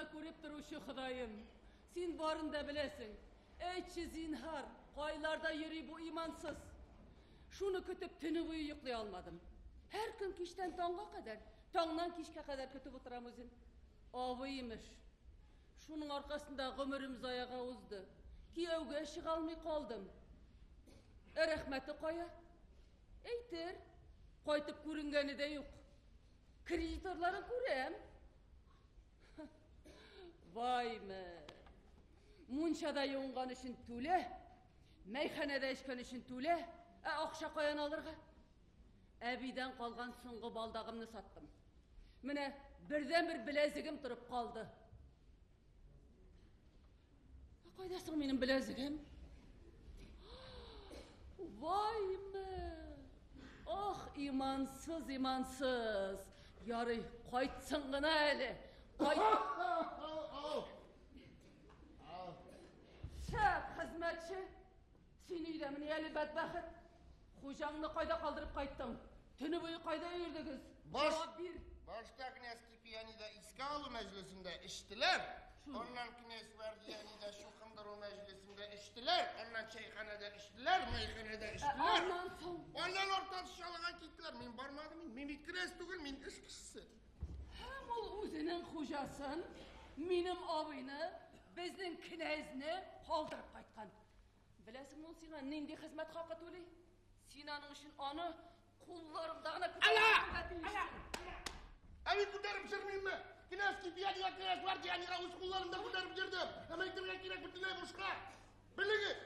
да күреп торучы Ходаем, син барын да беләсең. Әйтче, зинһар, кайларда йөри бу имансыз? Шуны көтеп төне буе йоклый алмадым. Һәр көн кичтән таңга кадәр, таңнан кичкә кадәр көтеп утырам үзен. Абый имеш. Шуның аркасында гомерем заяга узды. Кияүгә чыга алмый калдым. Ә рәхмәте кая? Әйтер. Кайтып күренгәне дә юк. Кредиторларын күрәм. Ваймы. Мунчада юынган өчен түлә, мәйханәдә эчкән өчен түлә, ә акча каян алырга? Әбидән калган соңгы балдагымны саттым. Менә бердән-бер беләзегем торып калды. Ә кайда соң минем беләзегем? Ваймы! Ох, имансыз, имансыз! Ярый, кайтсын гына әле. Кайт. Шәп, хезмәтче! Син өйдәмени әле, бәдбәхет? Хуҗаңны кайда калдырып кайттың? Төне буе кайда йөрдегез? Баш, Җавап бир. башта князь Кипиянида искә алу мәҗлесендә эчтеләр. Аннан князь Вардиянида чукындыру мәҗлесендә эчтеләр. Аннан чәйханәдә эчтеләр, мәйханәдә эчтеләр. Аннан соң Аннан арттан чалыга киттеләр. Мин бармадым. Мин бит князь түгел, мин эш кешесе. Һәм ул үзенең хуҗасын, минем абыйны, безнең князьне калдырып кайткан. Беләсеңме, ул сиңа нинди хезмәт хакы түли? Син аның өчен аны кулларыңда гына күтәрергә тиешсең. Ә мин күтәреп йөрмимме? Князь Кипиянига, князь Вардиянига үз кулларымда күтәреп йөрдем. Һәм әйтергә кирәк, бөтенләй бушка. Белегез,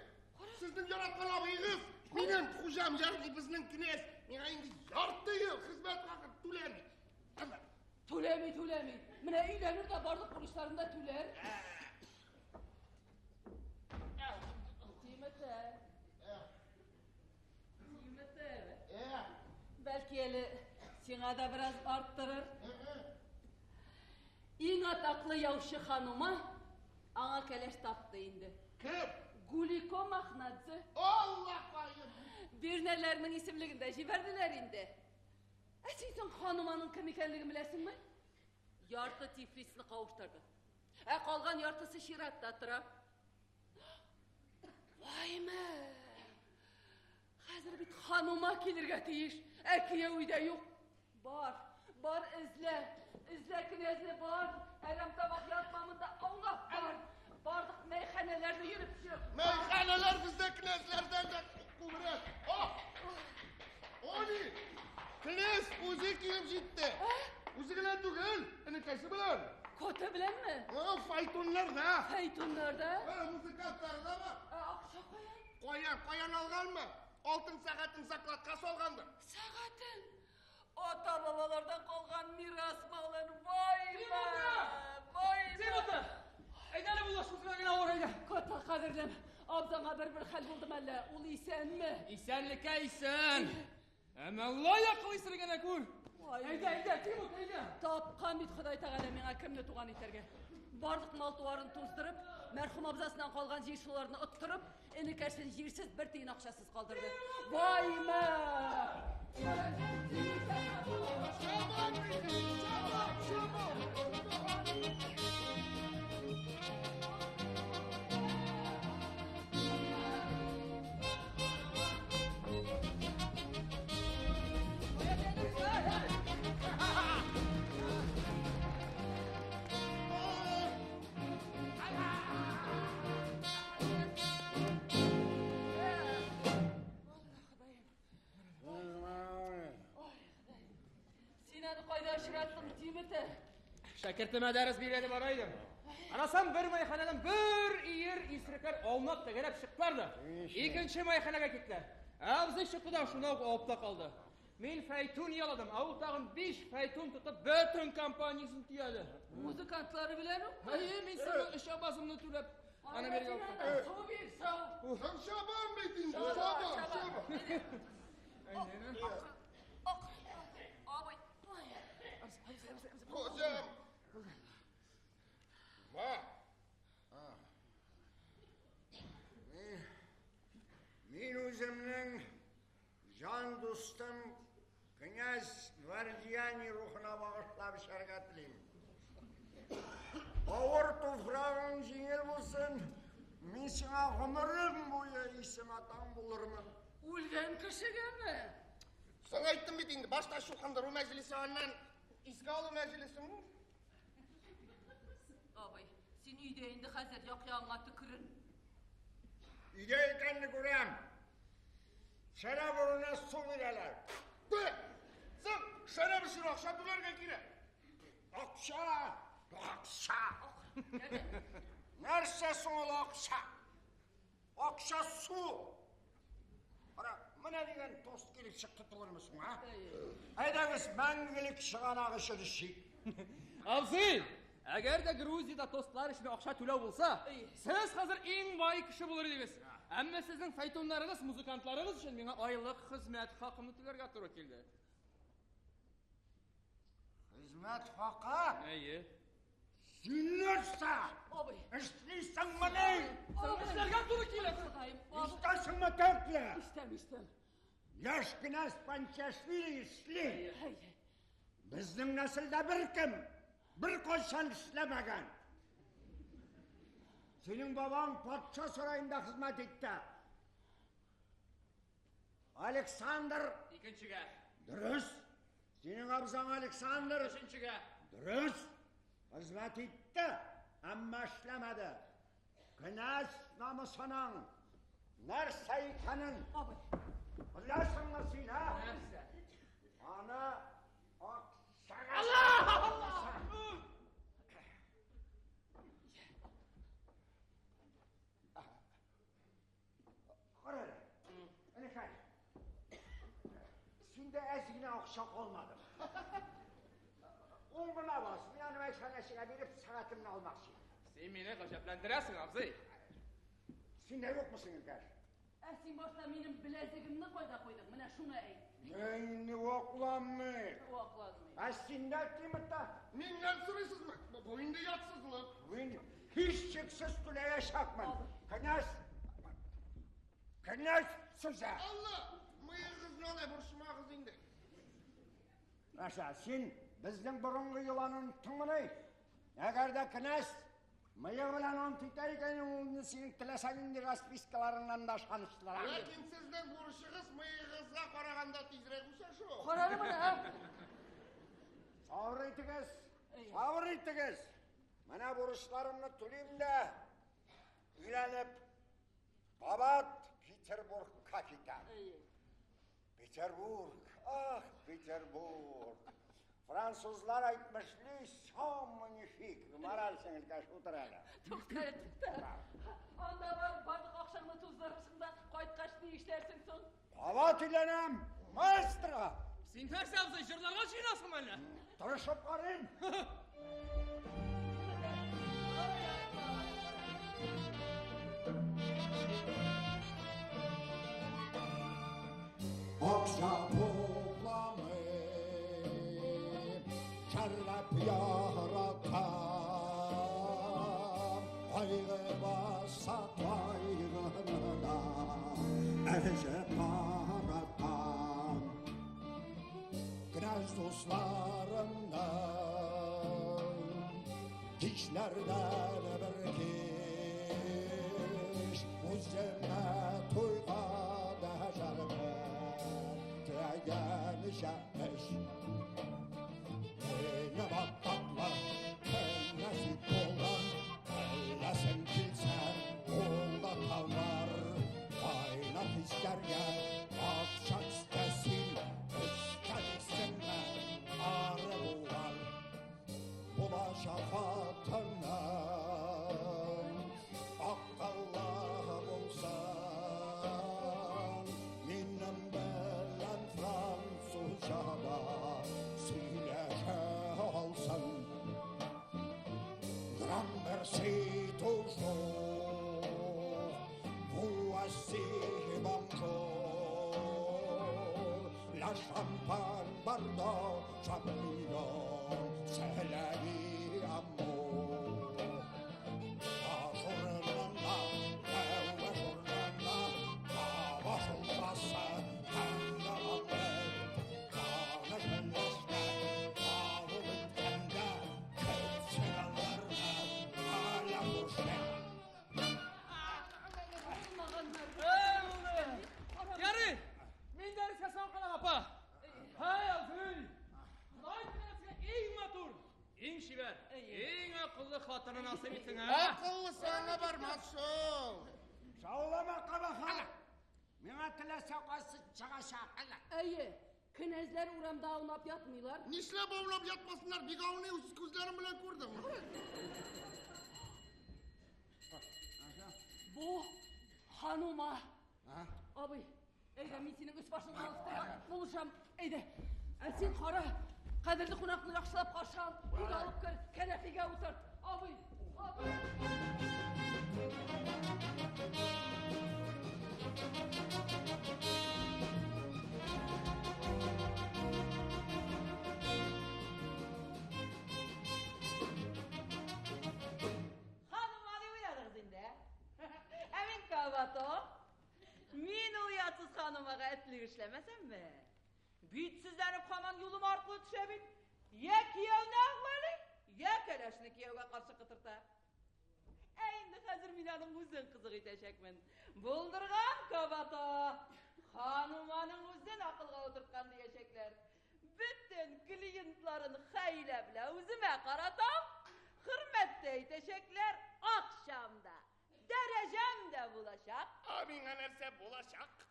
сезнең яраткан абыегыз, минем хуҗам, ягъни безнең князь, миңа инде ярты ел хезмәт хакы түләми. Әмма Түләми, түләми. Менә өйләнер дә барлык бурычларын да түләр. Тимәтә. Тимәтә. Бәлки әле сиңа да бераз арттырыр. Иң атаклы яучы ханума аңа кәләш тапты инде. Кем? Гулико Махнадзе. Аллакаем! Бирнәләрнең исемлеген дә җибәрделәр инде. Ә син соң хануманың кем икәнлеген беләсеңме? Ярты Тифлисны кавыштырды. Ә калган яртысы чиратта тора. Ваймы! Хәзер бит ханума килергә тиеш, ә кияү өйдә юк. Бар, бар эзлә, эзлә князьне бар. Әрәм табак ятма монда, аулап бар. Барлык мәйханәләрне йөреп чык. Мәйханәләр бездә князьләрдән дә күбрәк. О! Они! Князь үзе килеп җитте. Үзе генә түгел, энекәше белән. Коты беләнме? О, файтоннарда. Файтоннарда? Музыкантлар да бар. Ә акча каян? Каян, каян алганмы? Алтын сәгатен закладка салганмы? Сәгатен! Ата-бабалардан калган мирас малын. Вай! Вай! Тимута! Әйдә әле булаш, үзеңә генә авыр әйдә. Кота кадерлем, абзаңа бер-бер хәл булдымы әллә? Ул исәнме? Исәнлеккә исән. Әмма лаякыл исергәнә күр. Вай. Әйдә, әйдә, Тимут, әйдә. Тапкан бит Ходай Тәгалә миңа кемне туган итәргә. Барлык мал-туарын туздырып, мәрхүм абзасыннан калган җир-суларны оттырып, энекәшен җирсез бер тиен акчасыз калдырды. Вайма! Чабам, чабам, чабам. Син аны кайда очраттың, Тимете? Шәкертемә дәрес бирә дип бара идем. Арасам бер майханадан бер иер исерекләр аунап тәгәрәп чыктылар да. Икенче майханага киттеләр. Абзый чыкты да шунда ук авып та калды. Мин фәйтун яладым, ә ул тагын 5 фәйтун тотып бөтен компаниясен төяде. Музыкантлары белән үк? Әйе, мин синең өч абазымны түләп, аны биргә алып кайттым. Су бир, су. Һәм чабам бит инде, чабам, чабам. Ак, абый. Хуҗам. Ма. Мин үземнең җан дустым князь Вардияни рухына багышлап эчәргә телим. Авыр туфрагың җиңел булсын. Мин сиңа гомерем буе исем атаң булырмын. Үлгән кешегәме? Соң әйттем бит инде, башта чукындыру мәҗлесе, аннан искә алу мәҗлесе. Абый, син өйдә инде хәзер як-ягыңа төкерен. Өйдә икәнне күрәм. Шәраб урынына су бирәләр. Соң, шәраб өчен акча түләргә кирәк. Акча! Акча! Нәрсә соң ул акча? Акча су! Ара, менә дигән тост килеп чыкты түгелме соң, а? Әйдәгез, мәңгелек чыганак өчен эчик. Абзый, әгәр дә Грузиядә тостлар өчен акча түләү булса, сез хәзер иң бай кеше булыр идегез. Әмма сезнең файтоннарыгыз, музыкантларыгыз өчен миңа айлык хезмәт хакымны түләргә туры килде. Хезмәт хакы? Әйе. Син нәрсә? Абый. Эшлисеңмени? Соң эшләргә туры килә. Ходаем, абый. Ишетәсеңме, тәпле? Ишетәм, ишетәм. Яшь кенәз Панчашвили эшли. Әйе. Безнең нәселдә беркем беркайчан эшләмәгән. Синең бабаң патша сараенда хезмәт итте. Александр Икенчегә. дөрес. Синең абзаң Александр Өченчегә. дөрес. Хезмәт итте, әмма эшләмәде. Кенәз намусының нәрсә икәнен Абый. беләсеңме син, ә? Нәрсә? Аны акчага Алла! Кара әле. Энекәй. Синдә әз генә акча калмады. Ун гына бас. Мин аны мәйханәчегә биреп сәгатемне алмакчы. Син мине гаҗәпләндерәсең, абзый. Синдә юкмы сеңелкәш? Ә син башта минем беләзегемне кайда куйдың? Менә шуны әйт. Мин вакламый. Вакладмый. Ә синдә киметтә? Миннән сорыйсызмы? Бу инде ятсызлык. Мин һичшиксез түләячәкмен. Кенәз Кенәз сүзе. Алла, мыегызны алай борчымагыз инде. Нәрсә, син безнең борынгы йоланы оныттыңмыни? Әгәр дә кенәз мыегы белән ант итә икән, ул синең теләсә нинди распискаларыңнан да ышанычлырак. Ләкин сезнең бурычыгыз мыегызга караганда тизрәк үсә шул. Карары менә, ә? Сабыр итегез, сабыр итегез. Менә бурычларымны түлим дә, өйләнеп, кабат Петербургка китәм. Петербург, ах, Петербург. Французлар әйтмешли, сам магнифик. Мораль сеңелкәш, утыр әле. Тукта, тукта. Анда барып барлык акчаңны туздырырсың да, кайткач ни эшләрсең соң? Кабат өйләнәм, маэстро. Син нәрсә, абзый, җырларга җыенасыңмы әллә? Тырышып карыйм. Акча тупламый, шәраб яратам, кайгы баса кайгыны да, эчеп таратам. Кенәз дусларымның кичләрдән бер кич үземә туйга дәшәрмен, теләгәнчә эш. Мине батаклы кенәз булам, теләсәң килсәң, кулда товар, кайнар хисләргә акча өстәсен, өстәлсеңме, ары буар. Булачак хатының акыллы булсын, минем белән французча да сөйләшә алсын. Grand-merci toujours, voici bonjour, la champagne Bordeaux, champignon, c'est la vie amour. Ажурнана, әвәжурнана, тавашылмаса, таңдалады, таныш белешкә, кабул иткәндә, көтсен аларны, хатыны насыйп итсен, ә? Акыллысы аңа бармас шул. Шаулама, кабахат! Миңа теләсә кайсы чыгачак. Әйе, кенәзләр урамда аунап ятмыйлар. Нишләп аунап ятмасыннар? Бик ауный үз күзләрем белән күрдем. Бу ханума. Абый, әйдә мин синең өс башыңны алыштырырга булышам. Әйдә. Ә син кара, кадерле кунакны яхшылап каршы ал, өйгә алып кер, кәнәфигә утырт. Абый, абый. Ханума дип уйладыгыз инде, ә? Ә мин Кабато. Мин ул оятсыз ханумага этлек эшләмәсәмме? Битсезләнеп һаман юлым аркылы төшә бит. Я кияүне әгъвалый, я кәләшне кияүгә каршы котырта. Ә инде хәзер мин аның үзен кызык итәчәкмен. Булдырган Кабато! Хануманың үзен акылга утырткан диячәкләр. Бөтен клиентларын хәйлә белән үземә каратам. Хөрмәт тә итәчәкләр, акчам да, дәрәҗәм дә булачак. Ә миңа нәрсә булачак?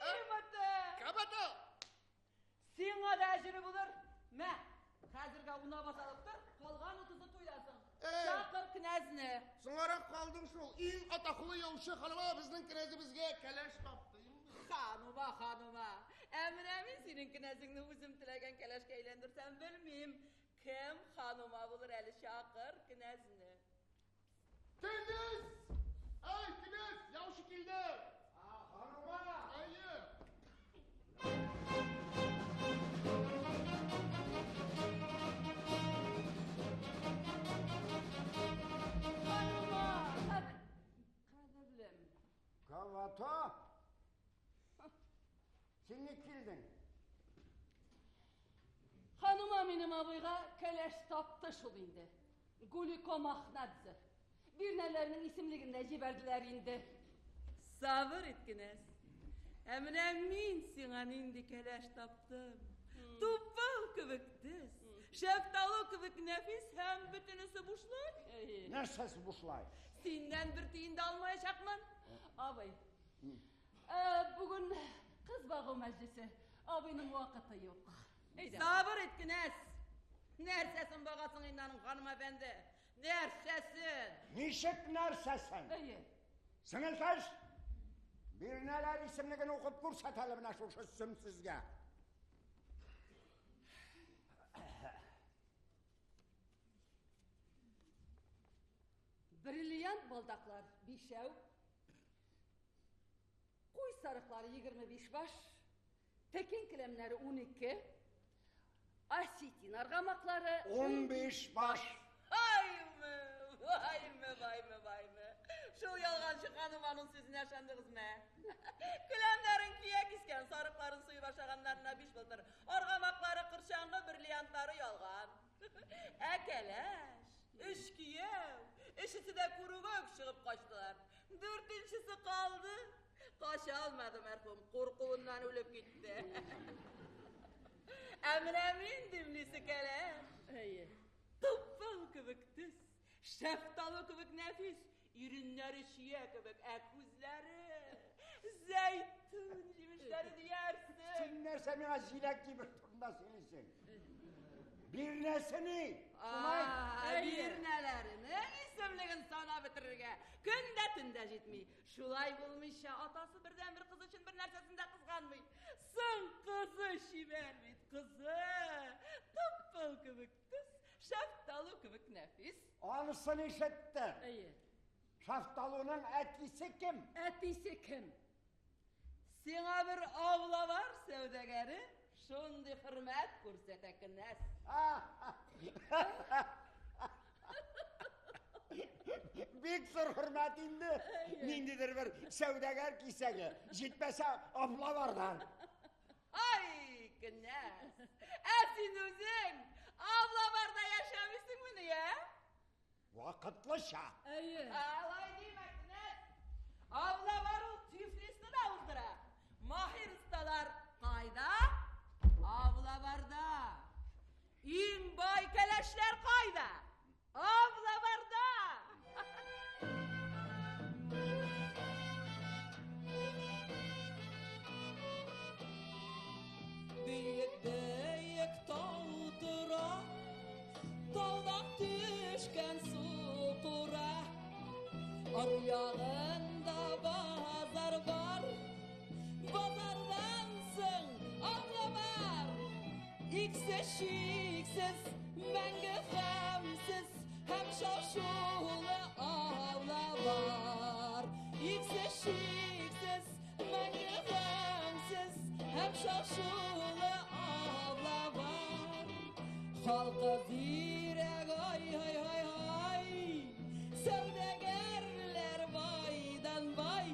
Тимоте! Кабато! Сиңа да әҗере булыр. Мә, хәзергә уна басалып тор, калган утызы туйларсың. Чакыр князне. Соңарак калдың шул. Иң атаклы яучы ханума безнең кенәзебезгә кәләш тапты инде. Ханума, ханума. Ә менә мин синең кенәзеңне үзем теләгән кәләшкә әйләндерсәм белмим. Кем ханума булыр әле, чакыр кенәзне. Кенәз! Әй, кенәз, яучы килде. Ханума! Әйе. Ханума, кадерлем. Кабато! Син ник килдең? Ханума минем абыйга кәләш тапты шул инде. Гулико Махнадзе. Бирнәләрнең исемлеген дә җибәрделәр инде. Сабыр ит, кенәз. Ә менә мин сиңа нинди кәләш таптым. Тупыл кебек төз, шәфталу кебек нәфис һәм бөтенесе бушлай. Әйе. Нәрсәсе бушлай? Синнән бер тиен дә алмаячакмын. Абый. Бүген кыз багу мәҗлесе. Абыйның вакыты юк. Әйдә. Сабыр ит, кенәз. Нәрсәсен багасың инде аның, ханым әфәнде? Нәрсәсен? Ничек нәрсәсен? Әйе. Сеңелкәш, бирнәләр исемлеген укып күрсәт әле менә шушы сөмсезгә. Бриллиант балдаклар бишәү. Куй сарыклары 25 баш. Текен келәмнәре 12. Осетин аргамаклары 15 баш. Аймы, ваймы, ваймы, ваймы. Шул ялганчы ханыманың сүзенә ышандыгызмы? Келәмнәрен кия кискән, сарыкларын суеп ашаганнарына биш былтыр. Аргамаклары кырчаңгы, бриллиантлары ялган. Ә кәләш, өч кияү, өчесе дә күрүгә үк чыгып качтылар. Дүртенчесе калды. Кача алмады мәрхүм, куркуыннан үлеп китте. Ә менә мин димлисе кәләш. Әйе. Тупыл кебек төз, шәфталы кебек нәфис, иреннәре чия кебек, ә күзләре зәйтүн җимешләре диярсең. Син нәрсә миңа җиләк җимеш турында сөйлисең? Бирнәсе ни? Шулай. Бирнәләренең исемлеген санап бетерергә көн дә төн дә җитми. Шулай булмыйча атасы бердәнбер кызы өчен бер нәрсәсен дә кызганмый. Соң кызы чибәр бит, кызы. Тупыл кебек төз, шәфталу кебек нәфис. Анысын ишеттем. Әйе. Шафталуның әтисе кем? Әтисе кем? Сиңа бер авлавар сәүдәгәре шундый хөрмәт күрсәтә кенәз. Бик зур хөрмәт инде. Ниндидер бер сәүдәгәр кисәге. Җитмәсә, авлавардан. Ай, кенәз! Ә син үзең авлаварда яшәмисеңмени, ә? Вакытлыча. Әйе. Алай димә, кенәз! Авлавар ул Тифлисны да уздыра. Маһир осталар кайда? Авлаварда. Иң бай кәләшләр кайда? Авлаварда. Аръягында базар бар, базардан соң авла бар. Иксез-чиксез, мәңге гамьсез һәм шау-шулы авла бар. Иксез-чиксез, мәңге гамьсез һәм шау-шулы авла бар. Халкы зирәк, ай-һай-һай-һай, сәүдәгәрләр байдан бай.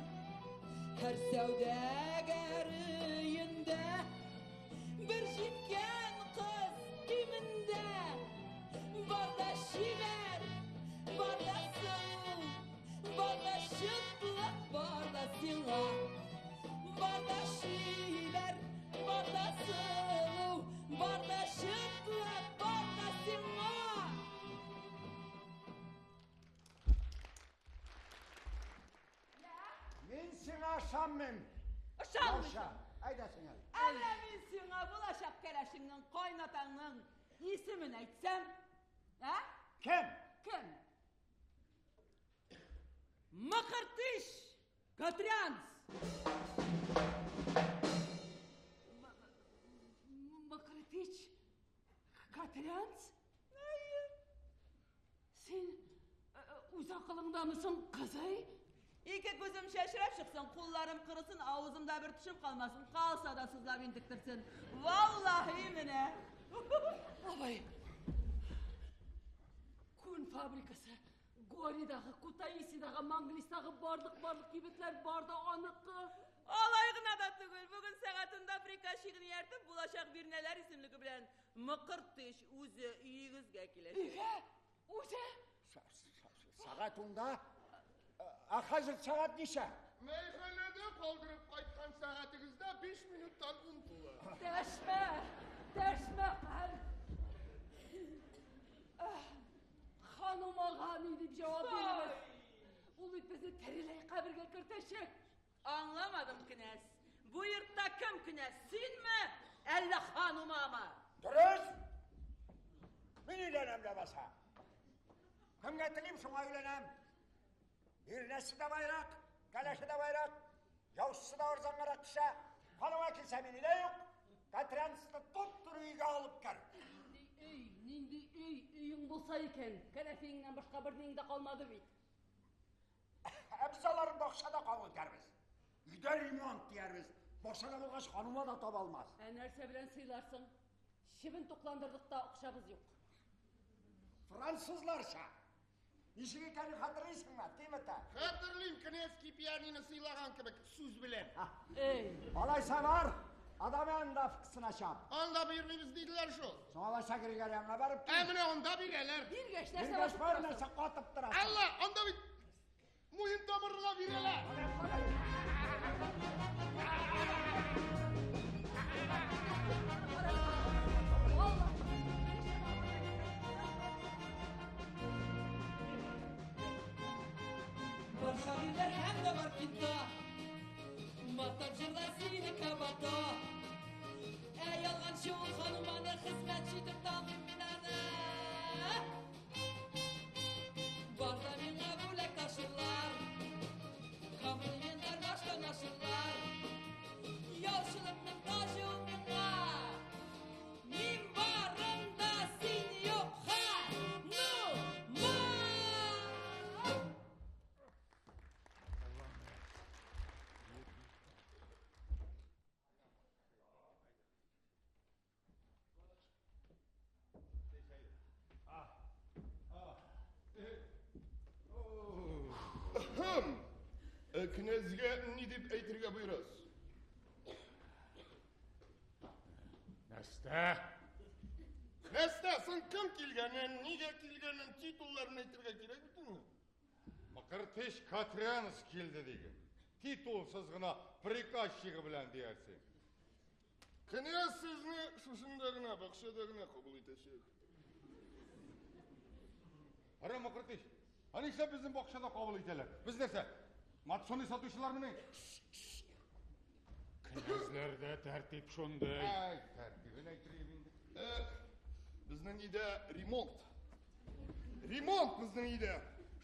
Һәр сәүдәгәр өендә бер җиткән кыз кимендә. Бар да чибәр, бар да сылу, бар да чытлык, бар да сиңа. Бар да чибәр, бар да сылу, бар да чытлык, бар да сиңа. Мин сиңа ышанмыйм. Ышанмыйсың. Әйдә, сеңел. Әллә мин сиңа булачак кәләшеңнең, кайнатаңның исемен әйтсәм? Ә? Кем? Кем? Мыкыртыш Катрянц. Мыкыртыч Катрянц? Әйе. Син үз акылыңдамысың, кызый? Ике күзем чәчрәп чыксын, кулларым корысын, авызымда бер төшем калмасын, калса да сызлап интектерсен. Валлаһи менә. Абай. Күн фабрикасы, Горидагы, Кутаисидагы, Манглистагы барлык-барлык кибетләр бар да аныкы. Алай гына да түгел, бүген сәгатендә приказчигын ияртеп, булачак бирнәләр исемлеге белән Мыкыртыш үзе өегезгә киләчәк. Өйгә? Үзе? Сәгать унда? Ә хәзер сәгать ничә? Мәйханәдә калдырып кайткан сәгатегездә 5 минуттан 10 тула. Дәшмә! Дәшмә, кал! Ханумага ни дип җавап бирербез? Ул бит безне тереләй кабергә кертәчәк. Аңламадым, кенәз. Бу йортта кем кенәз? Синме, әллә ханумамы? Дөрес! Мин өйләнәм ләбаса. Кемгә телим, шуңа өйләнәм. Бирнәсе дә байрак, кәләше дә байрак, яучысы да арзангарак төшә. Ханума килсә, мин өйдә юк. Катрянцны туп-туры өйгә алып кер. Нинди өй, нинди өй, өең булса икән, кәнәфиеңнән башка берниң дә калмады бит. Ә без аларын бакчада кабул итәрбез. Өйдә ремонт диярбез. Бакчада булгач, ханума да таба алмас. Ә нәрсә белән сыйларсың? Чебен тукландырдык та акчабыз юк. Французларча. Ничек икәнен хәтерлисеңме, Тимета? Хәтерлим, князь пианино сыйлаган кебек сүз белән. Эй, Алайса бар, адам янында фыксына чап. Анда бирмибез диделәр шул. Соң алайса Григорянга барып Ә кил. менә анда бирәләр. биргәч нәрсә Биргәч басып бар торасың? нәрсә катып торасың. Алла, анда бит муен тамырына бирәләр. Бар шагыйрьләр һәм дә бар кинта. Мактап җырлар сине кабата. Ә ялганчы ул хануманы хезмәтче итеп таныйм мин аны. Бар да миңа бүләк ташырлар. Комплиментлар баштан ашырлар. Яучылыкның таҗы ул миңа. Мин барымда син юк, ханума. Князьгә ни дип әйтергә боерасыз? Нәрсә? Нәрсә, соң кем килгәнен, нигә килгәнен, титулларын әйтергә кирәк бит инде. Мыкыртыш Катрянс килде диген. Титулсыз гына приказчигы белән диярсең. Князь сезне шушында гына, бакчада гына кабул итәчәк. Ара Мыкыртыш, ә нишләп безнең бакчада кабул итәләр? Без нәрсә? Матсоны сатучылармыни? Князьләрдә тәртип шундый. Әй, тәртибен әйтер инде. Безнең өйдә ремонт. Ремонт безнең өйдә.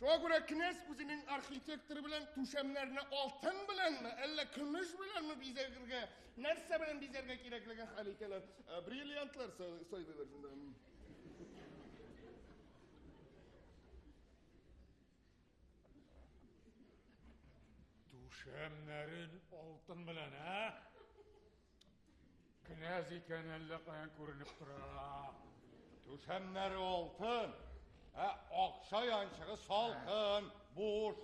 Шуңа күрә князь үзенең архитекторы белән түшәмнәрне алтын беләнме, әллә көмеш беләнме бизәргә, нәрсә белән бизәргә кирәклеген хәл итәләр. Бриллиантлар сайлыйлар шунда. Түшәмнәрен алтын белән, ә? Князь икән әллә каян күренеп тора. Түшәмнәре алтын, ә акча янчыгы салкын, буш.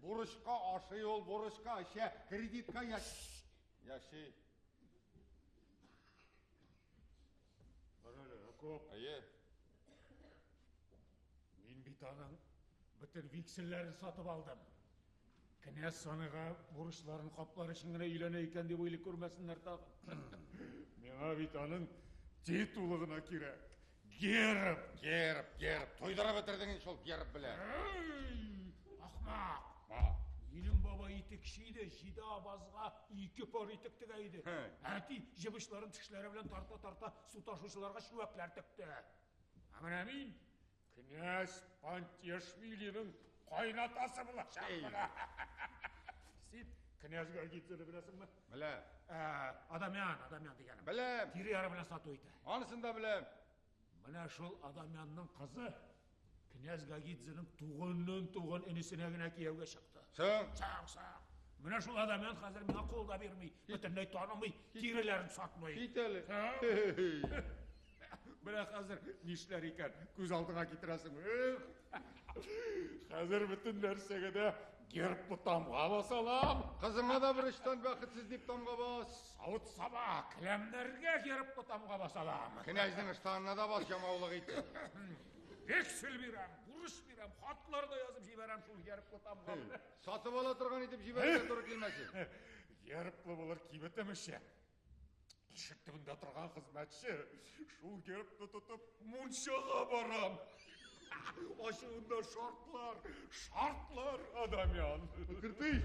Бурычка ашый ул, бурычка эчә, кредитка яши. Кара әле, Акоп. Әйе. Мин бит аның бөтен векселләрен сатып алдым. Князь Саныйга бурычларын каплар өчен генә өйләнә икән дип уйлый күрмәсеннәр тагын. Миңа бит аның титулы гына кирәк. Герб! Герб, герб. Туйдырып бетердең инде шул герб белән. Эй, ахмак! Минем бабай итекче иде, җиде абазга ике пар итек тегә иде. Әти җеп очларын тешләре белән тарта-тарта су ташучыларга чүәкләр текте. Ә менә мин князь Пантиашвилиның кайнатасы булачакмын. Син князь Гагидзены беләсеңме? Беләм. Адамян, Адамян дигәнем. Беләм. Тире яры белән сату итә. Анысын да беләм. Менә шул Адамянның кызы князь Гагидзеның тугыннан туган энесенә генә кияүгә чыкты. Соң? Соң, соң. Менә шул Адамян хәзер миңа кул да бирми, бөтенләй танымый, тиреләрен сатмый. Кит әле. Менә хәзер нишләр икән, күз алдыңа китерәсең. Хәзер бөтен нәрсәгә дә герблы тамга басалам. Кызыңа да бер очтан бәхетсез дип тамга бас. Савыт-саба, келәмнәргә герблы тамга басалам. Князьнең ыштанына да бас, ямаулык итеп. Вексель бирәм, бурыч бирәм, хатлар да язып җибәрәм шул герблы тамга белән. Сатып ала торган итеп җибәрергә туры килмәсен. Герблы булыр кибетем эше. Ишек төбендә торган хезмәтче шул гербны тотып мунчага барам. Ачуында шартлар, шартлар, Адамян. Кыртый,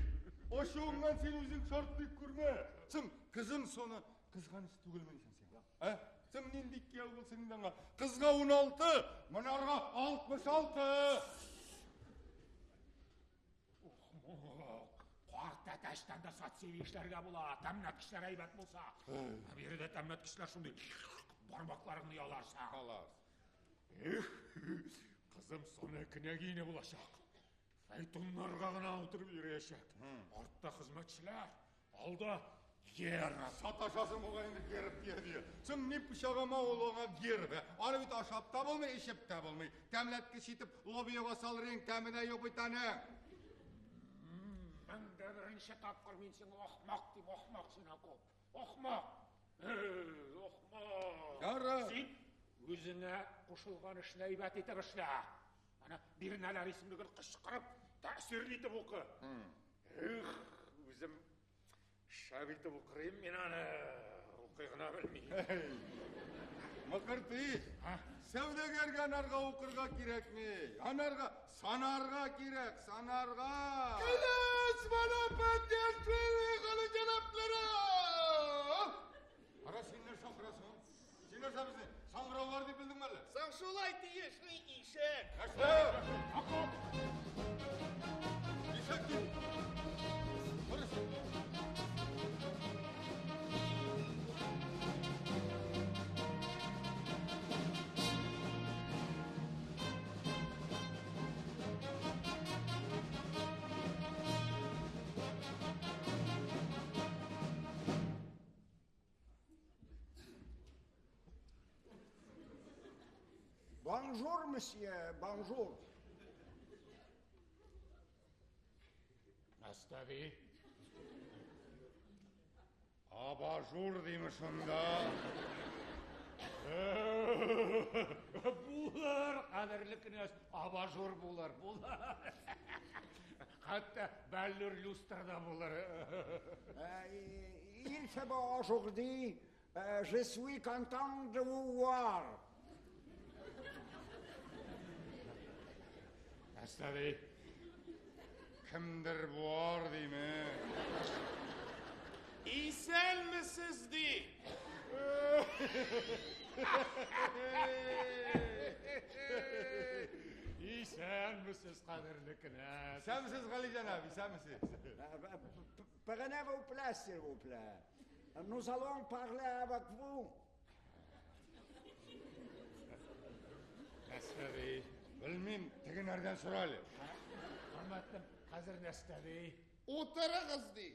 ачуыңнан син үзең шартлый күрмә. Соң, кызың соны кызганыч түгелмени соң сиңа? Ә? Соң нинди кияү булсын инде аңа? Кызга 16, монарга 66. Ох, карт әтәчтән дә сатсеви эшләргә була, тәмләткечләр әйбәт булса. Ә биредә тәмләткечләр шундый, бармакларыңны яларсың. Халас. Эх, кызым Соня княгиня булачак. Файтоннарга гына утырып йөрәчәк. Артта хезмәтчеләр, алда герб. Саташасың бугай инде герб дия дия. Соң ни пычагыма ул аңа герб? Аны бит ашап та булмый, эчеп тә булмый. Тәмләткеч итеп лобияга салырың, тәме дә юк бит аның. Мең дә беренче тапкыр мин сиңа ахмак дип, ахмак син, Акоп. Ахмак. Ахмак. Ярар. Син үзеңә кушылган эшне әйбәт итеп эшлә. Ана бирнәләр исемлеген кычкырып, тәэсирле итеп укы. Эх, үзем шәп итеп укырыйм мин аны. Укый гына белмим. Мыкыртый, сәүдәгәргә анарга укырга кирәкми. Анарга санарга кирәк, санарга. Князь Пантиашвили галиҗәнаплары! Ара, син нәрсә акырасың? Син нәрсә безне саңгыраулар дип белдеңме әллә? Соң шулай тиешле ишек. Нәрсә? Ишек дип. Кара син. Bonjour, monsieur, bonjour. Настави. Абажур диме шунда? Булыр, кадерле князь, абажур булыр, булыр. Хәтта бәллүр люстр да булыр. Il fait beau aujourd'hui. Je suis content de vous voir. Настави. Кемдер бар диме? Исәнмесез ди. Исәнмесез, кадерле кенәз. Исәнмесез, Галиҗәнап, исәнмесез. Prenez vos places, s'il vous plaît. Nous allons parler avec vous. Нәрсә ди? Белмим, тегенәрдән сора әле. Хөрмәтлем, хәзер нәрсә ди? Утырыгыз ди.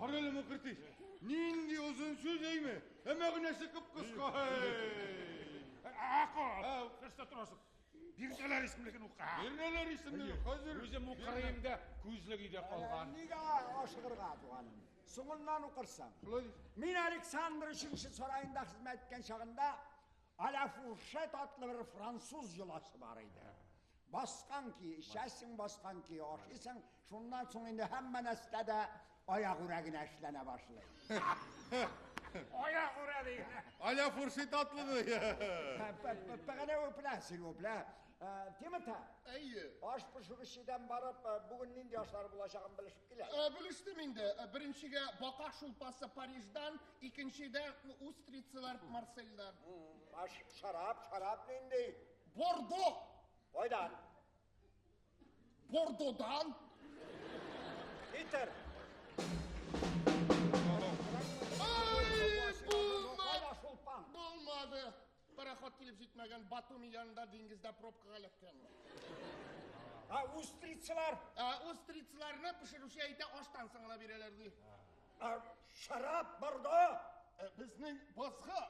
Кара әле, Мукыртиш, нинди озын сүз әйме? Ә мәгънәсе кып-кыска. Акыл, нәрсә торасың? Бирнәләр исемлеген укы. Бирнәләр исемлеге, хәзер. Үзем укырыйм да, күзлек өйдә калган. Нигә ашыгырга, туганым? Соңыннан укырсың. Шулай дисең. Мин Александр III сараенда хезмәт иткән чагында а ла фуршет атлы бер француз йоласы бар иде. Баскан ки, эчәсең, баскан ки, ашыйсың, шуннан соң инде һәммә нәрсә дә аягүрә генә эшләнә башлый. Аягүрә ди. А ля фуршет атлы ди. Prenez vos places, s'il vous plaît. Тимота, Әйе. аш пешерүчедән барып, бүген нинди ашлар булачагын белешеп кил әле. Белештем инде. Беренчегә бака шулпасы Париждан, икенчедә устрицалар Марсельдан. Аш, шарап, шарап нинди? Бордо! Кайдан? Бордодан! Китер. Ай, булмады! Кайда шулпаң? Булмады. Пароход килеп җитмәгән, Батуми янында диңгездә пробкага эләккән. А, устрицалар? Устрицаларны пешерүче әйтә, аштан соң гына бирәләр ди. А, шарап, бордо! Безнең базга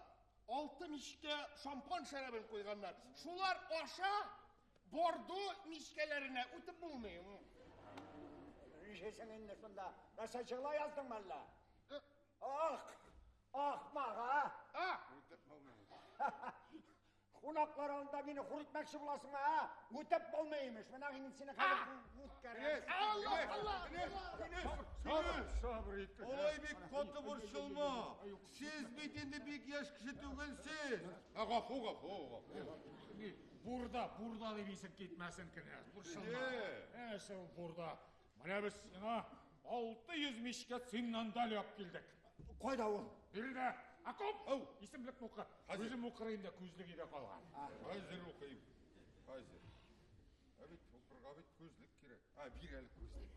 6 мичкә шампан шәрабен куйганнар. Шулар аша бордо мичкәләренә үтеп булмый. Нишлисең инде шунда? Нәрсә җыгыла яздыңмы әллә? Ах, ахмак, а? А! Кунаклар алдында мине хур итмәкче буласыңмы, а? Үтеп булмый имеш. Менә инде сине хәзер үткәрәм. Алла, Алла, Сабыр, Сабыр ит. Алай бик каты борчылма. Сез бит инде бик яшь кеше түгелсез. Ә, гафу, гафу, гафу. Бурда, бурда дип исең китмәсен, кенәз. Борчылма. Е. Нәрсә ул бурда? Менә без сиңа 600 мичкә циннандаль алып килдек. Кайда ул? Биредә. Акоп, Ау. исемлекне укы. Хәзер. Үзем укырыйм да күзлек өйдә калган. Хәзер укыйм. Хәзер. Ә бит укырга бит күзлек кирәк. А, бир әле күзлек.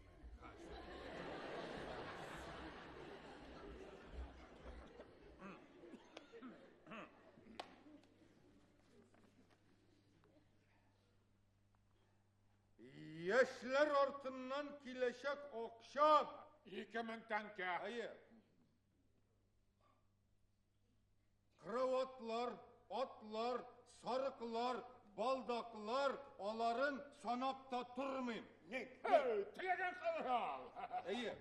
Яшьләр артыннан киләчәк акча. 2000 тәңкә. Әйе. Кроватлар, атлар, сарыклар, балдаклар, аларын санап та тормыйм. Ник? Теләгән кадәр ал. Әйе,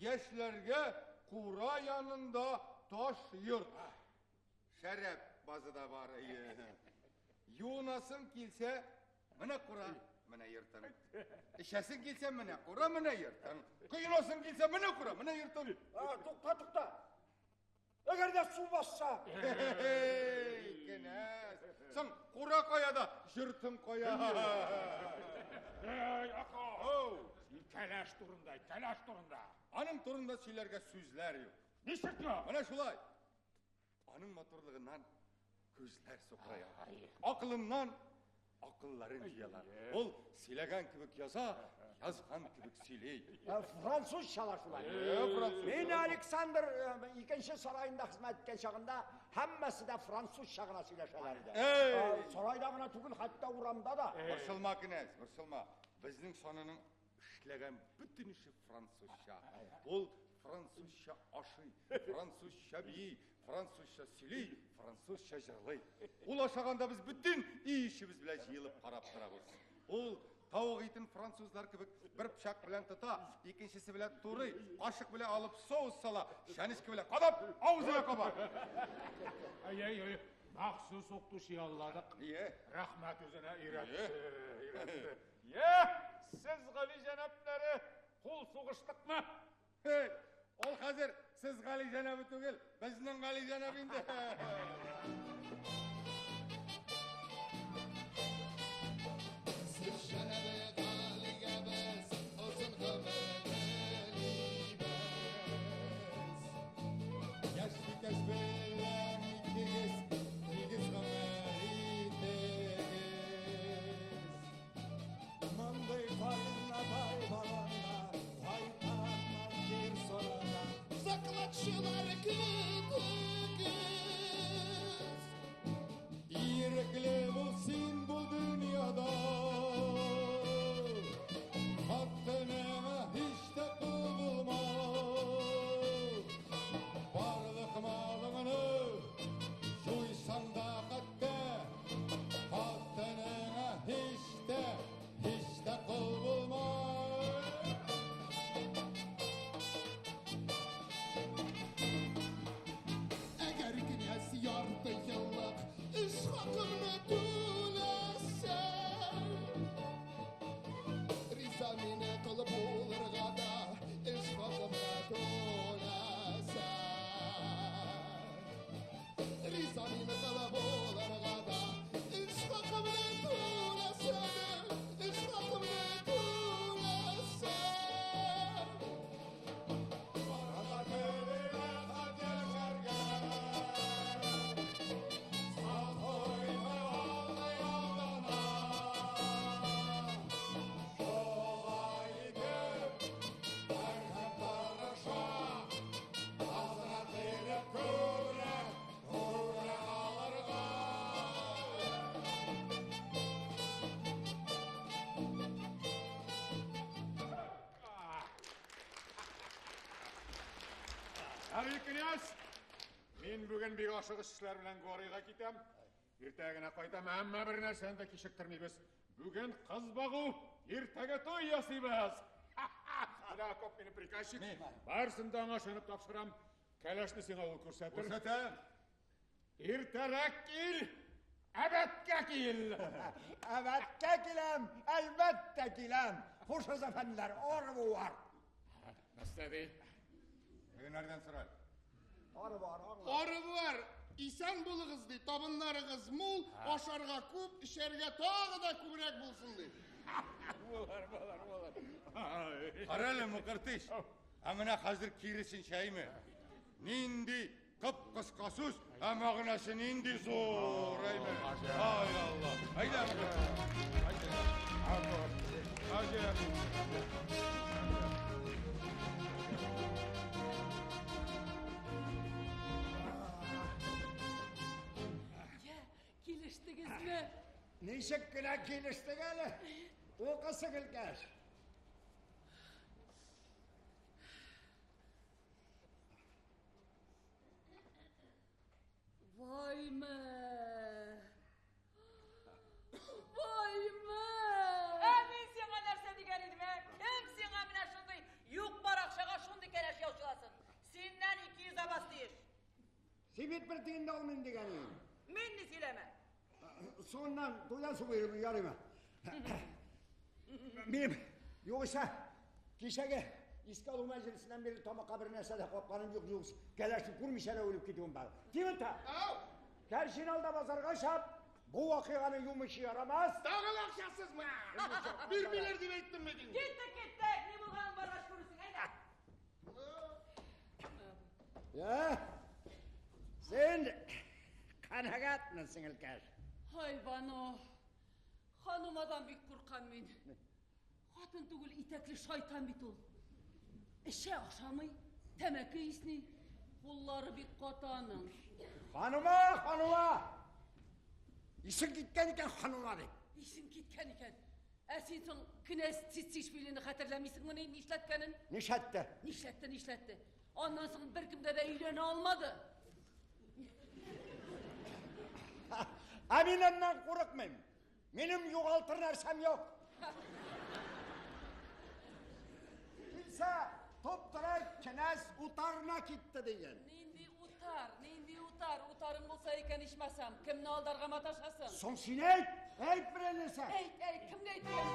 яшьләргә кура янында таш йорт. Шәрәп базы да бар, әйе. Юынасың килсә, менә кура, менә йортың. Эчәсең килсә, менә кура, менә йортың. Коенасың килсә, менә кура, менә йортың. А, тукта, тукта. Әгәр дә су басса. Хе-хе-хе, кенәз. Соң кура кая да, йортың кая. Эй, Акоп. Оу, Син кәләш турында, әйт, кәләш турында. Аның турында сөйләргә сүзләр юк. Ничек юк? Менә шулай. Аның матурлыгыннан күзләр сукырая. Акылыннан акылларын җыялар. Ул сөйләгән кебек яза, язган кебек сөйли. Французчалар шулай. Французчалар. Мин Александр икенче сараенда хезмәт иткән чагында һәммәсе дә французча гына сөйләшәләр иде. Эй! Сарайда гына түгел, хәтта урамда да. Борчылма, кенәз, борчылма. Безнең санының эшләгән бөтен эше французча. Ул французча ашый, французча бии, французча сөйли, французча җырлый. Ул ашаганда без бөтен өй эчебез белән җыелып карап торабыз. Ул тавык итен французлар кебек бер пычак белән тота, икенчесе белән турый, кашык белән алып соус сала, чәнечке белән кадап, авызына каба. Ай, ай, ай, махсус укытучы ялладык. Ие. Рәхмәт үзенә өйрәтте, өйрәтте. Е! Сез Гали җәнаплары кул сугыштыкмы? Hey, ул хәзер сез Гали җәнабы түгел, безнең Гали җәнаб инде. Сез җәнабы Галигә без озын гомер телибез. Яшь бикәш белән икегез тигез гомер итегез. Хәлил князь, мин бүген бик ашыгыч эшләр белән Горыйга китәм. Иртәгә генә кайтам, әмма бер нәрсәне дә кичектермибез. Бүген кыз багу, иртәгә туй ясыйбыз. Менә Акоп минем приказчик. Барысын да аңа ышанып тапшырам. Кәләшне сиңа ул күрсәтер. Күрсәтәм. Иртәрәк кил, әбәткә кил. Әбәткә киләм, әлбәттә киләм. Хушыгыз, әфәнделәр, au revoir. Нәрсә ди? Тегенәрдән сора. Au revoir, аңла. Au revoir, исән булыгыз ди, табыннарыгыз мул, ашарга күп, эчәргә тагы да күбрәк булсын ди. Булыр, булыр, булыр. Кара әле, Мыкыртыш. Ә менә хәзер киресенчә әйме? Нинди кып-кыска сүз, ә мәгънәсе нинди зур, әйме? Ай Алла. Әйдә, Мыкыртыш. Гаҗәп. Я, килештегезме? Ничек кенә килештек әле? Укы, сеңелкәш. Ваймы! Ваймы! Ә мин сиңа нәрсә дигән идем, ә? Кем сиңа менә шундый юк бар акчага шундый кәләш яучыласын? Синнән 200 абас тиеш. Син бит бер тиен дә алмыйм дигән идең. Мин ни сөйләмә? Соңыннан туйдан соң бирермен, ярыймы? Минем югыйсә кичәге искә алу мәҗлесеннән бирле тамакка бер нәрсә дә капканым юк, юк. Кәләшне күрмичә дә үлеп китүем бар. Тимерта! Ау! Кәршин алда базарга чап, бу вакыйганы юмыйча ярамас. Тагын акчасызмы? Бирмиләр дип әйттем бит инде. Киттек, киттек. Ни булганын баргач күрерсең, әйдә. Я? Син канәгатьме, сеңелкәш? Ай, Вано! Ханымадан бик куркам мин. Хатын түгел, итәкле шайтан бит ул. Эчә ашамый, тәмәке исни. Куллары бик каты аның. Ханума, ханума! Исең киткән икән ханума дип. Исең киткән икән. Ә син соң кенәз Цицишвилине хәтерләмисеңмени нишләткәнен? Нишләтте? Нишләтте, нишләтте? Аннан соң беркемгә дә өйләнә алмады. Ә мин аннан курыкмыйм. Минем югалтыр нәрсәм юк. Килсә, туп-туры кенәз утарына китте диген. Нинди утар, нинди утар? Утарың булса икән ичмасам, кемне алдарга маташасың? Соң син әйт, әйт берәр нәрсә. Әйт, әйт, кемгә әйтергә?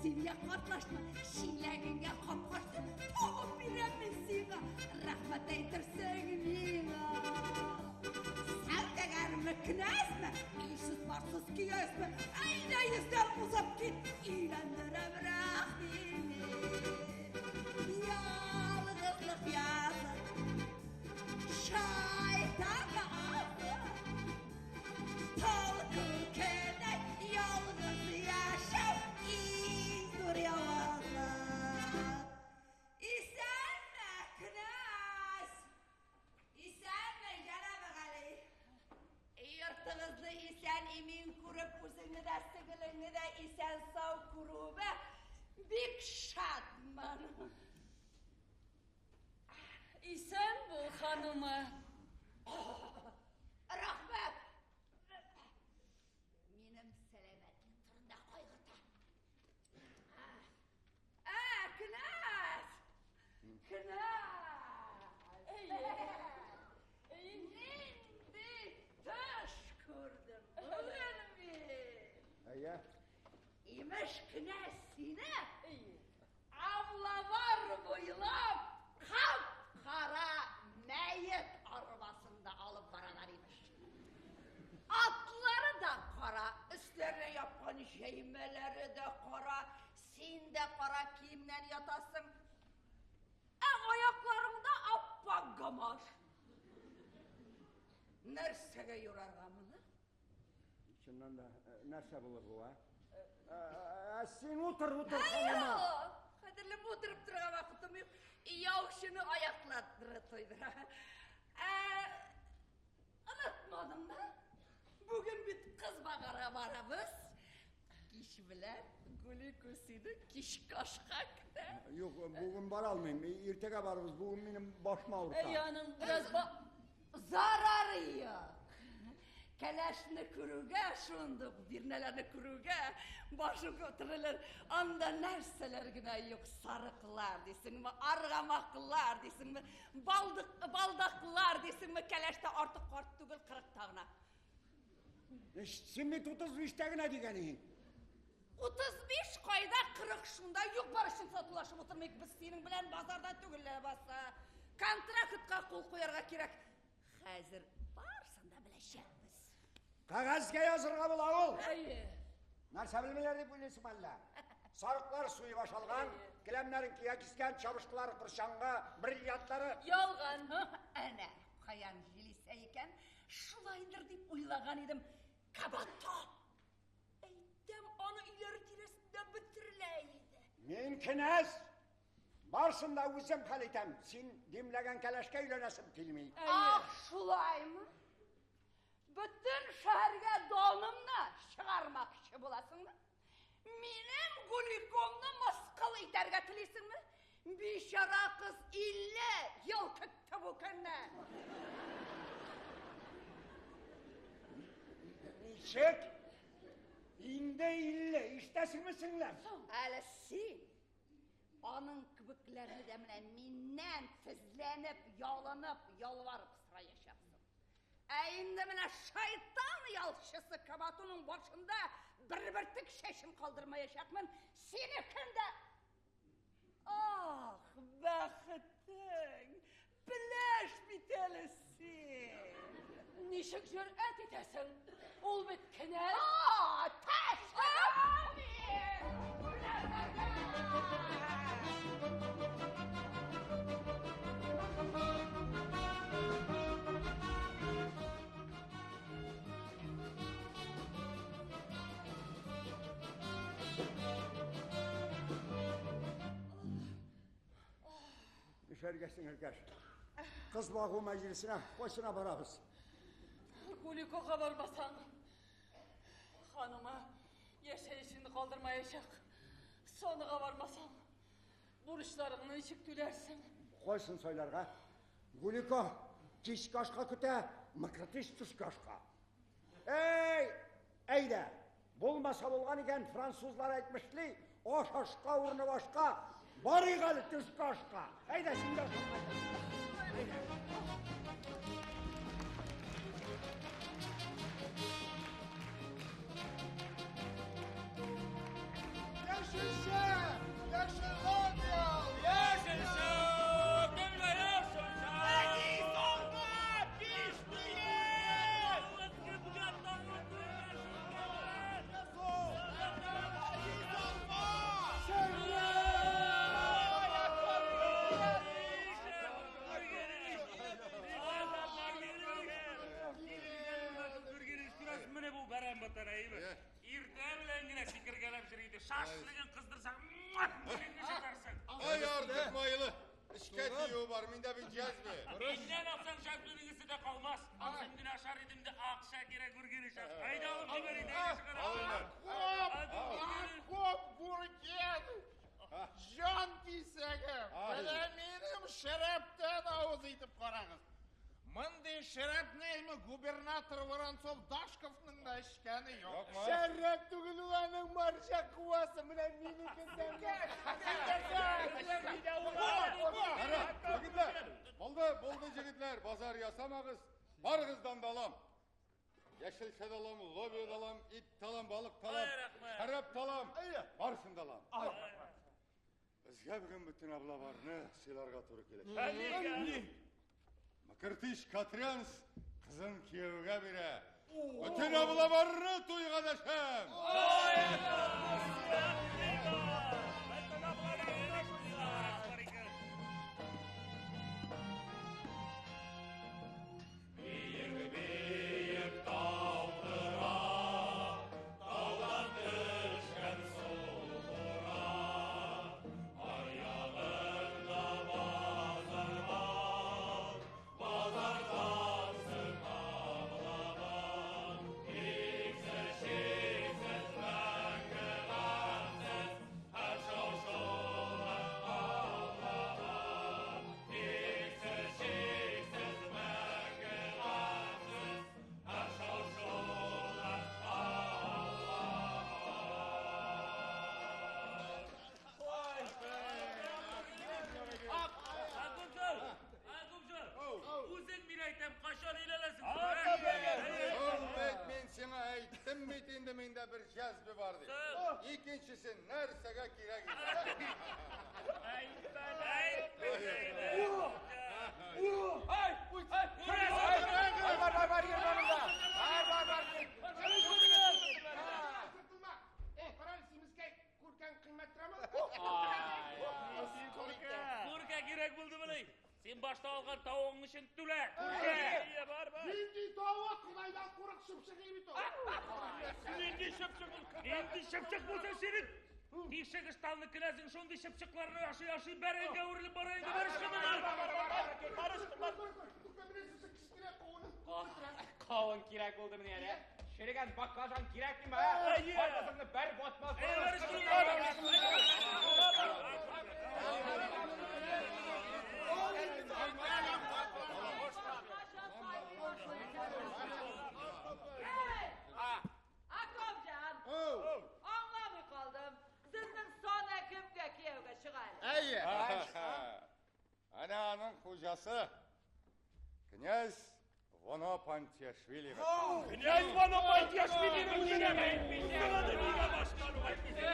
Син картлашма, чиләгеңә капкашты, табып бирәм мин сиңа, рәхмәт әйтерсең миңа. Сәүдәгәрме, кенәзме, илсез барсыз киязме, әйдә йөздән узып кит, өйләндерәбрәк мине. Ялгызлык язы, шайтан азы, тал күкедәй ялгыз яшәү иң зур явызлык. Исәнме, кенәз? Исәнме, җәнабы Гали? Йортыгызны исән-имин күреп, үзеңне дә, сеңелеңне дә исән-сау күрүемә бик шатмын. Исән бул, ханума. Рәхмәт. Минем сәламәтлек турында кайгырта. Ә, кенәз! Кенәз! Нинди төш күрдем бүген мин. Әйе. Имеш кенәз сине авлавар буйлап кап-кара мәет арбасында алып баралар имеш. Атлары да кара. ятасың. Ә аякларыңда аппак гамаш. Нәрсәгә юрарга моны? Чыннан да, нәрсә булыр бу, а? Син утыр, утыр, ханыма. Кадерлем, утырып торырга вакытым юк. Яучыны аяклаттыра туйдыра. Онытмадыңмы? Бүген бит кыз багарга барабыз. Кич белән Гулико сине кичке ашка көтә. Юк, бүген бара алмыйм. Иртәгә барабыз. Бүген минем башым авырта. Әй, аның бераз ба... Зарары юк. Кәләшне күрүгә, шундук бирнәләрне күрүгә башың күтәрелер. Анда нәрсәләр генә юк, сарыклар дисеңме, аргамаклар дисеңме, балдаклар дисеңме, кәләштә артык карт түгел, 40-та гына. Син бит 35-тә генә дигән идең. 35 кайда, 40 шунда. Юк бар өчен сатулашып утырмыйк без синең белән, базарда түгел ләбаса. Контрактка кул куярга кирәк. Хәзер барысын да беләчәкбез. Кәгазьгә язырга була ул. Әйе. Нәрсә белмиләр дип уйлыйсың әллә? Сарыклар суеп ашалган, келәмнәрен кия кискән, чабышкылары корчаңгы, бриллиантлары. Ялган. Әнә, каян җил исә икән, шулайдыр дип уйлаган идем. Кабато! Әйтәм, аны өйләре тирәсендә бөтерелә иде. Мин кенәз! Барсын да үзем хәл итәм. Син димләгән кәләшкә өйләнәсем килми. Ах, шулаймы? Бөтен шәһәргә данымны чыгармакчы буласыңмы? Минем Гуликомны мыскыл итәргә телисеңме? Бичара кыз 50 ел көтте бу көнне. Ничек? Инде 50, ишетәсеңме, сеңлем? Әле син аның кебекләрне дә менә миннән тезләнеп, ялынып, ялварып сораячаксың. Ә инде менә шайтан ялчысы Кабатуның башында бер бөртек чәчен калдырмаячакмын. Синекен дә. Ах, бәхетең! Беләш бит әле син! Ничек җөрьәт итәсең? Ул бит кенәз. А, тәш! Нишләргә, сеңелкәш? Кыз багу мәҗлесенә кайсына барабыз? Гуликога бармасаң, ханыма яшәешен калдырмаячак. Соныга бармасаң, бурычларыңны ничек түләрсең? Кайсын сайларга? Гулико кичке ашка көтә, Мыкыртыш төшке ашка. Эй, әйдә! Булмаса булган икән, французлар әйтмешли, аш ашка, урыны башка. Барыйк әле төшке ашка. Әйдә, син дә ашка. Әйдә. Яшелчә! Яшел Яшелчә! Кемгә яшелчә? Әни, салма! Биш тиен! Кемгә тагын яшелчә? Әни, салма! Менә бу бәрән батареймы? Иртә белән генә сикергәләп йөри иде. Шашлыгын кыздырсаң, муа, чыгарсың. Ай, артык майлы. Эчкә тию бар, миндә бит җәзбе. Миннән алсаң җәзбенең дә калмас. Үзем генә ашар идем дә акча кирәк үргәнеш. Әйдә алып җибәр инде, әйдә чыгара. Акоп Гурген! Җан кисәге! Менә минем шәрәптән авыз итеп карагыз. Мондый шәрәпне губернатор Воронцов Дашковның да эчкәне юк. Шәрәп түгел ул аның марҗа куасы, менә минекендә. Кара, егетләр, булды, булды егетләр, базар ясамагыз. Барыгыздан да алам. Яшелчә дә алам, лобия да алам, ит тә алам, балык та алам, Ай, рәхмәт. шәрәп тә алам, барысын да алам. Безгә бүген бөтен аблаларны сыйларга туры килә. Мыкыртыш Катрянс кызын кияүгә бирә. Бөтен аблаларны туйга дәшәм. Ай, рәхмәт. дә бер җәзбе бар ди. Икенчесе нәрсәгә кирәк иде? Ай! Ай! Бар, бар, бар, йөр монда. Бар, бар, бар. Сыртылма. Карале, симезкәй, күркәң кыйммәт торамы? Күркә кирәк булдымыни? Син башта алган тавыгың өчен түлә. Күркә. Бар, бар. Нинди тавык, Ходайдан курык, чыпчык бит ул. Нинди чыпчык ул? Нинди чыпчык булса синең? Тишек ыштанлы кенәзең шундый чыпчыкларны ашый-ашый бәрәңгә үрелеп бара инде, барышкы монда. Кавын кирәк булдымыни әле? Черегән баклажан кирәкмиме? Карбызыңны бер батмас. Эй! Акобҗан! Аңламый калдым. Сезнең Сона кемгә кияүгә чыга әле? Әйе. Әнә аның хуҗасы князь Вано Пантиашвили. Князь Вано Пантиашвилиның үзенә әйтмисең. Нигә башкану әйтмисең?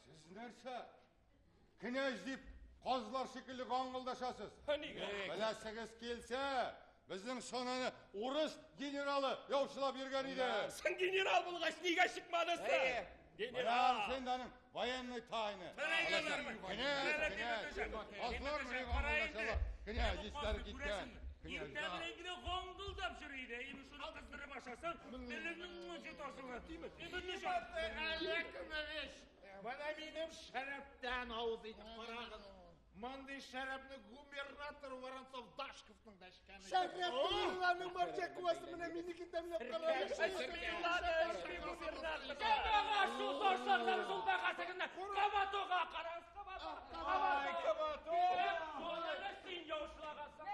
Сез нәрсә? Князь дип казлар шикелле гаңгылдашасыз. Нигә? Беләсегез килсә, безнең Сонаны урыс генералы яучылап йөргән иде. Син генерал булгач нигә чыкмадың син? Генерал, син дә аның военный тайны. Князь, князь. Казлар менә гаңгылдашалар. Князь исләре киткән. Иртә белән генә гаңгылдап йөри иде. Инде шуны кыздырып ашасаң, телеңнең йотасың. Әләкмәвеш. Менә минем шәрәптән авыз итеп карагыз. Мондый шәрәпне губернатор Воронцов Дашковның да эчкәне юк. Шәрәп юлларның барча куасы менә минекен тәмләп карагыз. Кабага шу торсаңнар шул бәгасегенә. Кабатуга карагыз, кабату. Кабату. Сонаны син яучылагансың.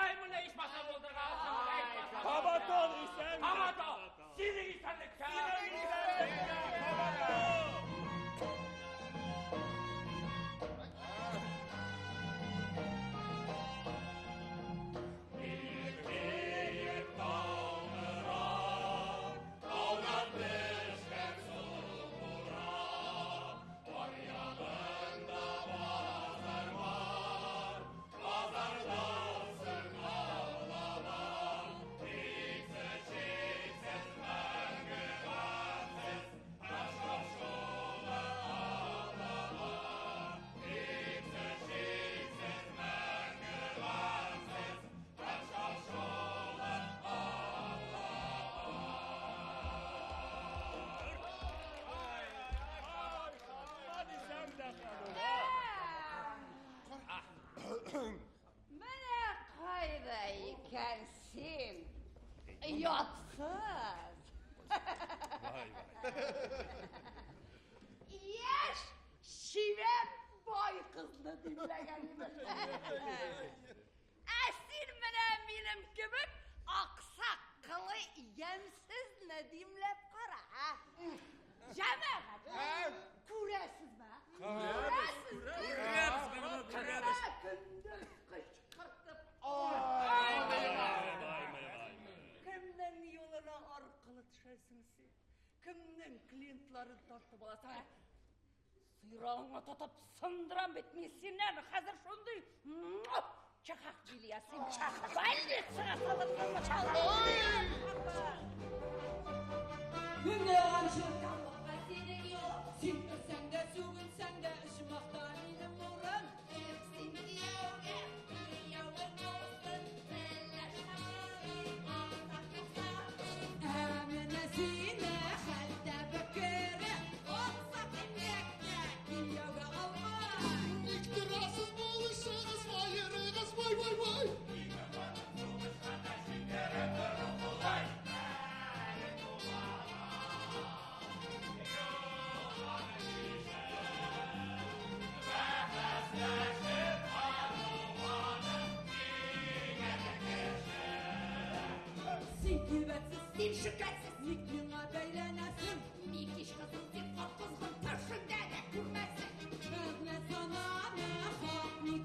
Ай, менә ичмаса булдыргансың. Кабату дисәң. Кабату. Синең исәнлеккә. Синең исәнлеккә. Кабату. Менә кайда икән син, оятсыз. Яшь, чибәр бай кызны димләгән имеш. Ә син менә минем кебек аксак кылы ямьсезне димләп кара. Җәмәгать, күрәсезме? Күрәсезме? Күрәбез, Көндез кычкыртып. Кемнең юлына аркылы төшәсең син? Кемнең клиентларын тартып аласың? Сыйрагыңа тотып сындырам бит мин синнән. Хәзер шундый чахак җилиясың. Больницага салып. Көнгә Синең юл, син керсәң дә, сүгенсәң дә, оҗмахта минем урын. Син кияүгә, киявең булсын, әллә Ә менә сине хәлдә бөкере, аксак имгәккә кияүгә алма. Ник торасыз, булышыгыз, аерыгыз, вай, вай, вай. Син килбәтсез, син шөкәтсез, ник миңа бәйләнәсең? Ник һич кызыл дип кат козгын төшеңдә дә күрмәсен. Мәгънә санама, хак ник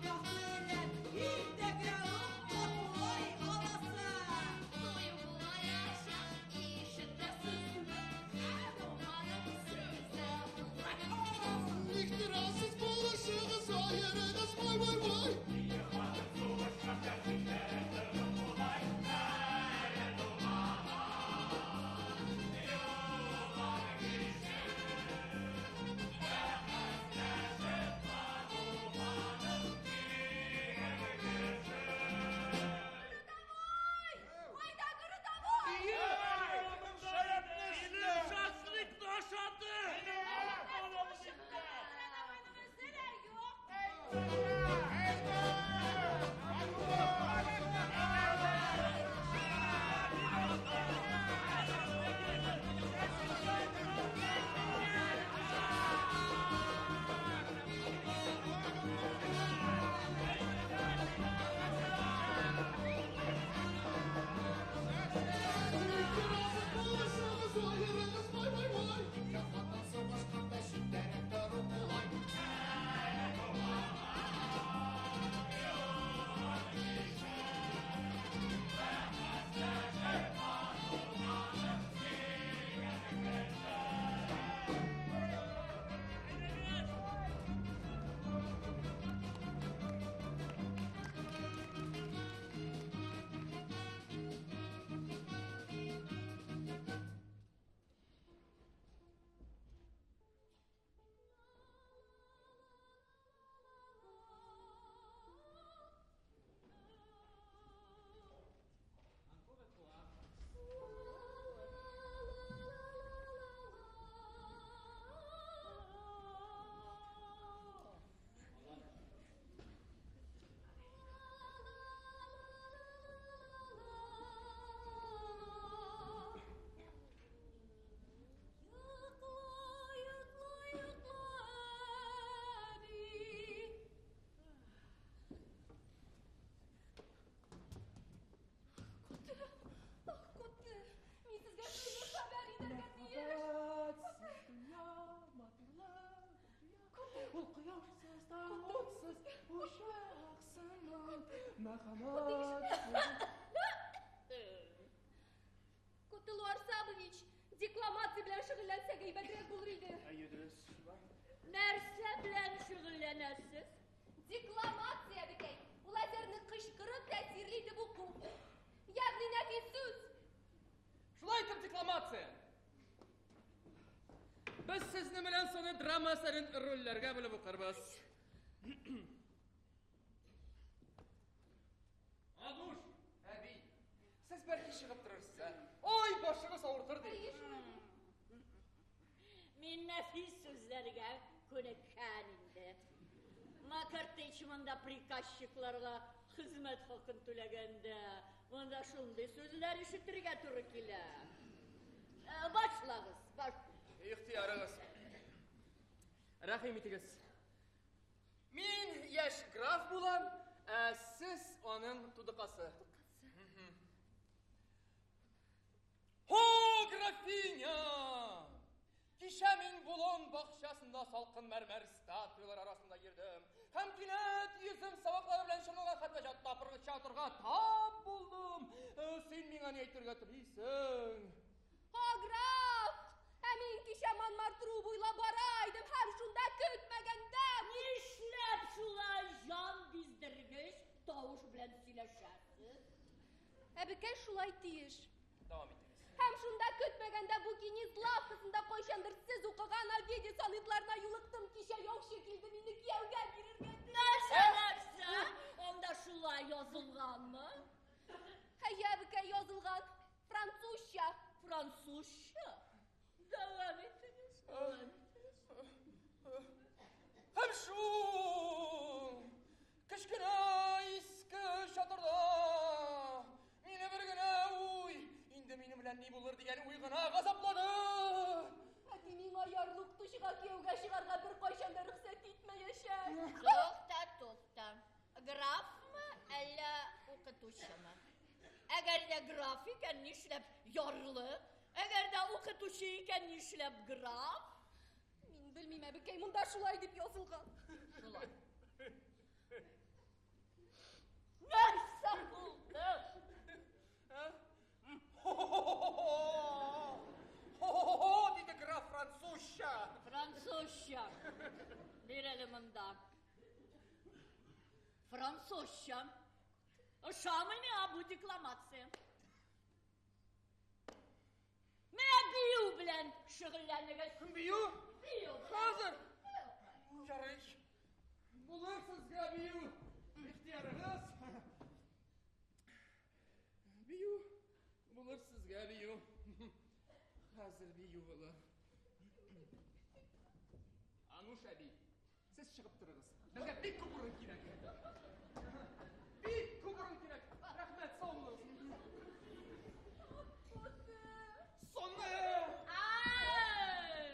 Кутылу Арсабович, декламация белән шөгыльләнсәк әйбәтрәк булыр иде. Әйе, дөрес. Нәрсә белән шөгыльләнәсез? Декламация, әбекәй. Ул әсәрне кычкырып тәэсирле итеп уку. Ягъни нәфис сүз. Шулай итеп декламация. Без сезне белән соны драма әсәрен рольләргә бүлеп укырбыз. Ануш, әби, сез бәлки чыгып торырсыз, ә? Ой, башыгыз авыртыр ди. Мин нәфис сүзләргә күнеккән инде. Макартыч монда приказчикларга хезмәт хакын түләгәндә, монда шундый сүзләр ишетергә туры килә. Башлагыз, баш. Ихтыярыгыз. Рәхим итегез. Мин яшь граф булам, ә сез аның тудыкасы. Хо, графиня! Кичә мин Булон бакчасында салкын мәрмәр статуялар арасында йөрдем. Һәм кинәт йөзем сабаклары белән чорналган хәтта тапыргы чатырга тап булдым. Син миңа ни әйтергә телисең? О, граф! Ә мин кичә Монмартру буйлап бара идем һәм шунда көтмәгәндә Нишләп шулай җан биздергеч тавыш белән сөйләшәсез? Әбекәй шулай тиеш. Дәвам итегез. Һәм шунда көтмәгәндә букинист лавкасында кайчандыр сез укыган Овидий сонетларына юлыктым. Кичә яучы килде мине кияүгә бирергә. Нәрсә, нәрсә? Анда шулай язылганмы? Әйе, әбекәй, язылган. Французча. Французча? Дәвам итегез, дәвам итегез. Һәм шул кечкенә иске чатырда мине бер генә уй, инде минем белән ни булыр дигән уй гына газаплады. Әти миңа ярлы укытучыга кияүгә чыгарга беркайчан да рөхсәт итмәячәк. Тукта, тукта. Графмы, әллә укытучымы? Әгәр дә граф икән, нишләп ярлы? Әгәр дә укытучы икән, нишләп граф? Мин белмим, әбекәй, монда шулай дип язылган. Шулай. Нәрсә булды? Хо-хо-хо-хо! Хо-хо-хо, диде граф французча. Французча. Бир әле монда. Французча. Ошамый миңа бу декламация. Менә бию белән шөгыльләнегез. Бию? Бию. белән. Хәзер. Ярый. Булыр сезгә бию. Ихтыярыгыз. Бию. Булыр сезгә бию. Хәзер бию булыр. Ануш әби. Сез чыгып торыгыз. Безгә бик күп урын кирәк. Бик күп урын кирәк. Рәхмәт, сау булыгыз. Соны! Ай,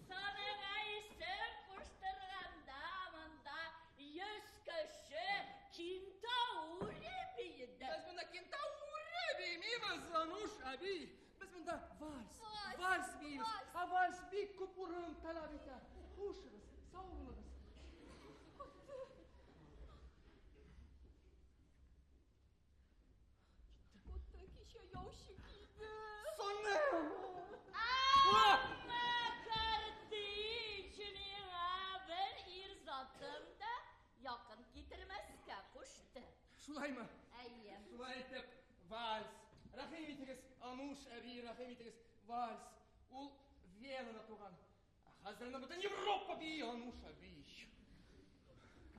Сонега исем куштырганда монда 100 кеше кентаури биеде. Без монда кентаури бимибез, Ануш әби. Без монда вальс, Вальс, вальс биибез. вальс. Ә вальс бик күп урын таләп итә. Хушыгыз, сау булыгыз. Кутты кичә яучы килде. Соны! Әмма Картыч миңа бер ир затын да якын китермәскә кушты. Шулаймы? Әйе. Шулай итеп, вальс. Рәхим итегез, Ануш әби, рәхим итегез, вальс. Ул Венада туган. Ә хәзер аны бөтен Европа бии, Ануш әби.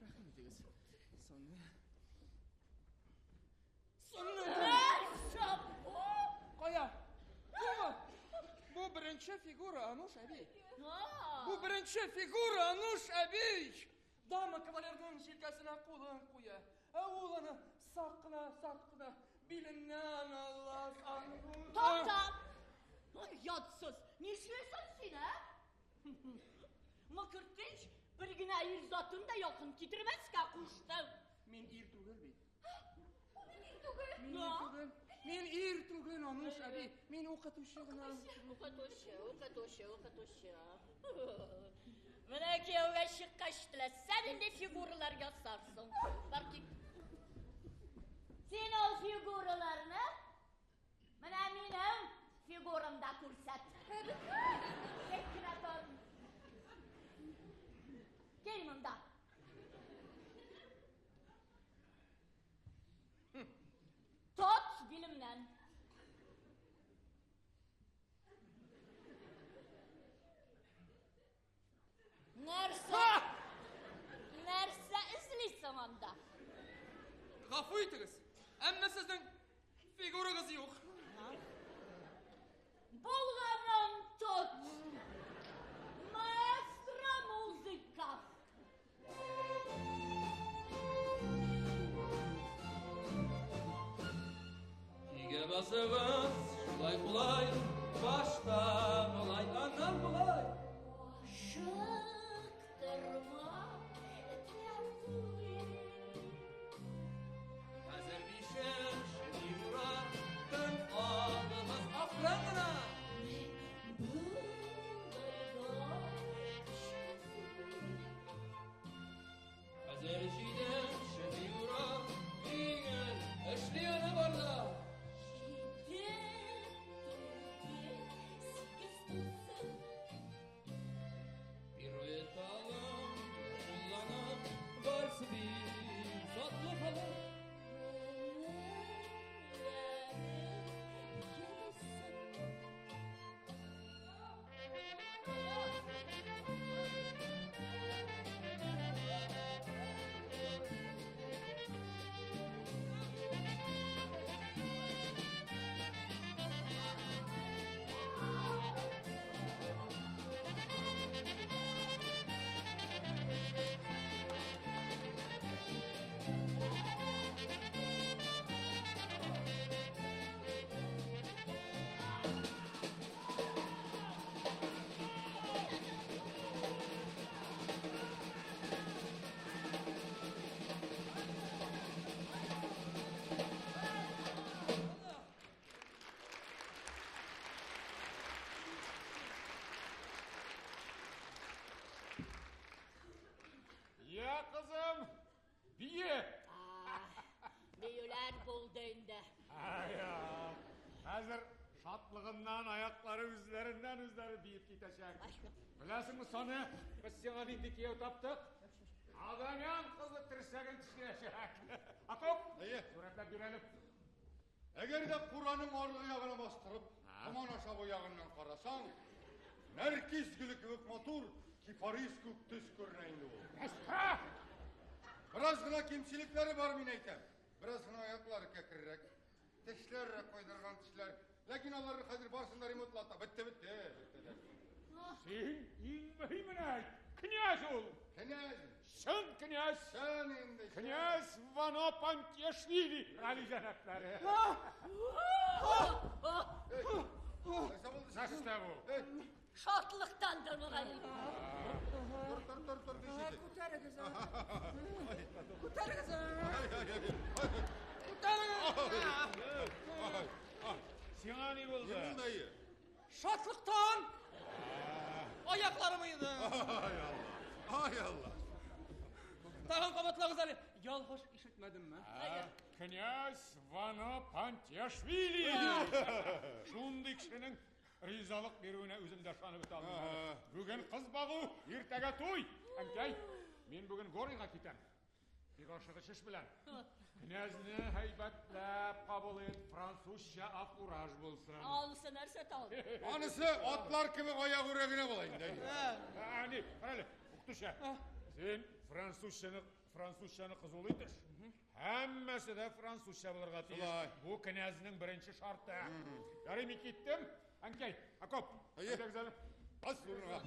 Рәхим итегез. Соны. Соны! Нәрсә бу? Кая? Бумы? Бу беренче фигура, Ануш әби. Бу беренче фигура, Ануш әби. Дама кавалерның җилкәсенә кулын куя. Ә ул аны сак кына, сак кына биленнән ала. Тукта! Оятсыз! Нишлисең син, ә? Мыкыртыч бер генә ир затын да якын китермәскә кушты. Мин ир түгел бит. Мин ир түгел. Мин ир түгел. Мин ир түгел, Ануш әби. Мин укытучы гына. Укытучы, укытучы, укытучы. Менә кияүгә чыккач теләсә нинди фигуралар ясарсың. Бар кит. Син ул фигураларны менә минем фигурамда күрсәт. Тик кенә тор. Кил монда. Тот билемнән. Нәрсә? Нәрсә эзлисең анда? Гафу итегез. Әмма сезнең фигурагыз юк. Булганын тот. Маэстро музыка. Көйгә басыгыз, шулай кулай, башта болай, аннан болай. Ашыктырма, этләр түгел. Хәзер бишенче фигура, тын алыгыз акрын гына. Хәзер җиденче фигура, җиңел, эшли аны барда. Җиде түгел, сигез тулсын. Пируэт алып, кулланып, вальс бии, затлы халык. Күңелләрем елысын. Я, кызым, бие! Биюләр булды инде. Ай, хәзер шатлыгыннан аяклары үзләреннән үзләре биеп китәчәк. Беләсеңме, Соня, без сиңа нинди кияү таптык? Адамян кызы терсәген тешләячәк. Акоп, Әйе. сурәтләп бир әле. Әгәр дә кураның аргы ягына бастырып, һаман аша бу ягыннан карасаң, нәркиз гөле кебек матур, кипарис күк төс күренә инде ул. Әстә! Бераз гына кимчелекләре бар, мин әйтәм. Бераз гына аяклары кәкрерәк, тешләре кайдырган тешләр. Ләкин аларны хәзер барысын да ремонтлата. Бетте, бетте, бетте. Син иң мөһимен әйт. Князь ул. Князь! Чын князь. Чын инде. Князь Вано Пантьяшвили, Гали җәнәпләре. Нәрсә бу? Шатлыктандыр, мөгаен. Тор, тор, тор, тор, дишите. Күтәрегез. Күтәрегез. Күтәрегез. Сиңа ни булды? Ни булды, әйе? Шатлыктан аякларым оеды. Ай Алла. Ай Алла. Тагын кабатлагыз әле. Ялгыш ишетмәдемме? Князь Вано Пантьяшвили. Шундый кешенең ризалык бирүенә үзем дә ышанып бетә алмыйм. Бүген кыз багу, иртәгә туй. Әнкәй, мин бүген Горыйга китәм. Бик ашыгыч эш белән. Князьне һәйбәтләп кабул ит, французча афураж булсын. Анысы нәрсә тагын? Анысы атлар кебек аягүрә генә була инде. Әни, карале, укытучы. Син французчаны кызулый төш. Һәммәсе дә французча булырга тиеш. Бу князьнең беренче шарты. Ярый, мин киттем. Әнкәй, Акоп, әйдәгез әле. Бас урынга.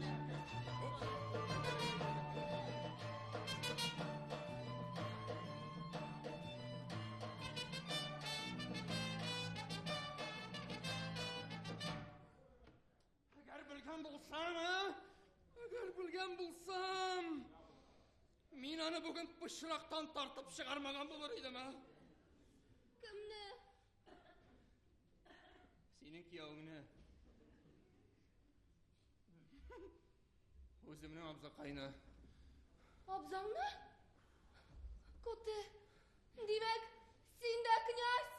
Әгәр белгән булсам, а? Әгәр белгән булсам, мин аны бүген пычрактан тартып чыгармаган булыр идем, а? Кемне? Синең киявеңне. Үземнең абзакайны. Абзаңны? Коты. Димәк, син дә князь?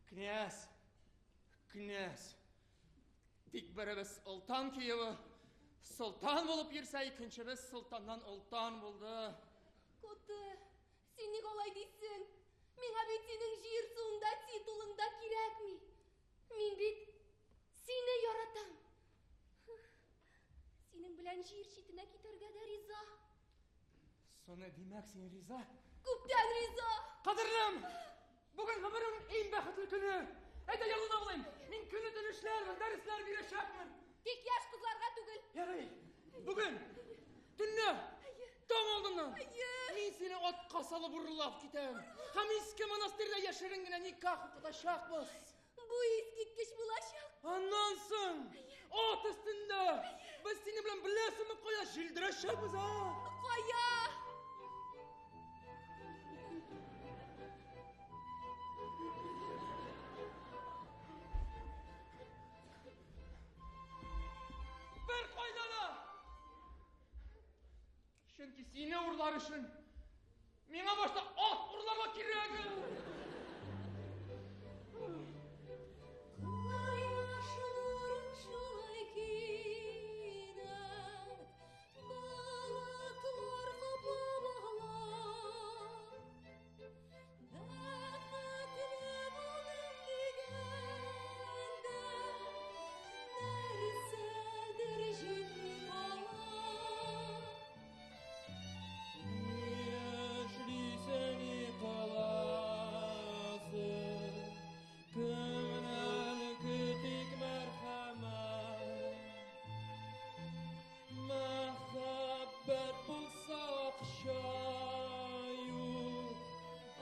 Князь. Князь. Тик беребез олтан кияве. Солтан булып йөрсә, икенчебез солтаннан олтан булды. Коты, син ник алай дисең? Миңа бит синең җир суыңда, титулың да кирәкми. Мин бит сине яратам. Синең белән җир читенә китәргә дә риза. Соны димәк, син риза? Күптән риза. Кадерлем, бүген гомерем иң бәхетле көне. Әйдә ялына булыйм. Мин көне төн эшләрмен, дәресләр бирәчәкмен. Тик яшь кызларга түгел. Ярый, бүген төнлә таң алдыннан мин сине атка салып урлап китәм. Һәм иске монастырьда яшерен генә никах укытачакбыз. Бу искиткеч булачак. Аннан соң ат өстендә без синең белән беләсеңме кая җилдерәчәкбез, а? Кая? Бер кайда да! Чөнки сине урлар өчен миңа башта ат урларга кирәк. Кояш нурын шулай кинәт болытлар каплап ала. Бәхетле булдым дигәндә, нәрсәдер җитми кала. Ни эшлисең, ни кыласың? Кемнән көтик мәрхәмәт? Мәхәббәт булса акча юк,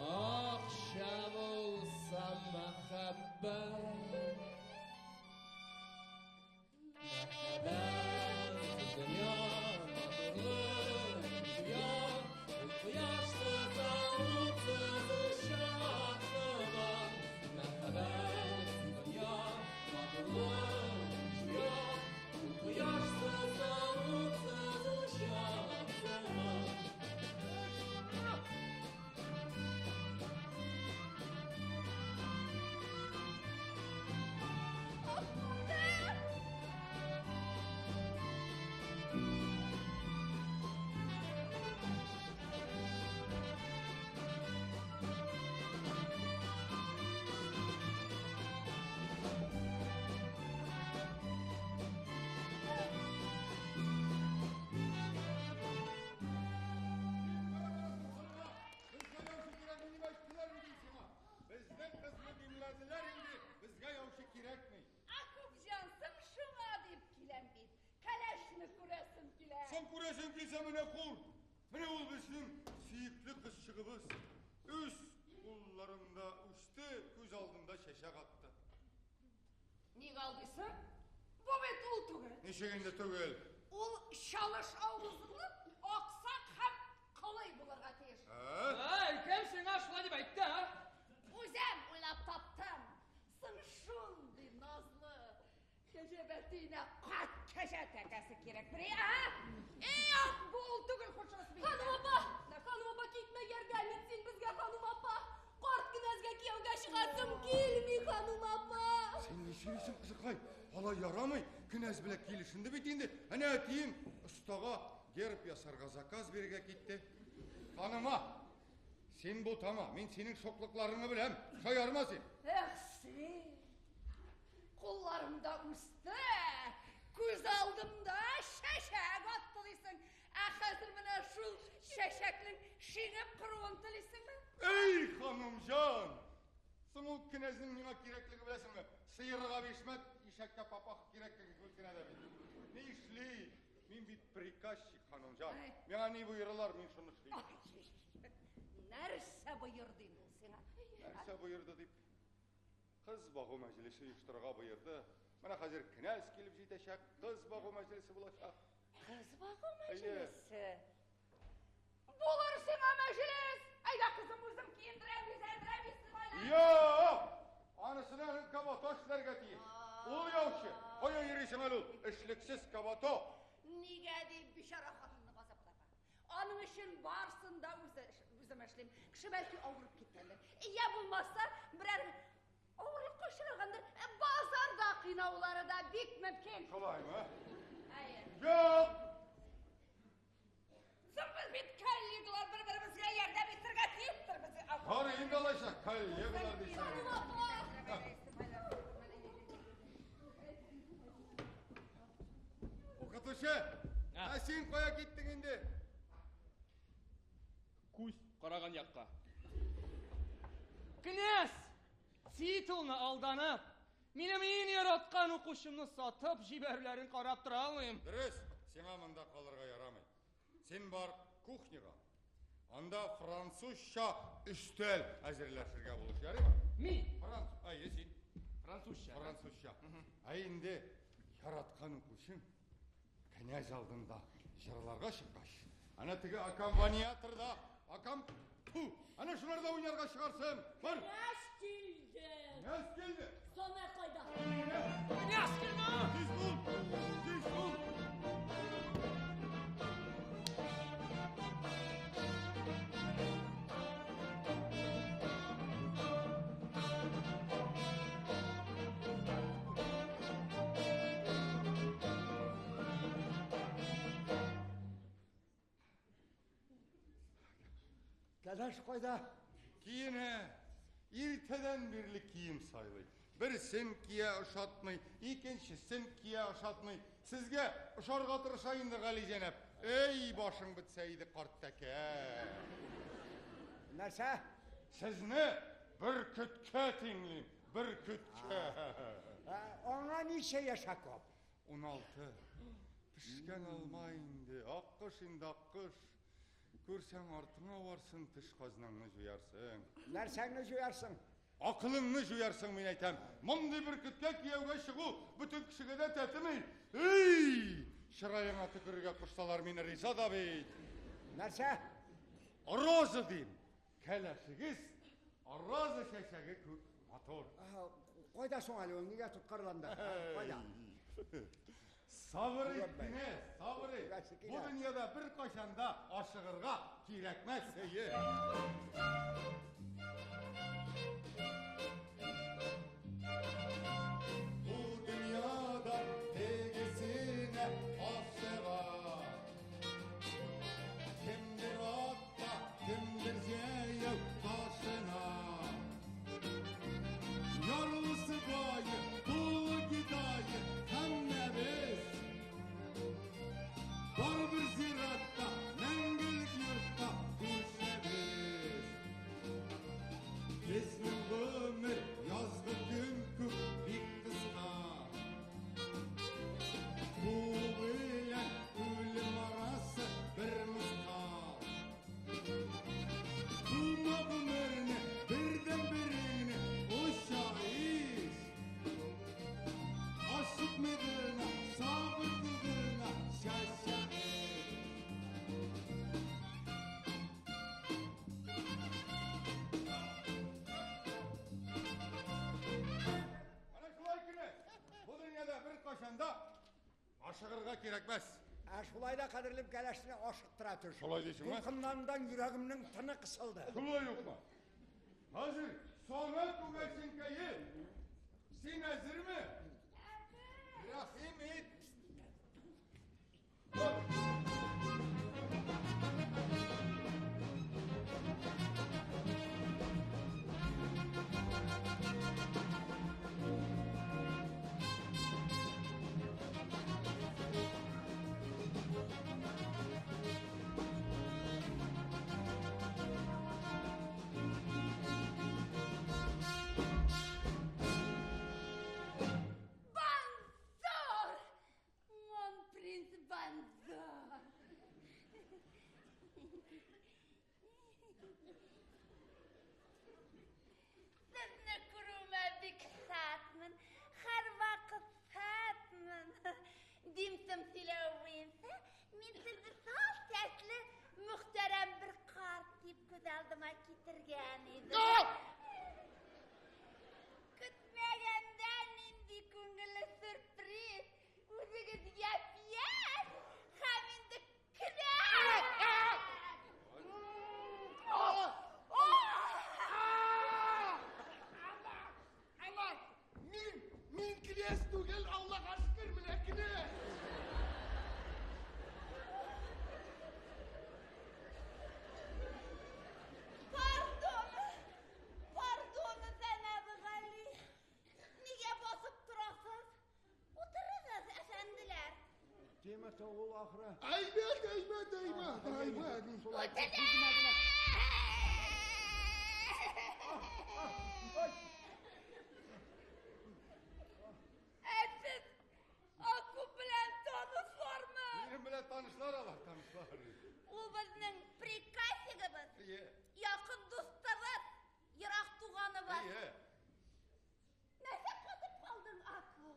акча булса мәхәббәт. Мәхәббәт дөнья матурлык дөнья, ул кояшсыз да утсыз учак сыман. Мәхәббәт дөнья матурлык дөнья, ул кояшсыз да утсыз учак сыман. Безгә яучы кирәкми дип әйттеләр бит сиңа. Безнең кызны димләделәр инде, безгә яучы кирәкми. Акупҗан, соң шуңа дип киләм бит. Кәләшне күрәсем килә. Соң күрәсең килсә менә күр. Менә ул безнең сөекле кызчыгыбыз. Үз кулларымда үсте, күз алдында чәчәк атты. Ник алдыйсың? Бу бит ул түгел. Ничек инде түгел? Ул чалыш авызлы, аксак һәм кылый булырга тиеш. Ә? Кем сиңа шулай дип әйтте, а? Үзем уйлап таптым. Соң шундый назлы. Кәҗә бәтиенә кат кәҗә тәкәсе кирәк. Бер, а? Юк, бу ул түгел, хушыгыз бит. Ханым апа! Ханым апа, китмә, ярдәм ит син безгә, ханым апа! Карт кенәзгә кияүгә чыгасым килми, ханым апа! Син ни сөйлисең, кызыкай? Алай ярамый. Кенәз белән килешенде бит инде. Әнә әтием остага герб ясарга заказ бирергә китте. Ханыма, син бутама, мин синең шоклыкларыңны беләм. Шаярма син. Эх, син! Кулларымда үсте, күз алдымда чәчәк атты дисең. Ә хәзер менә шул чәчәкнең шиңеп коруын телисеңме? Эй, ханымҗан! Соң ул кенәзнең миңа кирәклеге беләсеңме? Сыерга бишмәт, ишәккә папах кирәк кебек кенә дә бит. Ни эшли? Мин бит приказчик, ханымҗан. Миңа ни боералар, мин шуны эшлим. Нәрсә боерды инде ул сиңа? Нәрсә боерды дип? Кыз багу мәҗлесе оештырырга боерды. Менә хәзер кенәз килеп җитәчәк, кыз багу мәҗлесе булачак. Кыз багу Әйе. мәҗлесе. Булыр сиңа мәҗлес! Әйдә, кызым, үзем киендерәм, бизәндерәм, исемайлар. Юк! Анысына кабато эшләргә тиеш. Ул яучы. Кая йөрисең әле ул? Эшлексез кабато. Нигә дип бичара хатынны газапларга? Аның өчен барсын да үзе үзем эшлим. Кеше бәлки авырып киткәндер. Я булмаса, берәр авырлыкка очрагандыр. Базарда кыйнаулары да бик мөмкин. Шулаймы? Әйе. Юк! Соң без бит коллегалар бер-беребезгә ярдәм итәргә тиештербез. Ярый инде алайса, коллегалар дисең. Укытучы, ә син кая киттең инде? Күз караган якка. Князь! Титулны алданып, минем иң яраткан укучымны сатып җибәрүләрен карап тора алмыйм. Дөрес, сиңа монда калырга ярамый. Син бар кухняга. Анда французча өстәл әзерләшергә булыш, ярыймы? Мин? Франц, әйе, син. Французча. Французча. Ә инде яраткан укучың князь алдында җырларга чыккач, әнә теге аккомпаниаторда, акком... Фу, әнә шуларда уйнарга чыгарсың. Бар. Князь килде. Князь килде. Самовар кайда? Князь килде! Тиз бул! Тиз бул! Кәләш кайда? Киенә. Иртәдән бирле кием сайлый. Берсен кия ошатмый, икенчесен кия ошатмый. Сезгә ошарга тырыша инде Гали җәнәп. Эй, башың бетсә иде, карт тәкә. Нәрсә? Сезне бөркеткә тиңлим, бөркеткә. Аңа ничә яшь, Акоп? 16. Пешкән алма инде, аккош инде аккош. Күрсәң артыңа аварсың, теш казнаңны җуярсың. Нәрсәңне җуярсың? Акылыңны җуярсың, мин әйтәм. Мондый бөркеткә кияүгә чыгу бөтен кешегә дә тәтеми. Эй! Чыраеңа төкерергә кушсалар, мин риза да бит. Нәрсә? Роза дим. Кәләшегез роза чәчәге күк матур. Кайда соң әле ул? Нигә тоткарланды? Кайда? Сабыр ит, кенәз, сабыр ит. Бу дөньяда бер кайчан да ашыгырга кирәкмәс. Әйе. Бу дөньяда тегесенә ашыга. Кемдер атта, кемдер җәяү ташына. Ярлысы бае, тулы гидае, һәммәбез. Барыбер зиратта, мәңгелек йортта күршебез. Безнең Ашыгырга кирәкмәс. Ә шулай да, кадерлем, кәләшне ашыктыра төш. Шулай дисеңме? Дулкынланудан йөрәгемнең тыны кысылды. Шулай укмы? Хәзер сана күгәрченкәе. Син әзерме? Рәхим ит. Бонзор! Мон принц Бонзор! Сезне күрүемә бик шатмын, һәрвакыт шатмын. Димсем сөйләве буенча, мин сезне сал чәчле, мөхтәрәм бер карт дип күз алдыма китергән идем. Көтмәгәндә нинди күңелле сюрприз! Үзегез япь-яшь һәм инде кенәз! Алла! Мин князь түгел, Аллага шөкер, менә князь! Пардон! Пардон, Зәнәбе Гали. Нигә басып торасыз? Утырыгыз, әфәнделәр. Тимати ул ахыры. Әйбәт, әйбәт, әйбәт, әйбәт. Ә сез Акүп белән танышлармы? Минем белән танышлар алар, танышлар. Ул безнең приказчигыбыз, Әйе. якын дустыбыз, ерак туганыбыз. Әйе. Нәрсә катып калдың, Аку?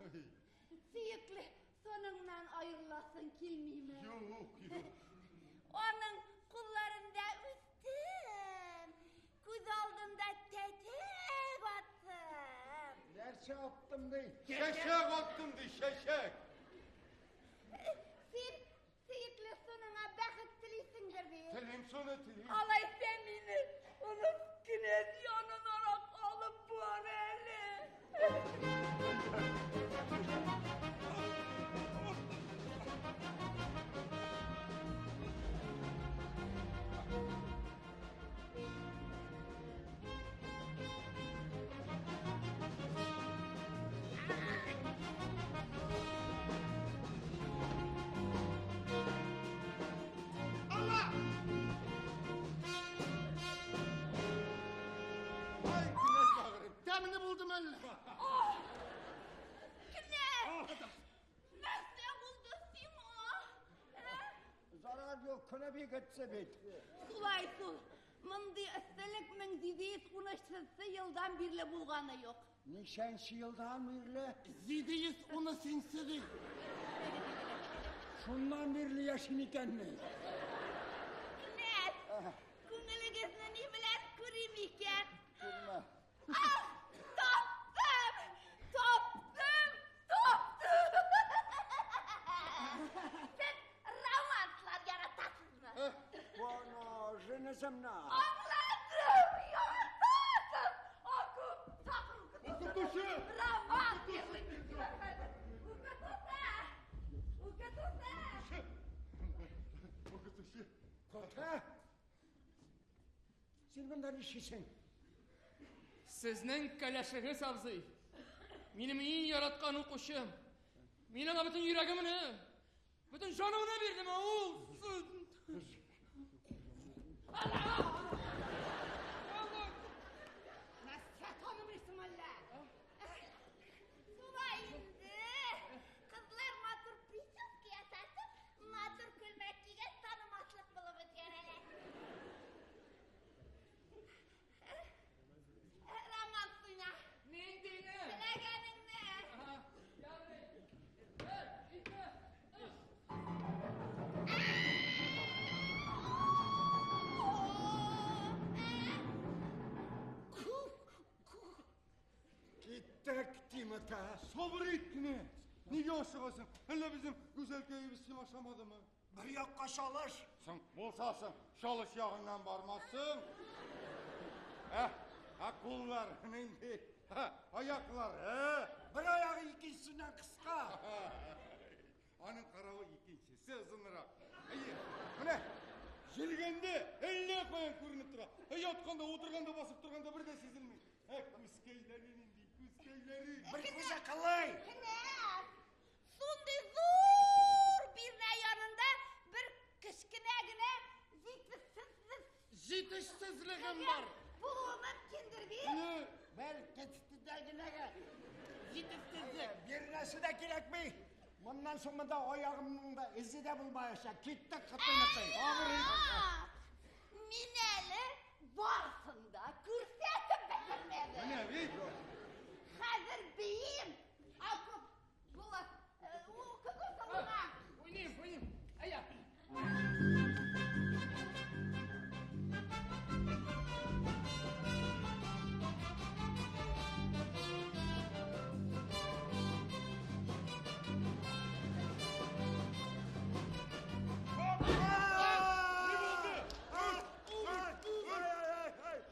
Сөекле, соныңнан аерыласың килмиме? Юк, юк. Аның кулларында үстем, күз алдында тәтек аттым. Нәрсә аттым ди? Чәчәк аттым ди, чәчәк. Син сөекле соныңа бәхет телисеңдер бит. Телим шуны, телим. Алайса мине олуг князь янынарак алып бар әле. Ай, князь багрым. Тәмле булдым әллә? Князь! Нәрсә булды сиңа? Ә? Зарар юк, көне бик итсе бит. Шулай шул. Мондый эсселек 1713 елдан бирле булганы юк. Ничәнче елдан бирле? 713 ди. Шуннан бирле яшим икәнме? Князь, күңелегезне ни белән күрим икән? Күрмә. Ах, таптым! Таптым! Таптым! Сез романслар яратасызмы? Воно, женеземна. Аңладым! Яратасыз! Акүп, тагын Укытучы! Роман Укытучы! Укытучы! Укытучы. Кота. Син монда нишлисең? Сезнең кәләшегез абзый. Минем иң яраткан укучым. Мин аңа бөтен йөрәгемне, бөтен җанымны бирдем, ә ул Нәрсә танымыйсың әллә? Шулай инде. Кызлар матур прическа ясатып, матур күлмәк кигән танымаслык булып үзгәрәләр. Роман сиңа. Ниндине? Теләгәнеңне. Бер, ике, өч. Киттек, Тимати. Сабыр ит, князь. Нигә ашыгасың? Әллә безнең гүзәлкәебез сиңа ошамадымы? Бер якка чалыш. Соң, булса соң, чалыш ягыннан бармассың. Ә, ә куллар нинди? Һә, аяклары. Бер аягы икенчесеннән кыска. Аның каравы икенчесе озынрак. Әйе, менә йөргәндә әллә каян күренеп тора. Ә ятканда, утырганда, басып торганда бер дә сизелми. Ә күзкәйләре нинди, күзкәйләре. Бер күзе кылый. Кенәз! Шундый зур бирнә янында бер кечкенә генә җитешсезлек Җитешсезлегем бар. булуы мөмкиндер бит. Бер кечкенә генә Җитешсезлек. Бирнәсе дә кирәкми. Моннан соң монда аягымның да эзе дә булмаячак. Киттек, кытый-мытый. Мин әле барсын да күрсәтеп бетермәдем. Менә бит. Хәзер биим. Акып була. Укы Уйныйм, уйныйм. Әйдә. Ни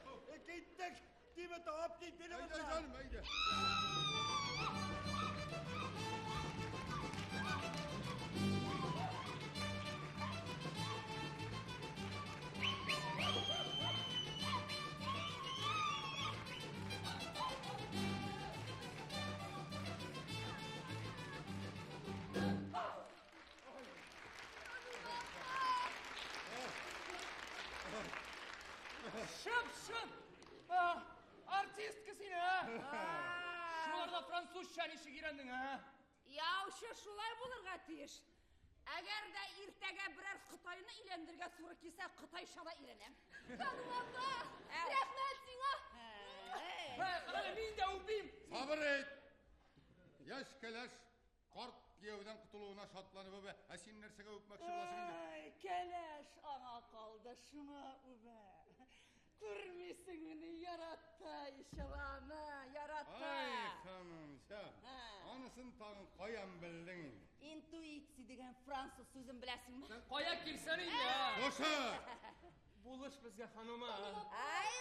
булды? Киттек. Тиме тап кит биреп. Әйдә, җаным, әйдә. Шып-шып! А, Артистка син, а? Шуларда французча ничек өйрәндең, а? Яучы шулай булырга тиеш. Әгәр дә иртәгә берәр Кытайны өйләндерергә туры килсә, Кытайча да өйрәнәм. Ханым апа, рәхмәт сиңа. Һә, карале, мин дә үбим. Сабыр ит. Яшь кәләш карт кияүдән котылуына шатланып үбә. Ә син нәрсәгә үпмәкче буласың инде? Ай, кәләш аңа калды, шуңа үбә. Күрмисеңмени, ярата ич ул аны, ярата. Ай, ханымча. Анысын тагын каян белдең инде? Интуиция дигән француз сүзен беләсеңме? Кая килсән инде, а? Бушы! Булыш безгә, ханыма. Ай,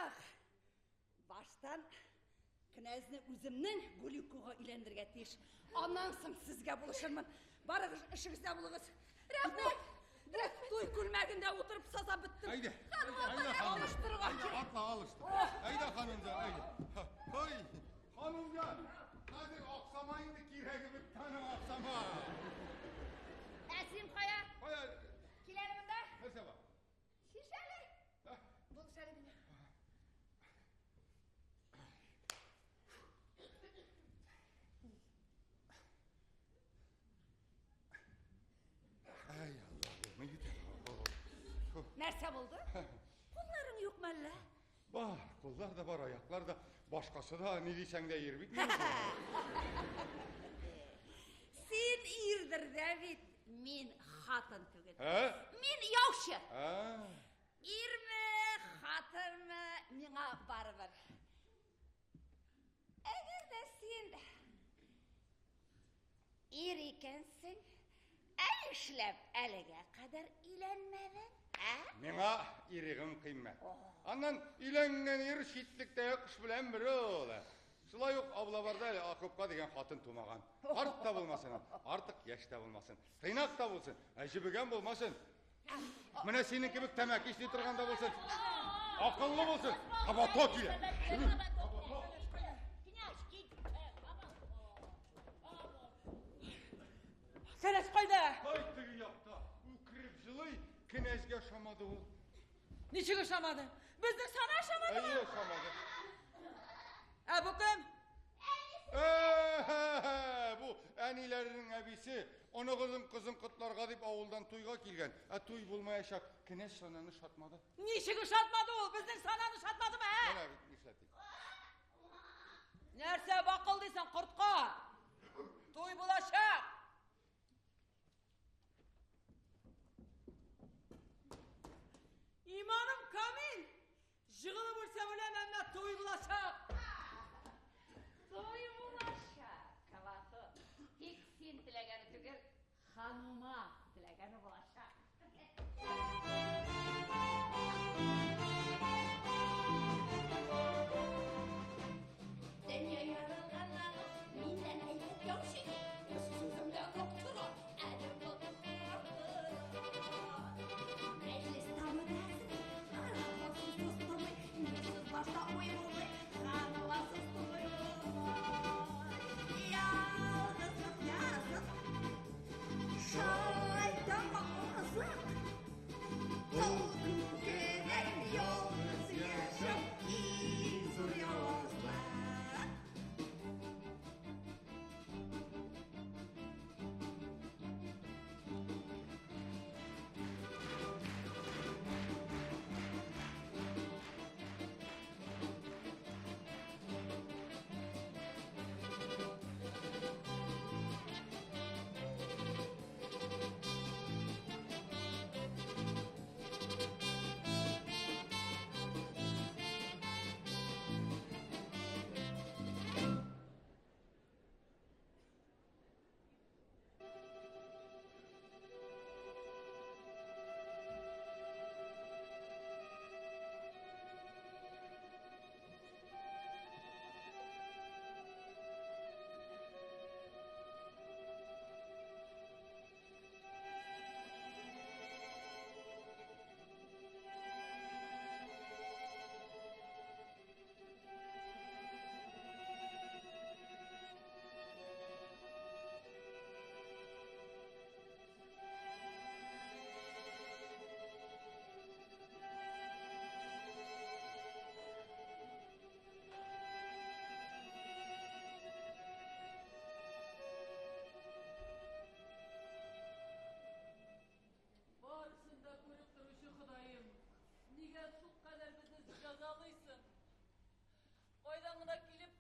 ах! Баштан князьне үземнең Гулюкога өйләндерергә тиеш. Аннан соң сезгә булышырмын. Барыгыз эшегездә булыгыз. Рәхмәт! Бу туй күлмәгендә утырып сазап беттем. Әйдә. Ханым апа, Әйдә, ханым. алыштырырга Әйдә, кирәк. атла, алыштыр. Әйдә, ханымҗан, әйдә. Ой, ханымҗан, хәзер аксама инде кирәге бетте аның аксама. Ә син кая? Кая, Кил әле монда. нәрсә бар? Шиш әле. Булыш әле миңа. Ай, Аллаһым, егет. Нәрсә булды? Кулларың юкмы әллә? Бар, куллар да бар, аяклар да, башкасы да, ни дисәң дә ир бит. Син ирдер дә бит, мин хатын түгел. Ә? Мин яучы. Ә? Ирме, хатынмы, миңа барыбер. Әгәр дә син ир икәнсең, ә нишләп әлегә кадәр өйләнмәдең, ә? Миңа ирегем кыйммәт. Аннан өйләнгән ир читлектәге кош белән бер ул. Шулай ук аблабарда әле Акупка дигән хатын тумаган. Карт та булмасын, артык яшь тә булмасын. Тыйнак та булсын, ә җебегән булмасын. Менә синең кебек тәмәке исни торган да булсын. Акыллы булсын. Кабато килә. Князь, кит. Кәләш кайда? Ай, теге якта үкереп җылый, кенәзгә ошамады ул. Ничек ошамады? Безнең сана ошамадымы? Әйе, ошамады. Ә бу кем? Ә, бу әниләренең әбисе, оныгының кызын котларга дип авылдан туйга килгән. Ә туй булмаячак. Кенәз сананы ошатмады. Ничек ошатмады ул? Безнең сананы ошатмадымы, ә? Менә бит нишләтик. Нәрсә бакылдыйсың, кортка? Туй булачак. Иманым камил. Жығылып үлсәм үләм, әмма туй булачак. Туй булачак, Кабато. Тик Ханума теләгәне булачак. Дөнья яралганнан миннән әйбәт яучы юк. Үз сүземдә нык торам, әле батып Мәҗлес тамадасы, арабасыз тостымый, минсез башта уйрылмый, ханымасыз туй булмый. Ялгызлык язык, шайтан азык. Тол кебек ялгыз яшәү иң зур явызлык. Барысын да күреп торучы Ходаем, нигә шул кадәр безне җәзалыйсың? Кайдан гына килеп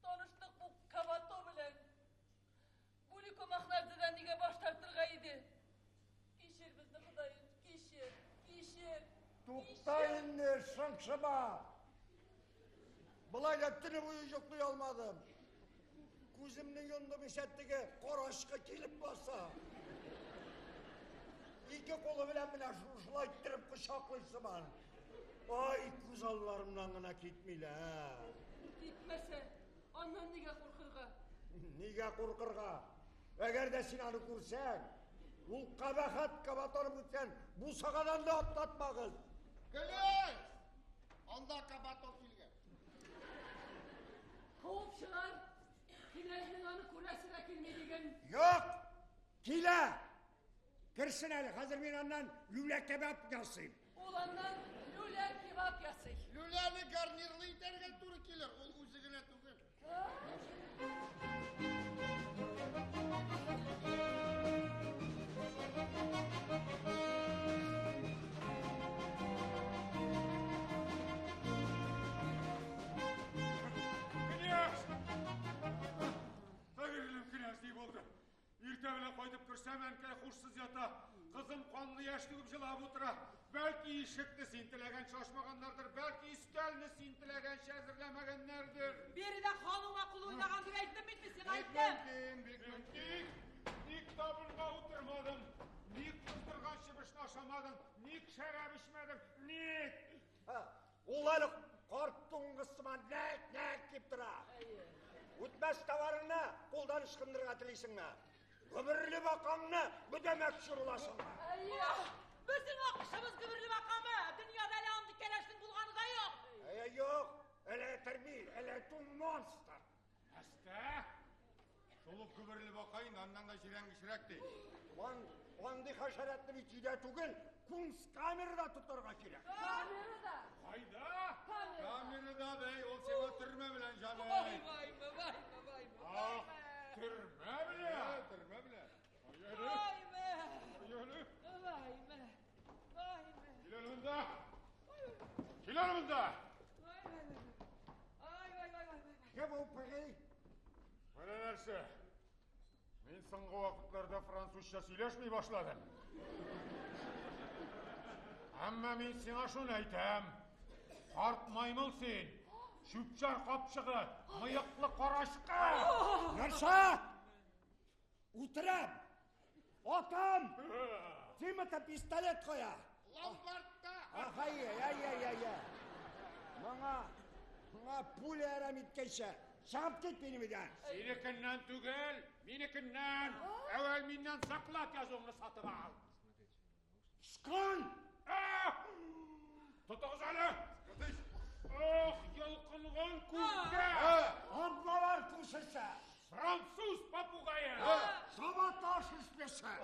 таныштык бу Кабато белән? Гулико Махнадзедан нигә баш тартырга иде? Кичер безне, Ходаем, кичер, кичер. Тукта инде, шыңшыма. Болай да төне буе йоклый алмадым. Күземне йомдым исә теге карачкы килеп баса. Ике кулы белән менә шушылай иттереп кочаклый сыман. Ай, күз алларымнан гына китмиләр. Китмәсә, аннан нигә куркырга? Нигә куркырга? Әгәр дә син аны күрсәң, ул кабахәт Кабатоны бүтән бусагадан да атлатмагыз. Кенәз! Анда Кабато килгән. Куып чыгар. Кенәзнең аны күрәсе дә килми диген. Юк! Килә! Керсен әле, хәзер мин аннан люлә кебаб ясыйм. Ул аннан люлә кебаб ясый. Люляны гарнирлы итәргә туры килер, ул үзе генә түгел. Князь! Хәерлем, князь, ни булды? Иртә белән кайтып керсәм, әнкәй хушсыз ята. Кызым канлы яшь түгеп җылап утыра. Бәлки ишекне син теләгәнчә ачмаганнардыр, бәлки өстәлне син теләгәнчә әзерләмәгәннәрдер. Биредә ханума кул уйнаган дип әйттем бит мин сиңа, Бик әйттем. мөмкин, бик мөмкин. Ник табынга утырмадың? Ник кыздырган чебешне ашамадың? Ник шәраб эчмәдең? Ник? Ха, Ул әле карт дуңгыз сыман нәк-нәк дип тора. Үтмәс товарыңны кулдан ычкындырырга телисеңме? Гомерле бакаңны бөдәмәкче буласыңмы? Әйе. Безнең акышыбыз гөберле бакамы? Дөньяда әле андый кәләшнең булганы да юк. Әйе, юк, әле термин, әле тун монстр. Әстә! Шул ук гөберле бака инде, аннан да җирәнгечрәк ди. Ан, андый хәшәрәтне бит өйдә түгел, кунсткамерада тотарга кирәк. Камерада. Кайда? Камерада. Камерада ди, ул сиңа төрмә белән җаным. Вай, вай, вай, вай, Ах, вай. төрмә белән. Төрмә белән. Вай, Ай, вай, вай. Кил әле монда. Кил әле монда. Ай, вай, вай, вай. Кем ул пыгый? Менә нәрсә. Мин соңгы вакытларда французча сөйләшми башладым. Әмма мин сиңа шуны әйтәм. Карт маймыл син. Чүп-чар капчыгы, мыеклы карачкы. Нәрсә? Үтерәм! Атам! Тимата пистолет кая? Ломбардта! Ах, әйе, әйе, әйе. Моңа, моңа пуля әрәм иткәнче, чыгып кит минем өйдән. Синекеннән түгел, минекеннән. Әүвәл миннән заклад язуыңны сатып ал. Шкан! Тотыгыз әле! Ох, йолкынган күркә! Аблалар күршесе! Француз попугае! Саботаж эшлесе!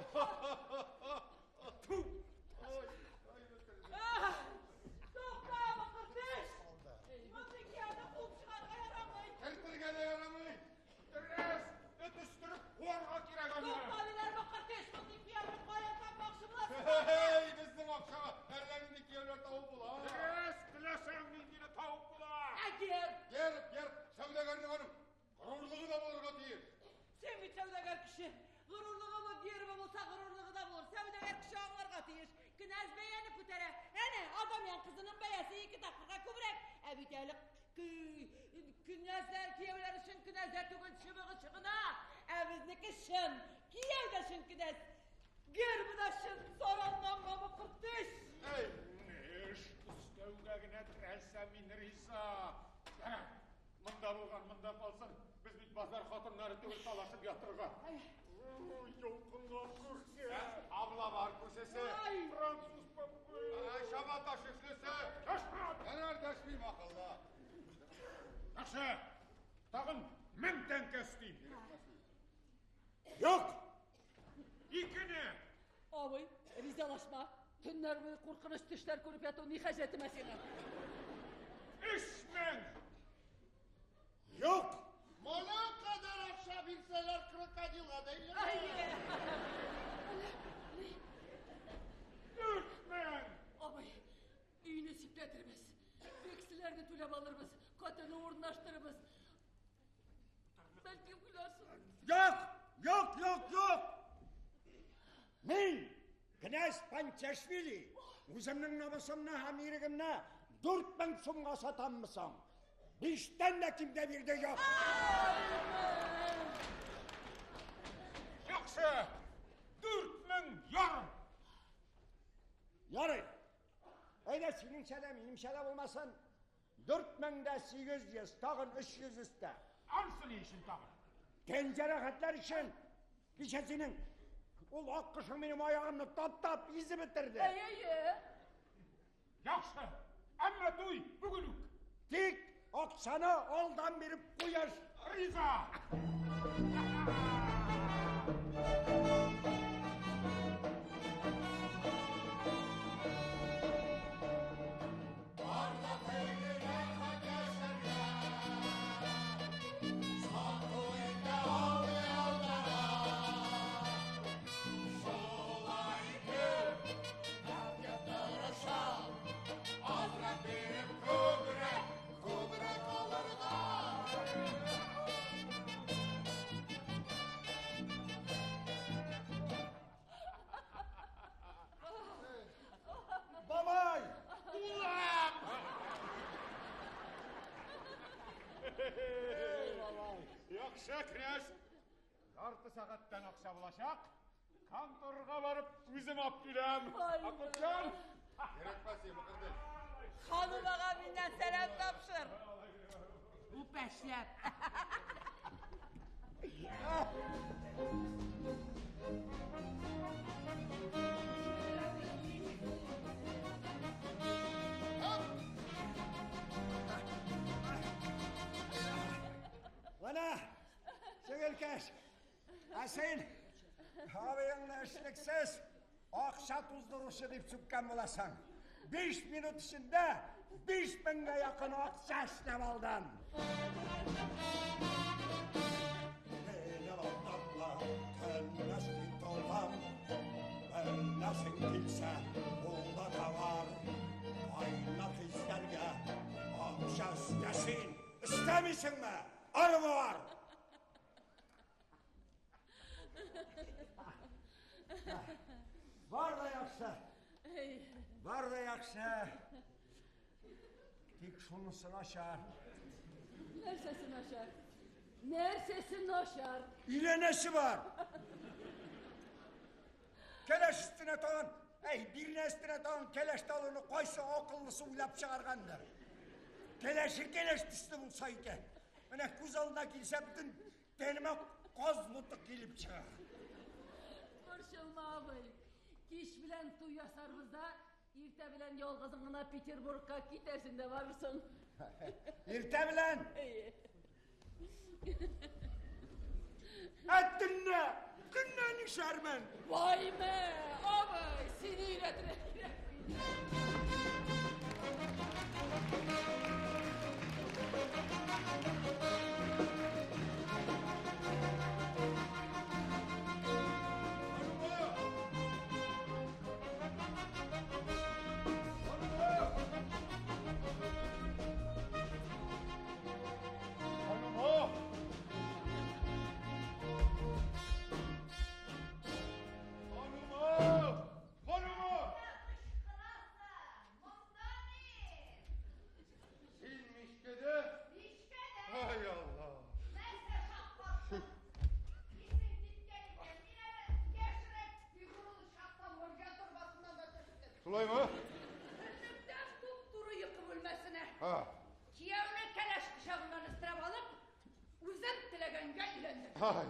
Тукта, Мыкыртыш! Мондый кияүне куып чыгарга ярамый. Кертергә дә ярамый. Дөрес! Эт өстереп куарга кирәк аны! Тукта, диләр, Мыкыртыш! Мондый кияүне каян тапмакчы буласың? Һей, безнең акчага әллә нинди кияүләр табып була. Дөрес! Теләсәң ниндине табып була! Ә герб? Герб, герб, сәүдәгәрнең аның горурлыгы да булырга тиеш. Син бит сәүдәгәр кеше. Горурлыгы гербы булса, горурлыгы да булыр. Сәүдәгәр кеше аңларга тиеш. Кенәз бәяне күтәрә. Әнә, Адамян кызының бәясе ике тапкырга күбрәк. Ә бит әле кенәзләр кияүләр өчен кенәзләр түгел, чыбыгы чыгына. Ә безнеке чын. Кияү дә чын кенәз. Гербы да чын. Саранланма, Мыкыртыш. Әй, эш өстәүгә генә терәлсә мин риза. Әнә, монда булган, монда калсын. Без бит базар хатыннары түгел талашып ятырга. Ой, йолкынган күркә. Абла бар күршесе. Француз попугае. Чабата шөшлесе. Дәшмә! Ярар, дәшмим акылла. Яхшы. Тагын 1000 тәңкә өстим. Юк! Икене! Абый, ризалашма. Төннәр буе куркыныч төшләр күреп яту ни хаҗәтемә сиңа? 3000! Юк! Моның кадәр акча бирсәләр, крокодилга да әйләнә. 4000! Абый, өйне сипләтербез. Векселәрне түләп алырбыз, котыны урнаштырырбыз. Бәлки уйларсың. Юк! Юк, юк, юк! Мин, князь Панчашвили, үземнең намусымны һәм ирегемне 4000 сумга сатаммы соң? 5-тән дә кимдә бирде юк. Яхшы! 4500! Ярый. Әйдә, синеңчә дә, минемчә дә булмасын. 4800, тагын 300 өстә. Анысы ни өчен тагын? Тән җәрәхәтләр өчен. Кичә синең ул ак кошың минем аягымны таптап изеп бетерде. Әйе, әйе. Яхшы! Әмма туй бүген үк! Тик акчаны алдан биреп куяш. Риза! Бабай! Улам! Яхшы, князь. Ярты сәгатьтән акча булачак. Конторга барып үзем алып киләм. Акылчан! Кирәкмәс, Мыкыртыш. Ханымага миннән сәлам тапшыр. Үпәшләп. Менә, сеңелкәш, ә син абыеңны эшлексез акча туздыручы дип сүккән буласың. 5 минут эчендә 5000гә якын акча эшләп алдым. Минем атаклы көнләш титулым, беләсең килсә, кулда да бар. Кайнар хисләргә акча өстәсен. Өстәмисеңме? Арымы бар. Бар да яхшы. Бар да яхшы. Тик шунысы начар. Нәрсәсе начар? Нәрсәсе начар? Өйләнәсе бар. Кәләш өстенә тагын, әй, бирнә өстенә тагын кәләш алуны кайсы акыллысы уйлап чыгаргандыр. Кәләше кәләш төсле булса икән. Менә күз алдына килсә, бөтен тәнемә каз боты килеп чыга. Борчылма, абый. Кич белән туй ясарбыз да, иртә белән ялгызың гына Петербургка китәрсең дә барырсың. Иртә белән? Әйе. Ә төнлә? Төнлә нишләрмен? Ваймә, абый, сине өйрәтергә кирәк. Ханыма! Ханыма! Ханыма! Син мичкәдә? Мичкәдә. Ай Алла! Нәрсә шаккаттың? Исең киткән икән. Мин әле яшьрәк фигуралы чакта морҗа торбасыннан да төштем. Шулаймы? Көнлектән туп-туры йокы бүлмәсенә. Һа. Кияүне кәләш кочагыннан өстерәп алып, үзем теләгәнгә өйләндем. Ай.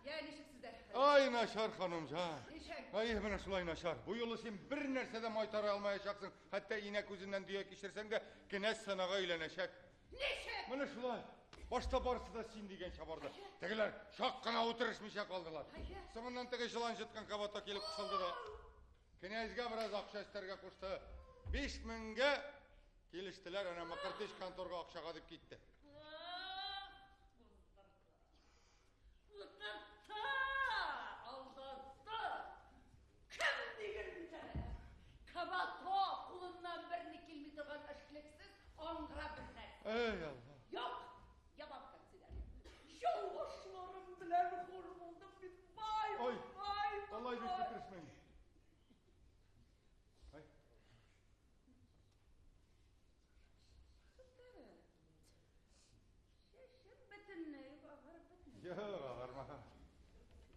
Я, ничек сездә? Ай, начар, ханымҗан. Ничек? Ай, менә шулай начар. Бу юлы син бер нәрсә дә майтара алмаячаксың. Хәтта инә күзеннән дөя кичерсәң дә, кенәз санага өйләнәчәк. Ничек? Менә шулай. Башта барысы да син дигәнчә барды. Тегеләр чак кына утырышмыйча калдылар. Соңыннан теге җылан җыткан кабата килеп кысылды да. Кенәзгә бераз акча өстәргә кушты. 5000-гә килештеләр, әнә Мыкыртыш конторга акчага дип китте. Утыртты! Алдатты! Кем диген бит әле? Кабато кулыннан берни килми торган эшлексез аңгыра бер нәрсә. Эй, Алла. Юк, ябам канцелярия. Юлдашларым белән хур булдым бит. Вай, Ой, вай, алай бик вай. бетерешмәй. Ай. Чәчем бөтенләй үк агарып бетмәде. Юк, агарма.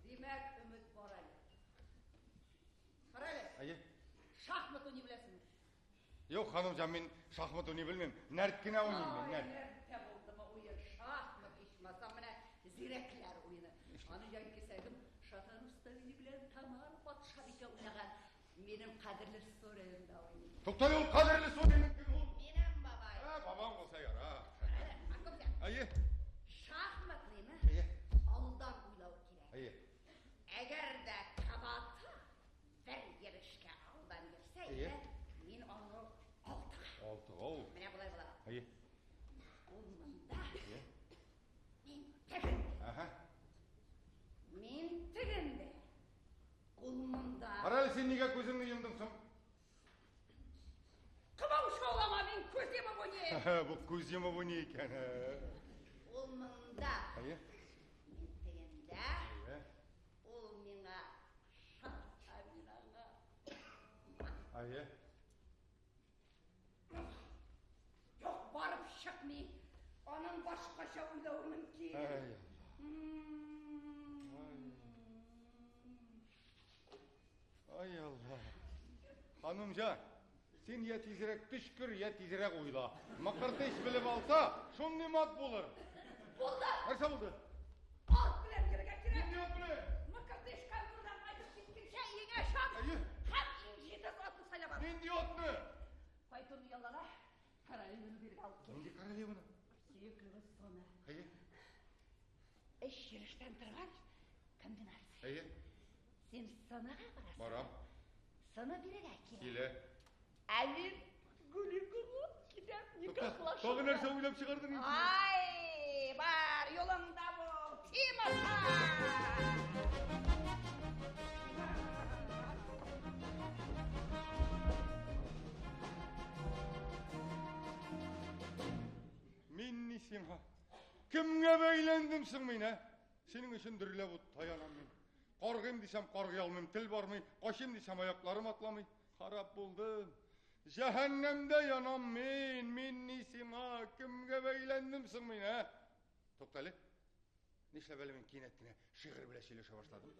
Димәк, өмет бар әле. Кара әле, Әйе. шахмат уйный беләсеңме? Юк, ханымҗан, мин шахмат уйный белмим. Нәрт кенә уйныйм мин, Ай, нәрт. нәртә булдымы уен, шахмат ичмасам, менә зирәкләр уены. Аны җанкисәгем Шатан Руставели белән Тамара патшабикә уйнаган. Минем кадерле Сорем да уйный. Туктале, ул кадерле Соренең кем ул? Минем бабай. Ә, бабаң булса ярар. Акылҗан. Әйе. Шахматлыйны Әйе. алдан уйлау кирәк. Әйе. Әгәр дә кабаты бер йөрешкә алдан йөрсә, Әйе. мин аны алтыга. Алтыга ул. Менә болай була. Әйе. Ул монда. Әйе. Мин тегендә. Аһа. Мин тегендә. Ул монда. Кара әле, син нигә күзеңне йомдың соң? Кымау шаулама, мин күз йомып уйныйм. Бу күз йомып уйный икән. Ул монда. Әйе. Мин тегендә. Әйе. Ул миңа шат, ә мин аңа. Әйе. Юк, барып чыкмый. Аның башкача уйлавы мөмкин. Әй. Ай Алла. Ханымҗан, син я тизрәк төшкер, я тизрәк уйла. Мыкыртыш белеп алса, шундый мат булыр. Булды. Нәрсә булды? Ат белән йөрергә кирәк. Нинди ат белән? Мыкыртыш контордан кайтып киткәнчә өеңә чап. Әйе. Һәм иң җитез атны сайлап ал. Нинди атны? Кайтуны яллара. Королеваны биреп алып кил. Нинди королеваны? Сөеклебез Сона. Әйе. Өч йөрештән торган комбинация. Әйе. Син Сонага барасың. Барам. Сона бирегә килә. Килә. Ә мин Гулигуга китәм, никахлашырга. Тагы нәрсә уйлап чыгардың инде? Ай, бар, юлыңда бул, Тимоша! Мин ни сиңа? Кемгә бәйләндем соң мин, ә? Синең өчен дөрләп утта янам мин. Каргыйм дисәм, каргый алмыйм, тел бармый, качыйм дисәм, аякларым атламый. Харап булдым. Җәһәннәмдә янам мин. Мин ни сиңа? Кемгә бәйләндем соң мин, ә? Туктале. Нишләп әле мин кинәт кенә шигырь белән сөйләшә башладым?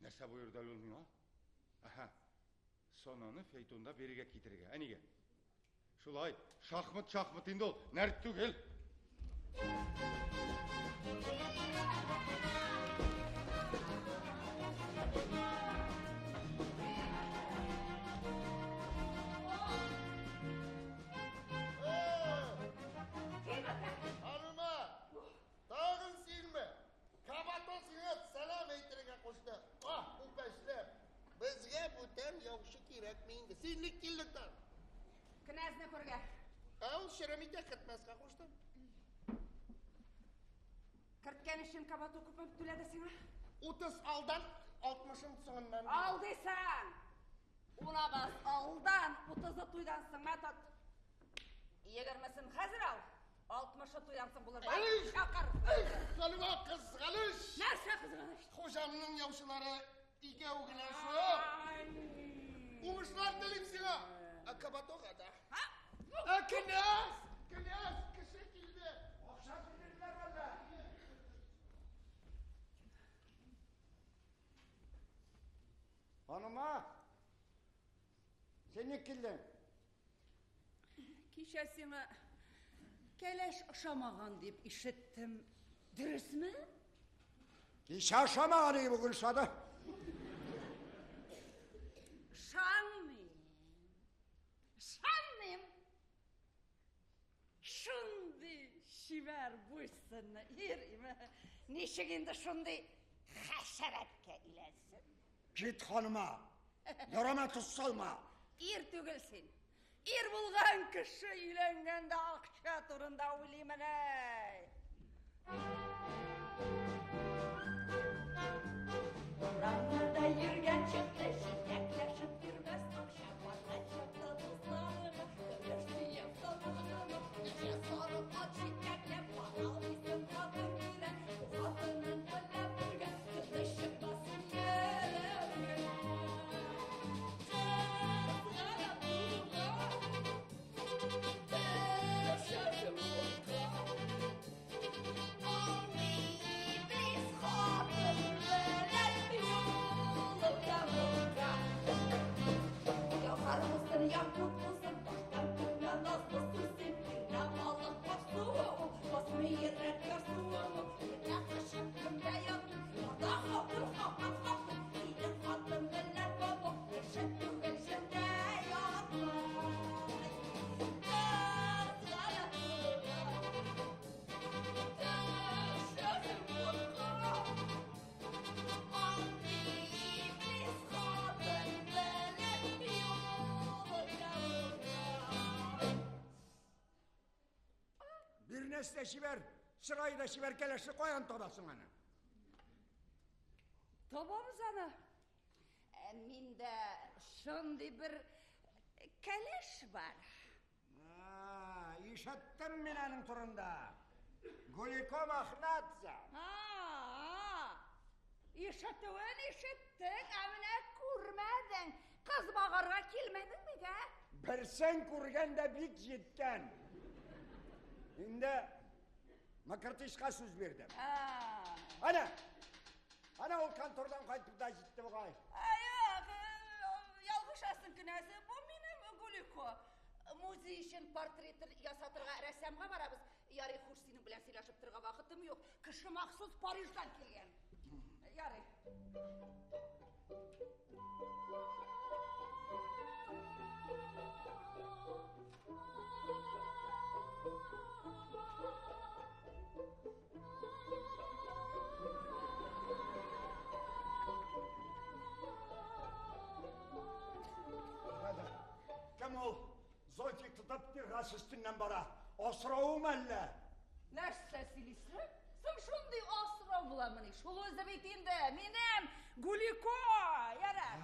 Нәрсә боерды әле ул миңа? Әһә. Сонаны фейтонда бирегә китерергә. Ә нигә? Шулай, шахмат шахмат инде ул, нәрт түгел. Ханыма, тагын синме? Кабатон сиңа сәлам әйтергә кушты. Аһ, үпәшләп. Безгә бүтән яучы кирәкми инде. Син ник килдең тагын? Кенәзне күргә. Ә ул черем итә кертмәскә кушты. Керткән өчен Кабато күпме түләде сиңа? 30 алдан, 60-ын соңыннан. Алдыйсың! Унабыз алдан, 30-ы туйдан соң, мә тот. 20-сен хәзер ал, 60-ы туйдан соң булыр. Бар, Эй! чакыр. Халыма кызганыч! Нәрсә кызганыч? Хуҗамның яучылары икәү генә шул. Уңышлар телим сиңа. Ә Кабатога да. Ә кенәз! Кенәз кеше килде. Акча бирделәр әллә? Ханыма, син ник килдең? Кичә сиңа кәләш ошамаган дип ишеттем. Дөресме? Кичә ошамаган иде, бүген ошады. Ышанмыйм. Ышанмыйм. Шундый чибәр буйсынны ир име? Ничек инде шундый хәшәрәткә өйләнсен? Кит, ханыма. Ярама тоз салма. Ир түгел син. Ир булган кеше өйләнгәндә акча турында уйлыймыни? Урамнарда йөргән чакта җитәкләшеп йөрмәс, акча барган чакта дусларыңа көмеш сөяк салганы, ничә сары ат җитәкләп бара алмыйсың хатын белән, бу хатының белән бергә тыныч чыкмасын әләмгә. Кызгана булга, төшәсең утка. Алмый хатын белән юлым ямылга. Яңгыр булсын, яңгыр булсын, таштан көннән назлы сүзен, иртә балык басуы ул, басмый йөрәк ярсуы ул. Менә кышын көндә ятып, ята хатын, хатын, хатын, синең хатын белән бабам, кеше түгел җендә ятмай. Кызгана булга, төшәсең утка. Андый хатын белән юлым ямылга. Бирнәсе дә чибәр, чырае да чибәр кәләшне каян табасың аны? Табабыз аны. Миндә шундый бер кәләш бар. А, ишеттем мин аның турында. Гулико Махнадзе. Ишетүен ишеттең, ә менә күрмәдең. Кыз багарга килмәдең бит, ә? Берсен күргән дә бик җиткән. Инде Макартышка сүз бирдем. Ана, ана ул контордан кайтып да җитте бугай. Юк, ялгышасың, кенәзе. Бу минем Гулико. Музей өчен портретын ясатырга рәссамга барабыз. Ярый, хуш, синең белән сөйләшеп торырга вакытым юк. Кеше махсус Париждан килгән. Ярый. Хәзер, кем ул? Зонтик тотып терраса өстеннән бара. Асравымы әллә? Нәрсә сөйлисең? Соң шундый асрау буламыни? Шул үзе бит инде минем Гулико. Ярар.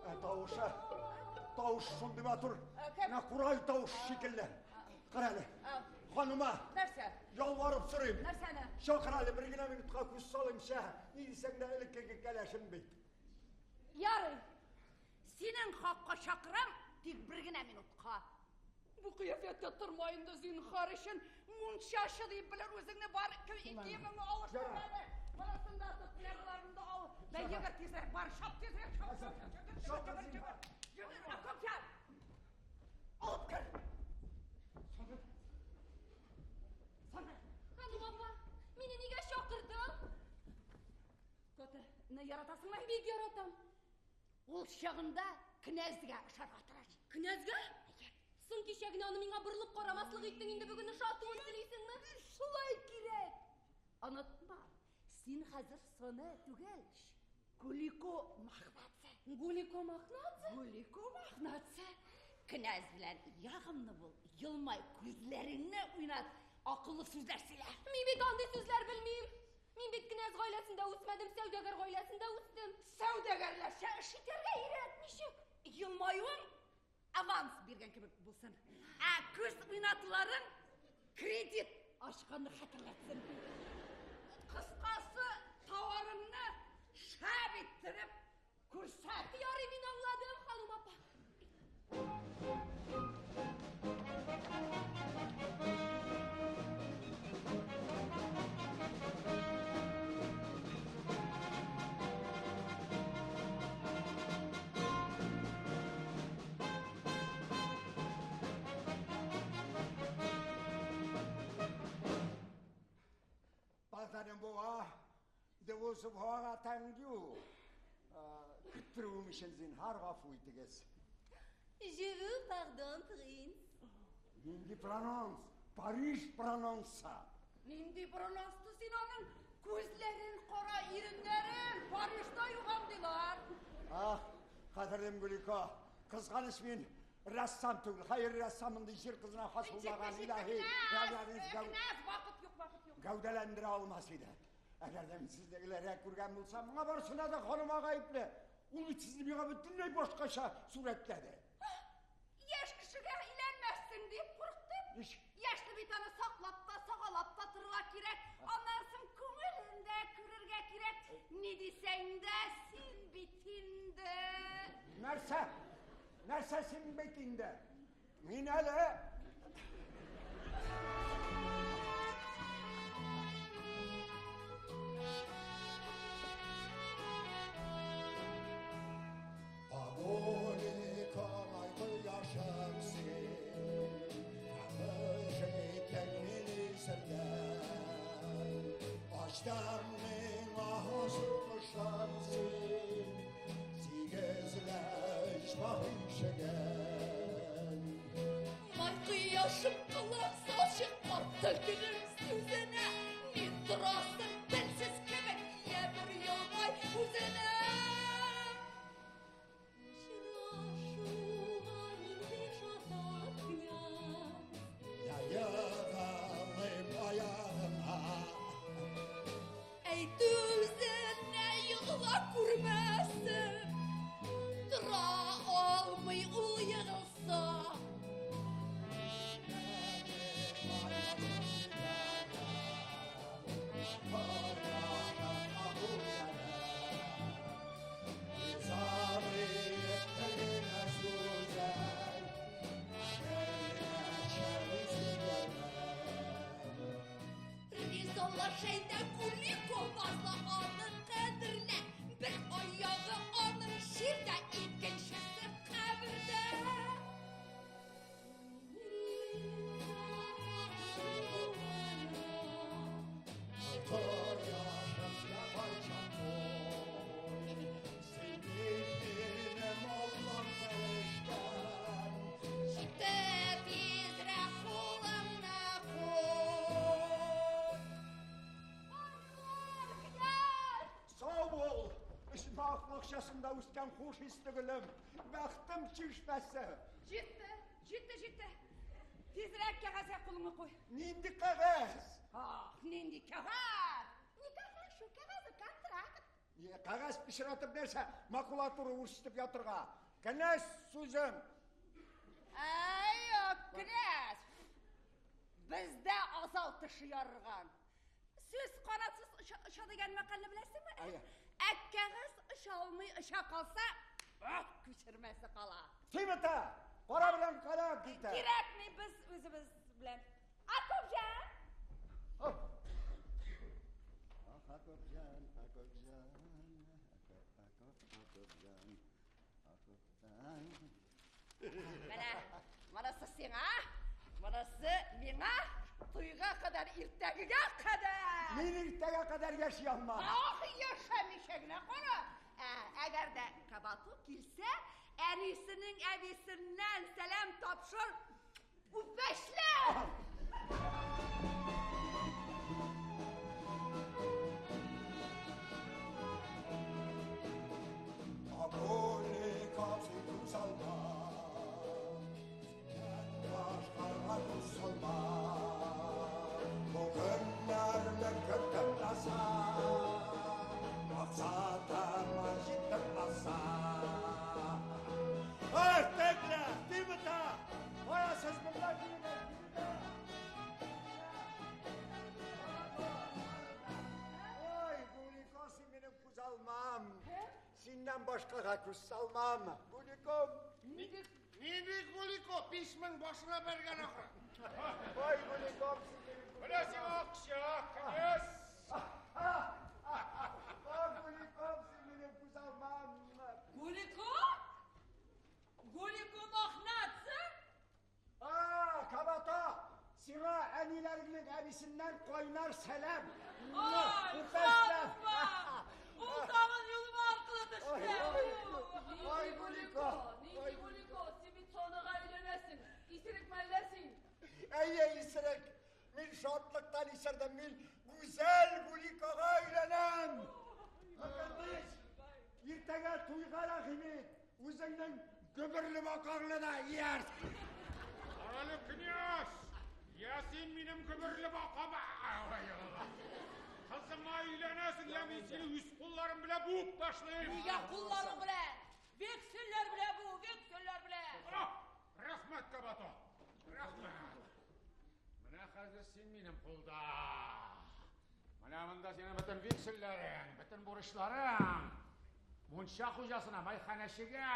Ә тавышы, тавыш шундый матур. Кем? Менә курай тавыш шикелле. Кара әле. Ханума. Нәрсә? Ялварып сорыйм. Нәрсәне? Чакыр әле бер генә минутка күз салыймчы. Ни дисәң дә элеккеге кәләшем бит. Ярый. Синең хакка чакырам, тик бер генә минутка. Бу кыяфәттә торма инде зинһар өчен. Мунчачы дип белер үзеңне бар киемеңне алыштыр әле. Монысын да тот, менә боларны да ал. Бәй, йөгер тизрәк, бар, чап тизрәк, чап, чап, чап, чап, чап, чап, йөгер, Акопчан. Алып кер. Ханум апа, мине нигә чакырдың? Котыны яратасыңмы? Бик яратам. Ул чагында князьгә ошарга тырыш. Князьгә? Соң кичә генә аны миңа борылып карамаслык иттең, инде бүген ошатуын телисеңме? Шулай кирәк. Онытма, син хәзер соны түгел. Гулико Махнадзе. Гулико Махнадзе? Гулико Махнадзе. Князь белән ягымлы бул, елмай, күзләреңне уйнат, акыллы сүзләр сөйлә. Мин бит андый сүзләр белмим. Мин бит князь гаиләсендә үсмәдем, сәүдәгәр гаиләсендә үстем. Сәүдәгәрләрчә эш итәргә өйрәт, ничек? Елмаюың аванс биргән кебек булсын. Ә күз уйнатуларың кредит ачканны хәтерләтсен. Кыскасы, товарыңны шәп иттереп күрсәт. Ярый, мин аңладым, ханум апа. Pardonnez-moi de vous avoir attendu. Көттерүем өчен зинһар гафу итегез. Je vous pardonne, принц. Нинди прононс? Париж прононсы. Нинди прононсты син аның күзләрен, кара иреннәрен, Парижда юк андыйлар. Ах, кадерлем Гулико, кызганыч мин рәссам түгел. Хәер, рәссам мондый җир кызына хас булмаган илаһи Князь, вакыт юк, вакыт юк. Гәүдәләндерә алмас иде. Әгәр дә мин сездәгеләргә күргән булсам, моңа барысына да ханыма гаепле. Ул бит сезне миңа бөтенләй башкача сурәтләде. Яшь кешегә өйләнмәссең дип курыктым. Яшьне бит аны саклап та, сагалап та торырга кирәк. Аннан соң күңелен дә күрергә кирәк. Ни дисәң дә, син бит инде. Нәрсә? Нәрсә син бит инде? Мин әле Май кояшым колак салчы карт төлкенең сүзенә. Ни торасың телсез кебек, я бер елмай үзенә. Очрашуга мин бик шатам, князь. Я егылыйм аягыңа. Әйт үзенә егыла күрмәсен. Тора алмый ул егылса. Ризалаш әйдә Гулико базла аны кадерлә. Бер аягы аның җирдә, икенчесе кабердә. Җитте тизрәк кулыңны куй. Сау бул! Оҗмах бакчасында үскән хуш исле гөлем, бәхтем чишмәсе. Җитте, җитте, җитте. Тизрәк кәгазьгә кулыңны куй. Нинди кәгазь? Ах, нинди кәгазь? Ни кәгазь шул, кәгазь, контракт. Кәгазь пычратып нәрсә, макулатура үрчетеп ятырга. Кенәз сүзем. Әй, кенәз. Бездә азау теше ярырган. Сүз канатсыз оча, оча дигән мәкальне беләсеңме? Әйе. Ә кәгазь оча алмый оча калса, күчермәсе кала. Тимета! Кара белән каләм китә. Кирәкми, без үзебез белән. Акопҗан! Ах, Акопҗан, Акопҗан, Акоп, Акоп, Акопҗан, Акопҗан. Менә, монысы сиңа, монысы миңа, туйга кадәр иртәгегә кадәр. Мин иртәгә кадәр яши алмам. Ах, яшәмичә генә кара. Ә, әгәр дә Кабату килсә, әнисенең әбисеннән сәлам тапшыр, үпәшлә! Ой, Гулико, син минем күз алмам. Синнән башкага күз салмам. Гуликом. Нинди Гулико? 5000 башына бәргән ахры. Ой, Гуликом, син минем күз Менә сиңа акча, князь! Ой, Гуликом, син минем күз алмам. Гулико? Гулико мохнатсы? А, Кабата, сиңа әниләреңнең әбисеннән кайнар сәлам. Ай, Үпәшләп. ханума! Ул тагын юлыма аркылы төште. Ой, ой, Гулико. Нинди Гулико? Син бит сонага өйләнәсең. Исерек мәллә син? Әйе, исерек. Мин шатлыктан исердем. Мин гүзәл Гуликога өйләнәм. Мөкатдис, иртәгә туйга рәхим ит. Үзеңнең гөберле бакаңны да иярт. Карале, князь! Я син минем гөберле бакама! Ай, Алла! Кызыма өйләнәсең, я мин сине үз кулларым белән буып ташлыйм. Нигә кулларың белән? Векселләр белән бу, векселләр белән. А, Рәхмәт, Кабато! Рәхмәт! Менә хәзер син минем кулда. Менә монда синең бөтен векселләрең, бөтен бурычларың. Мунча хуҗасына, майханәчегә,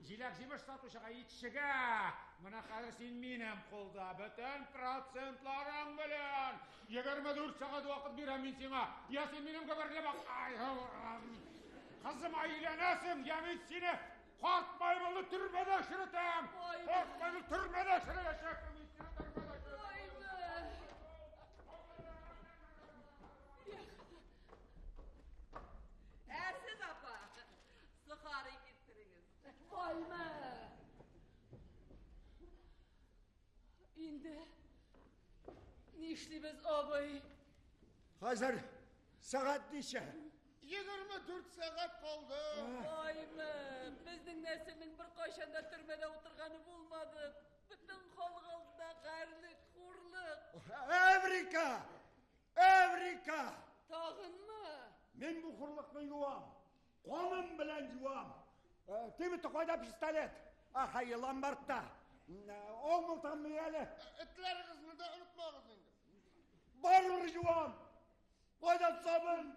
җиләк-җимеш сатучыга, итчегә. Менә хәзер син минем кулда, бөтен процентларың белән. 24 сәгать вакыт бирәм мин сиңа. Я син минем гөберле бак. Ай, Кызыма өйләнәсең, я мин сине карт маймылны төрмәдә черетәм. Ой. Карт маймыл төрмәдә череячәк. Мин сине төрмәдә черетәм. Ой, Ә сез апа, сухари китерегез. Вайма! Инде нишлибез, абый? Хәзер сәгать ничә? 24 сәгать калды. Вайма! Безнең нәселнең беркайчан да төрмәдә утырганы булмады. Бөтен халык алдында гарьлек, хурлык. Эврика! Эврика! Тагынмы? Мин бу хурлыкны юам. Каным белән юам. Тимете кайда пистолет? Аха, ломбардта. Ау мылтыгымны әле. Этләрегезне дә онытмагыз инде. Барыбер юам. Кайда сабын?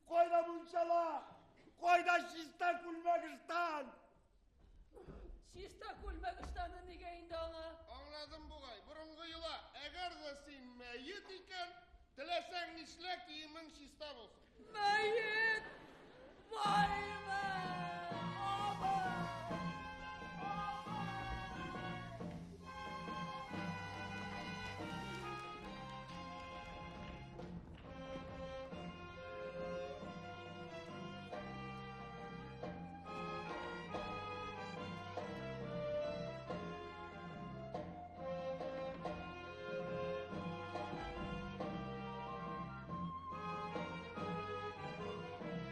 Кайда мунчала? Кайда чиста күлмәк-ыштан? Чиста күлмәк-ыштаны нигә инде аңа? Аңладым бугай. Борынгы йола, әгәр дә син мәет икән, теләсәң нишлә, киемең чиста булсын. Мәет! Вайма! Абый! Ай,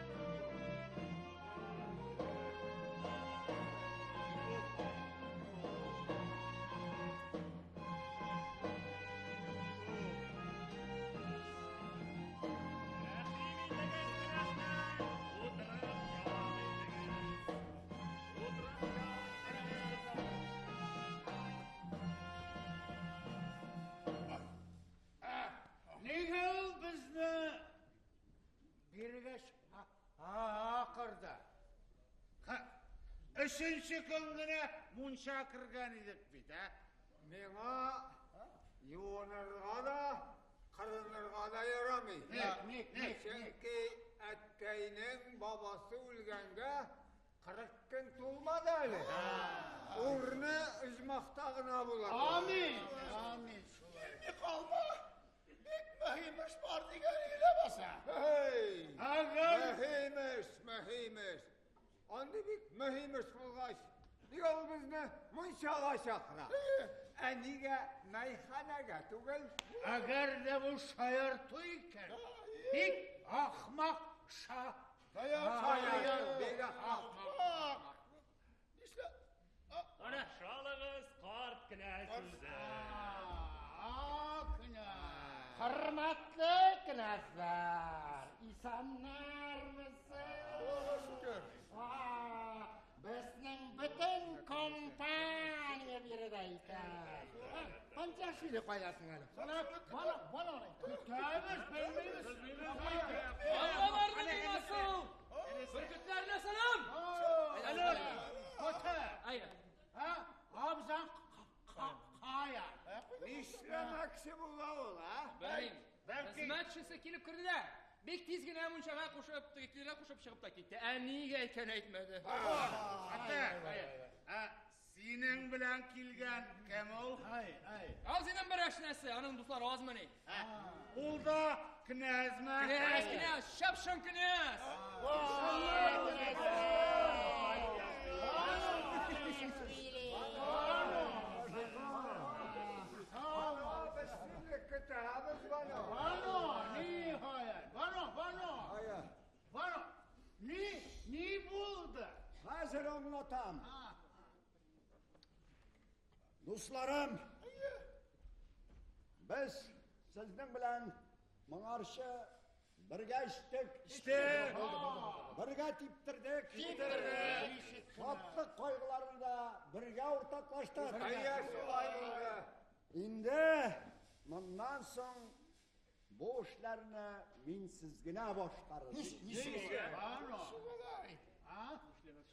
Акырда. Өченче көн генә мунча кергән идек бит, ә? Миңа юынырга да, кырынырга да ярамый. Ник, ник, Чөнки әткәйнең бабасы үлгәнгә 40 көн тулмады әле. Урыны оҗмахта гына була. Амин. Амин. Килми калма. Бик мөһим эш бар дигән илә баса. Һей! Әгәр Мөһим эш, мөһим эш. Андый бик мөһим эш булгач, нигә ул безне мунчага чакыра? Ә нигә мәйханәгә түгел? Әгәр дә бу шаярту икән, бик ахмак ша. Шаяр, бик ахмак. Нишлә? Ана шалыгыз карт кенәз үзе. Хөрмәтле кенәзләр, исәннәрмесез? Шөкер. Безнең бөтен компания биредә икән. Пантяшвили кайдасың әле? Бана, бана, бана. Көтәбез, белмибез. Аллаларның имасы! Бөркетләренә сәлам! Әле, көтә. Әйдә. Ha? Абзан кая? Нишләмәкче була ул, а? Белмим. Бәлки- Хезмәтчесе килеп керде дә, бик тиз генә мунчага кушып, тегетләргә кушып чыгып та китте. Ә нигә икән әйтмәде. Ата, ә синең белән килгән кем ул? Ай, ай. Абзыйның бер әшнәсе, аның дуслары азмыни? Ул да князьме? Князь, князь, шапшаң князь! Без сине көтәбез, Вано. Вано, ниһаять. Вано, Вано. Ая, Вано. Ни, ни булды? хәзер аңлатам. Дусларым, без сезнең белән моңарчы бергә эчтек. Эчтек. Бергә типтердек. Типтердек. Шатлык кайгыларны да бергә уртаклаштык. Әйе, шулай булды. Инде моннан соң бу эшләрне мин сез генә башкарырсыз. Вано.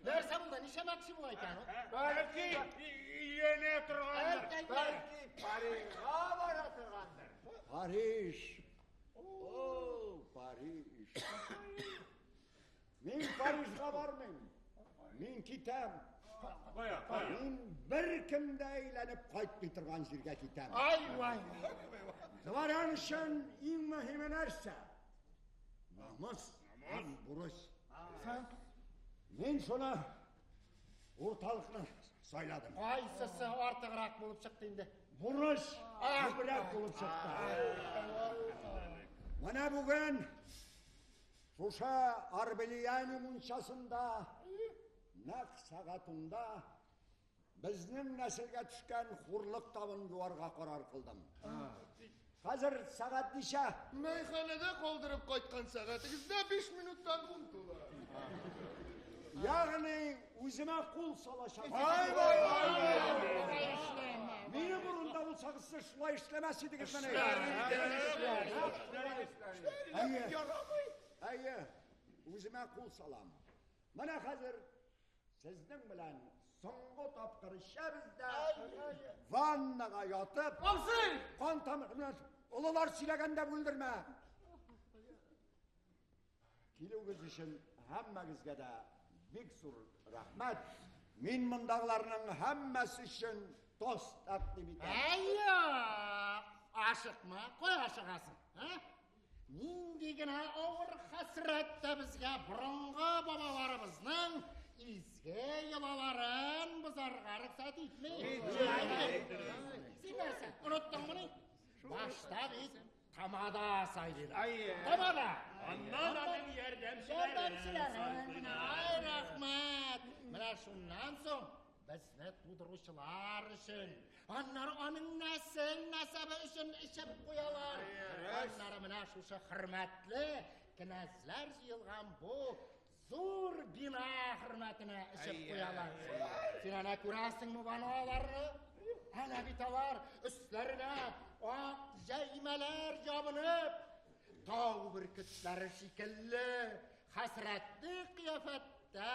Нәрсә булды? Нишләмәкче була икән ул? Бәлки өйләнә торгандыр. Бәлки Парижга бара торгандыр. Париж. О, Париж. Мин Парижга бармыйм. Мин китәм. Кая, кая? Мин бер кем дә әйләнеп кайтмый торган җиргә китәм. Ай, вай. Дворян өчен иң мөһиме нәрсә? Намус һәм бурыч. Мин шуны урталыкны сайладым. Кайсысы артыграк булып чыкты инде? Бурыч күбрәк булып чыкты. Менә бүген шушы Арбелияни мунчасында нәкъ сәгать унда безнең нәселгә төшкән хурлык табын юарга карар кылдым. Хәзер сәгать ничә? Мәйханәдә калдырып кайткан сәгатегездә 5 минуттан 10 тула. Ягъни үземә кул салачак. Ай, вай, вай, Алай эшләмә. Минем урында булсагыз сез шулай эшләмәс идегезмени? Әйе. Әйе. Үземә кул салам. Менә хәзер сезнең белән соңгы тапкыр эчәбез дә ваннага ятып, Абзый! кан тамыры белән олылар сөйләгәндә бүлдермә. Килүегез өчен һәммәгезгә дә бик зур рәхмәт. Мин мондагыларның һәммәсе өчен тост тәкъдим итәм. Әйе, ашыкма, кая ашыгасың, а? Нинди генә авыр хәсрәт тә безгә борынгы бабаларыбызның изге йолаларын бозарга рөхсәт итми. Син нәрсә, оныттыңмыни? Башта бит тамада сайлыйлар. Әйе. Тамада. Аннан аның ярдәмчеләре. Ярдәмчеләре. Ай, рәхмәт. Менә шуннан соң безне тудыручылар өчен, аннары аның нәсел нәсәбе өчен эчеп куялар. Аннары менә шушы хөрмәтле кенәзләр җыелган бу зур бина хөрмәтенә эчеп куялар. Син әнә күрәсеңме бана аларны? Әнә бит алар өсләренә ак җәймәләр ябынып, тау бөркетләре шикелле хәсрәтле кыяфәттә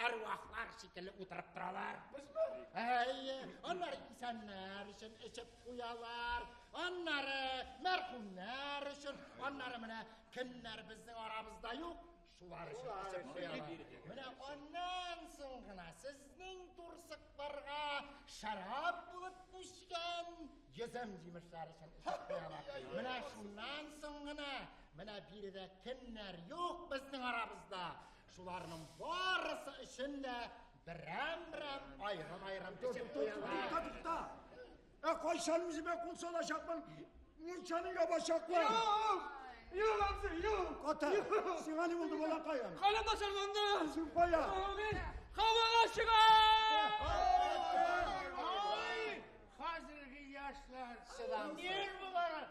әрвахлар шикелле утырып торалар. Безме? Әйе, аннары исәннәр өчен эчеп куялар, аннары мәрхүмнәр өчен, аннары менә кемнәр безнең арабызда юк, шулар өчен эчеп куялар. Менә аннан соң гына сезнең турсыкларга шәраб булып күчкән йөзем җимешләр өчен эчеп куялар. Менә шуннан соң гына менә биредә кемнәр юк безнең арабызда, шуларның барысы өчен дә берәм-берәм аерым-аерым эчеп куялар. Тукта, тукта! Ә кайчан үземә кул салачакмын? Мунчаны ябачаклар! Юк! Юк, абзый, юк! Коты, сиңа ни булды, балакаем? Хәлем начарланды! Син кая? Мин һавага чыгам! Ай, хәзерге яшьләр нервылары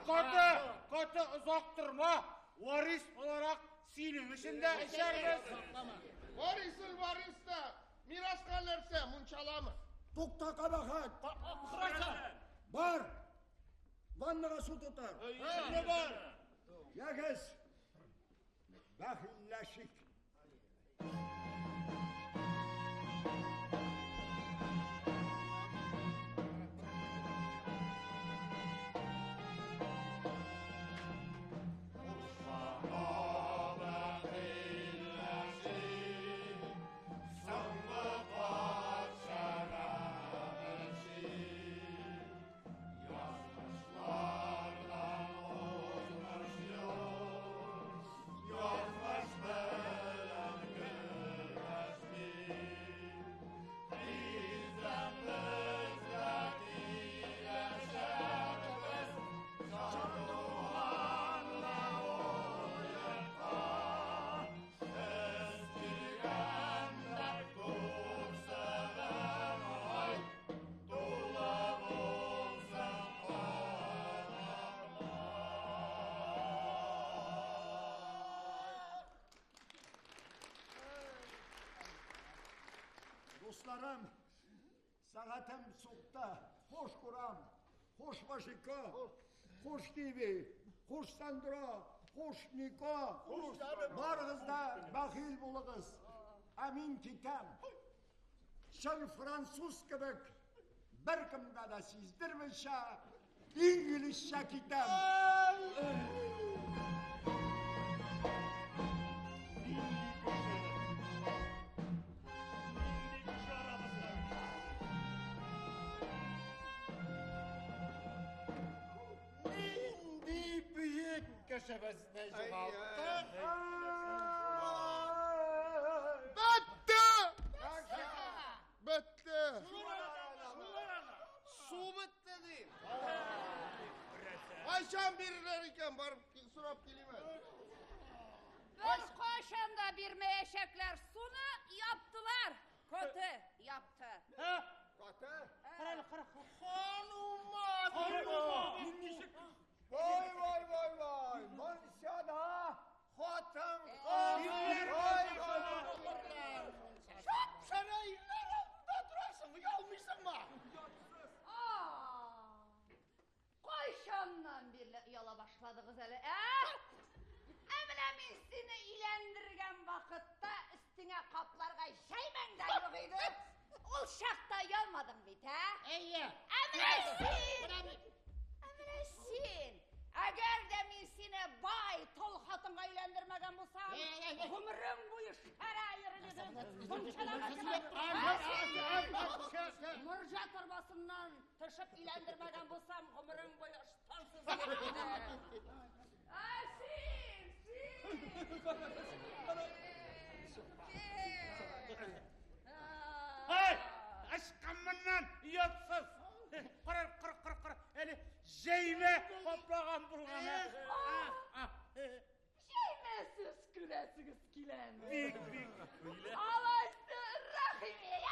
Коты, коты озак торма. Варис буларак синең өчен дә эчәрбез. Варисыл варис та мираска нәрсә, мунчаламы? Тукта, кабахәт! Бар! Ваннага су тотар! Әйе, бар. Ягез! Бәхилләшик! Дусларым, сәгатем сукты. Хуш Курам, хуш Вашика, хуш Киви, хуш Сандра, хуш Ника, хуш барыгыз да бәхил булыгыз. Ә мин китәм. Чын француз кебек беркемгә дә сиздермичә инглизчә китәм. Нинди бөек кешебезне югалттык. Бетте! Бетте! Су бетте дим. Кайчан бирерләр икән, барып сорап килим әле. Бер кайчан да бирмәячәкләр. Суны яптылар. Коты япты. Коты? Кара, кара, Ханума! Vay vay vay vay! Мунчада хатын кыз! Vay vay! Шап-шара ирләр алдында торасың, оялмыйсыңмы? Кайчаннан бирле ояла башладыгыз әле, ә? Ә менә мин сине өйләндергән вакытта өстеңә капларга җәймәң дә юк иде. Ул чакта оялмадың бит, ә? Әйе. Ә менә син! Ә менә син! Әгәр дә мин сине бай тол хатынга өйләндермәгән булсам, гомерең буе шәрә йөрер идең. Мунчалага чыгып, ә син! Морҗа торбасыннан төшеп өйләндермәгән булсам, гомерең буе ыштансыз йөрер идең. Ә син, син! Ай, ычкынмыннан, оятсыз. Кара, кара, кара, кара. Әле җәймә каплаган булган. Җәймәсез күрәсегез киләме? Бик, бик. Алайса, рәхим ит.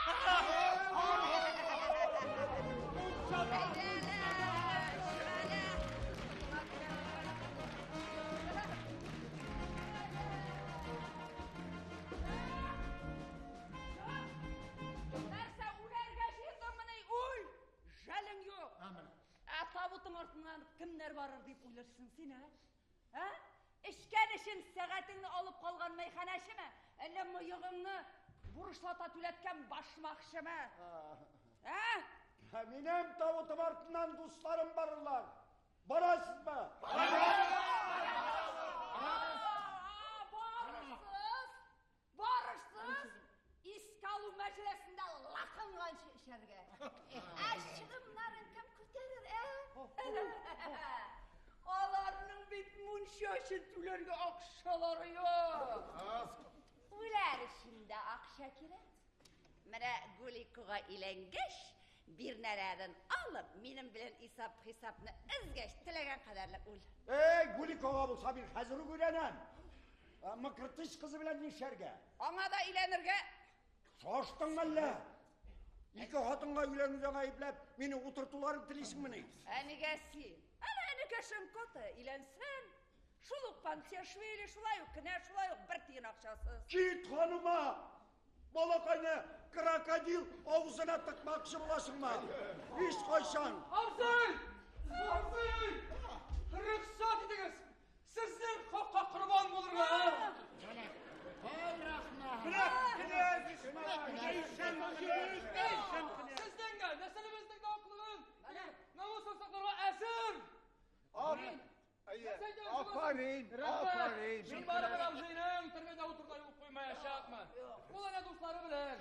Нәрсә, үләргә җыендыңмыни? Үл! Жәлең юк. Ә табутың артыннан кемнәр барыр дип уйларсың син, ә? Ә? Эчкән Эчкән өчен сәгатеңне алып калган мәйханәчеме? Әллә мыегыңны бурычлата түләткән башмакчымы? Ә? Минем тавытым артыннан дусларым барырлар. Барасызмы? Барырсыз! Барырсыз! Искә алу мәҗлесендә лакынганчы эчәргә. Ә чыгымнарын кем күтәрер, ә? Аларның бит мунча өчен түләргә акчалары юк. Үләр өчен дә акча кирәк. Менә Гуликога өйләнгәч, бирнәләрен алып, минем белән исап-хисапны өзгәч, теләгән кадәрле үл. Эй, Гуликога булса мин хәзер үк өйләнәм. Мыкыртыш кызы белән нишләргә? Аңа да өйләнергә. Шаштың әллә? Ике хатынга өйләнүдән гаепләп, мине утыртуларын телисеңмени? Ә нигә син? Әнә энекәшең Кота өйләнсен. Шул ук Пантиашвили, шулай ук кенә, шулай ук бер тиен акчасыз. Кит, ханыма! Балакайны крокодил авызына тыкмакчы буласыңмы? Һич кайчан! Абзый! Абзый! Рөхсәт итегез! Сезнең хакка корбан булырга! Менә, кенәз Сезнең дә, нәселебезнең дә аклыгын, намусын сакларга әзер! Афарин, афарин. Мин барыбер абзыйның төрмәдә утыруда юл куймаячакмын. Ул әнә дуслары белән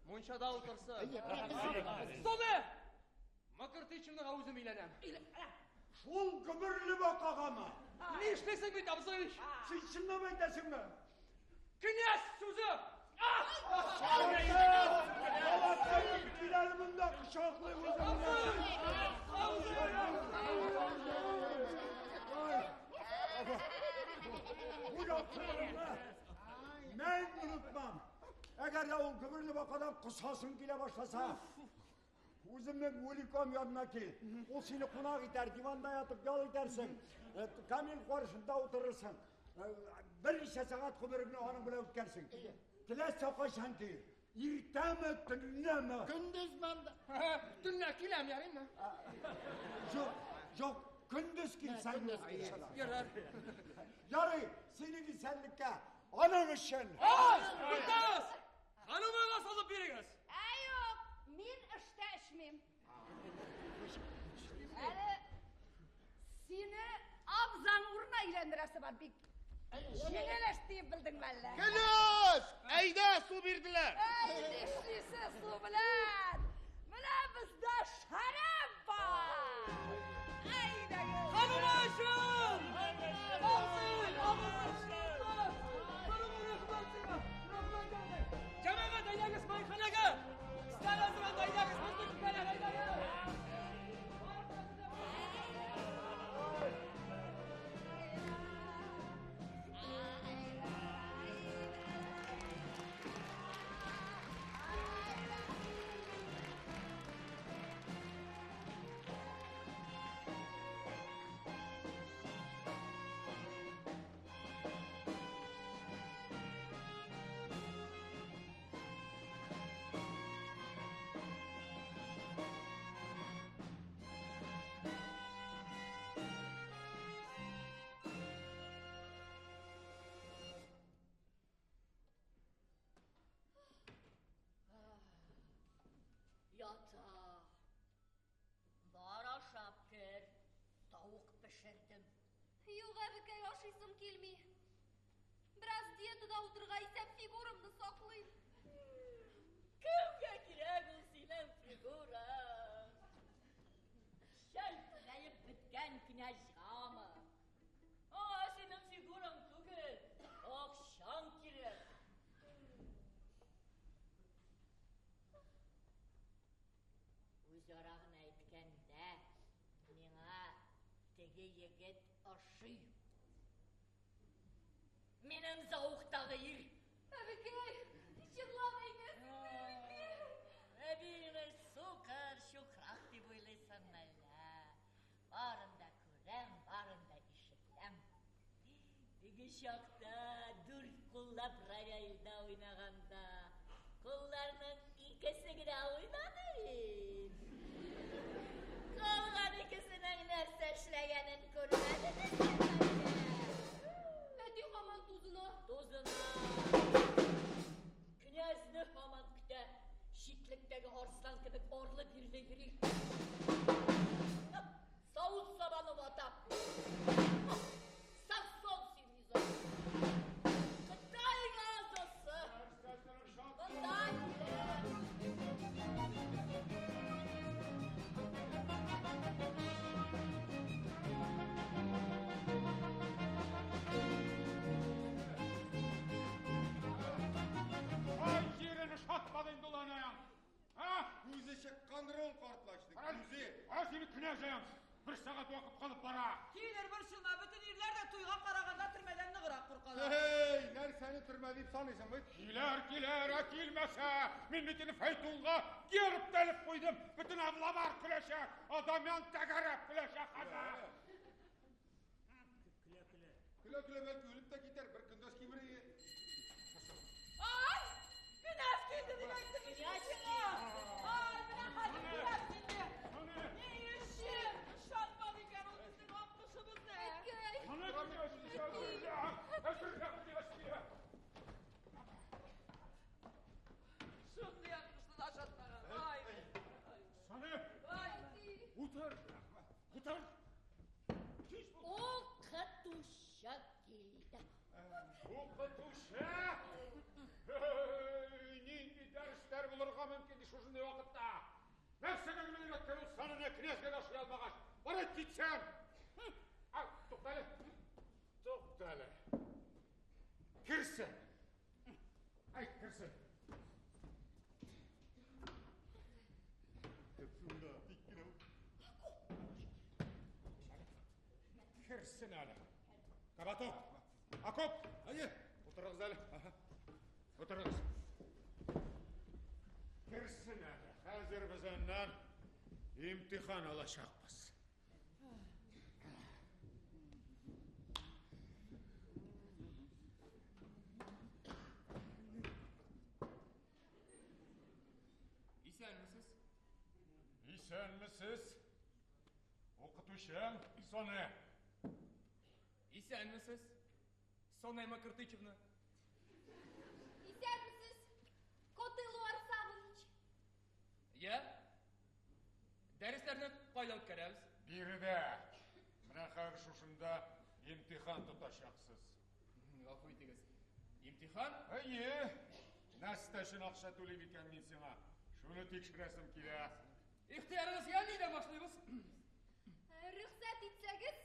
мунчада утырсын. Соны! Мыкыртычымныга үзем өйләнәм. Шул гомерле бакагамы? Нишлисең бит, абзый? Син чынлап әйтәсеңме? Князь сүзе! Балакайны киләр монда кочаклый үзеңне. Бу яхшылыгыңны мәңге онытмам. Әгәр дә ул гомерле бакадан косасың килә башласа, үземнең Гуликом янына кил. Ул сине кунак итәр, диванда ятып ял итәрсең, камин каршында утырырсың. Берничә сәгать гомереңне аның белән үткәрсең. Теләсә кайчан кил. Иртәме, төнләме? Көндез монда. Төнлә киләм, ярыймы? Юк, юк, көндез килсәң. Ярар. Ярый, синең исәнлеккә, аның өчен. Ай, туктагыз! Ханымыга салып бирегез. Ә юк, мин эштә эчмим. Әле сине абзаң урынына өйләндерәсе бар бик. Җиңел эш диеп белдеңме әллә? Кенәз! Әйдә, су бирделәр. Әй, нишлисез су белән? Менә бездә шәраб бар. Әйдәгез. Ханымы өчен! Абзый, абзый! Ханымы, рәхмәт сиңа! Рәхмәт, абзый! Җәмәгать, әйдәгез майханәгә! Өстәл әзерләнде, әйдәгез, безне көтәләр, әйдәгез! Ята. Бар ашап кер. Тавык пешердем. Юк, әбекәй, ашыйсым килми. Бераз диетада утырырга исәп фигурамны саклыйм. Кемгә кирәк ул синең фигураң? Шәлперәеп беткән князьгамы? Аңа синең фигураң түгел, акчаң кирәк. Үзара гына әйткәндә, миңа теге егет ошый. Минем зауыктагы ир. Әбекәй, чынлап әйтәсеңме, әбекәй? Әбиеңне сукыр, чукрак дип уйлыйсыңмы әллә? Барын да күрәм, барын да ишетәм. Теге чакта дүрт куллап рояльдә уйнаганда, кулларның икесе генә уйнады бит. Калган икесенең нәрсә эшләгәнен күрмәдегезме әллә? Әти Князем, бер сәгать вакыт калып бара. Килер, борчылма, бөтен ирләр дә туйга караганда төрмәдән ныграк куркалар. Эй, нәрсәне төрмә дип саныйсың бит? Килер, килер, ә килмәсә, мин бит инде файтунга герб тә элеп куйдым. Бөтен аблабар көләчәк, Адамян тәгәрәп көләчәк хәзер. Көлә-көлә. Көлә-көлә бәлки үлеп тә китәр, бер көндәш кимерие. Ай! Кенәз килде дип әйттем ич мин сиңа! Ай, менә хәзер күрәсең инде. Ни өчен ышанмады икән ул безнең аккошыбызны? Әткәй! Шундый аккошны да ышанмаган. Ай! Саны, Ай! утыр, утыр. Укытучы килде. Укытучы! Эй, нинди дәресләр булырга мөмкин ди шушындый вакытта? Нәрсәгә генә өйрәткән ул санына князьгә дә ошый алмагач? Барып китсәм! Ау, туктале. Туктале. Керсен. Ай, керсен. Шунда, тик кенә Керсен әле. Кабаток. Акоп. Әйе. Утырыгыз әле. Утырыгыз. Керсен әле. Хәзер без аннан имтихан алачакбыз. Исәнмесез. Исәнмесез. Укытучым Соне. Исәнмесез. Соня Макартычевна. Исәнмесез, Коты Луарсабович. Я? Дәресләрне кайда үткәрәбез? Биредә. Менә хәзер шушында имтихан тотачаксыз. Гафу итегез. Имтихан? Әйе. Нәрсә өчен акча түлим икән мин сиңа? Шуны тикшерәсем килә. Ихтыярыгызга нидән башлыйбыз? Рөхсәт итсәгез,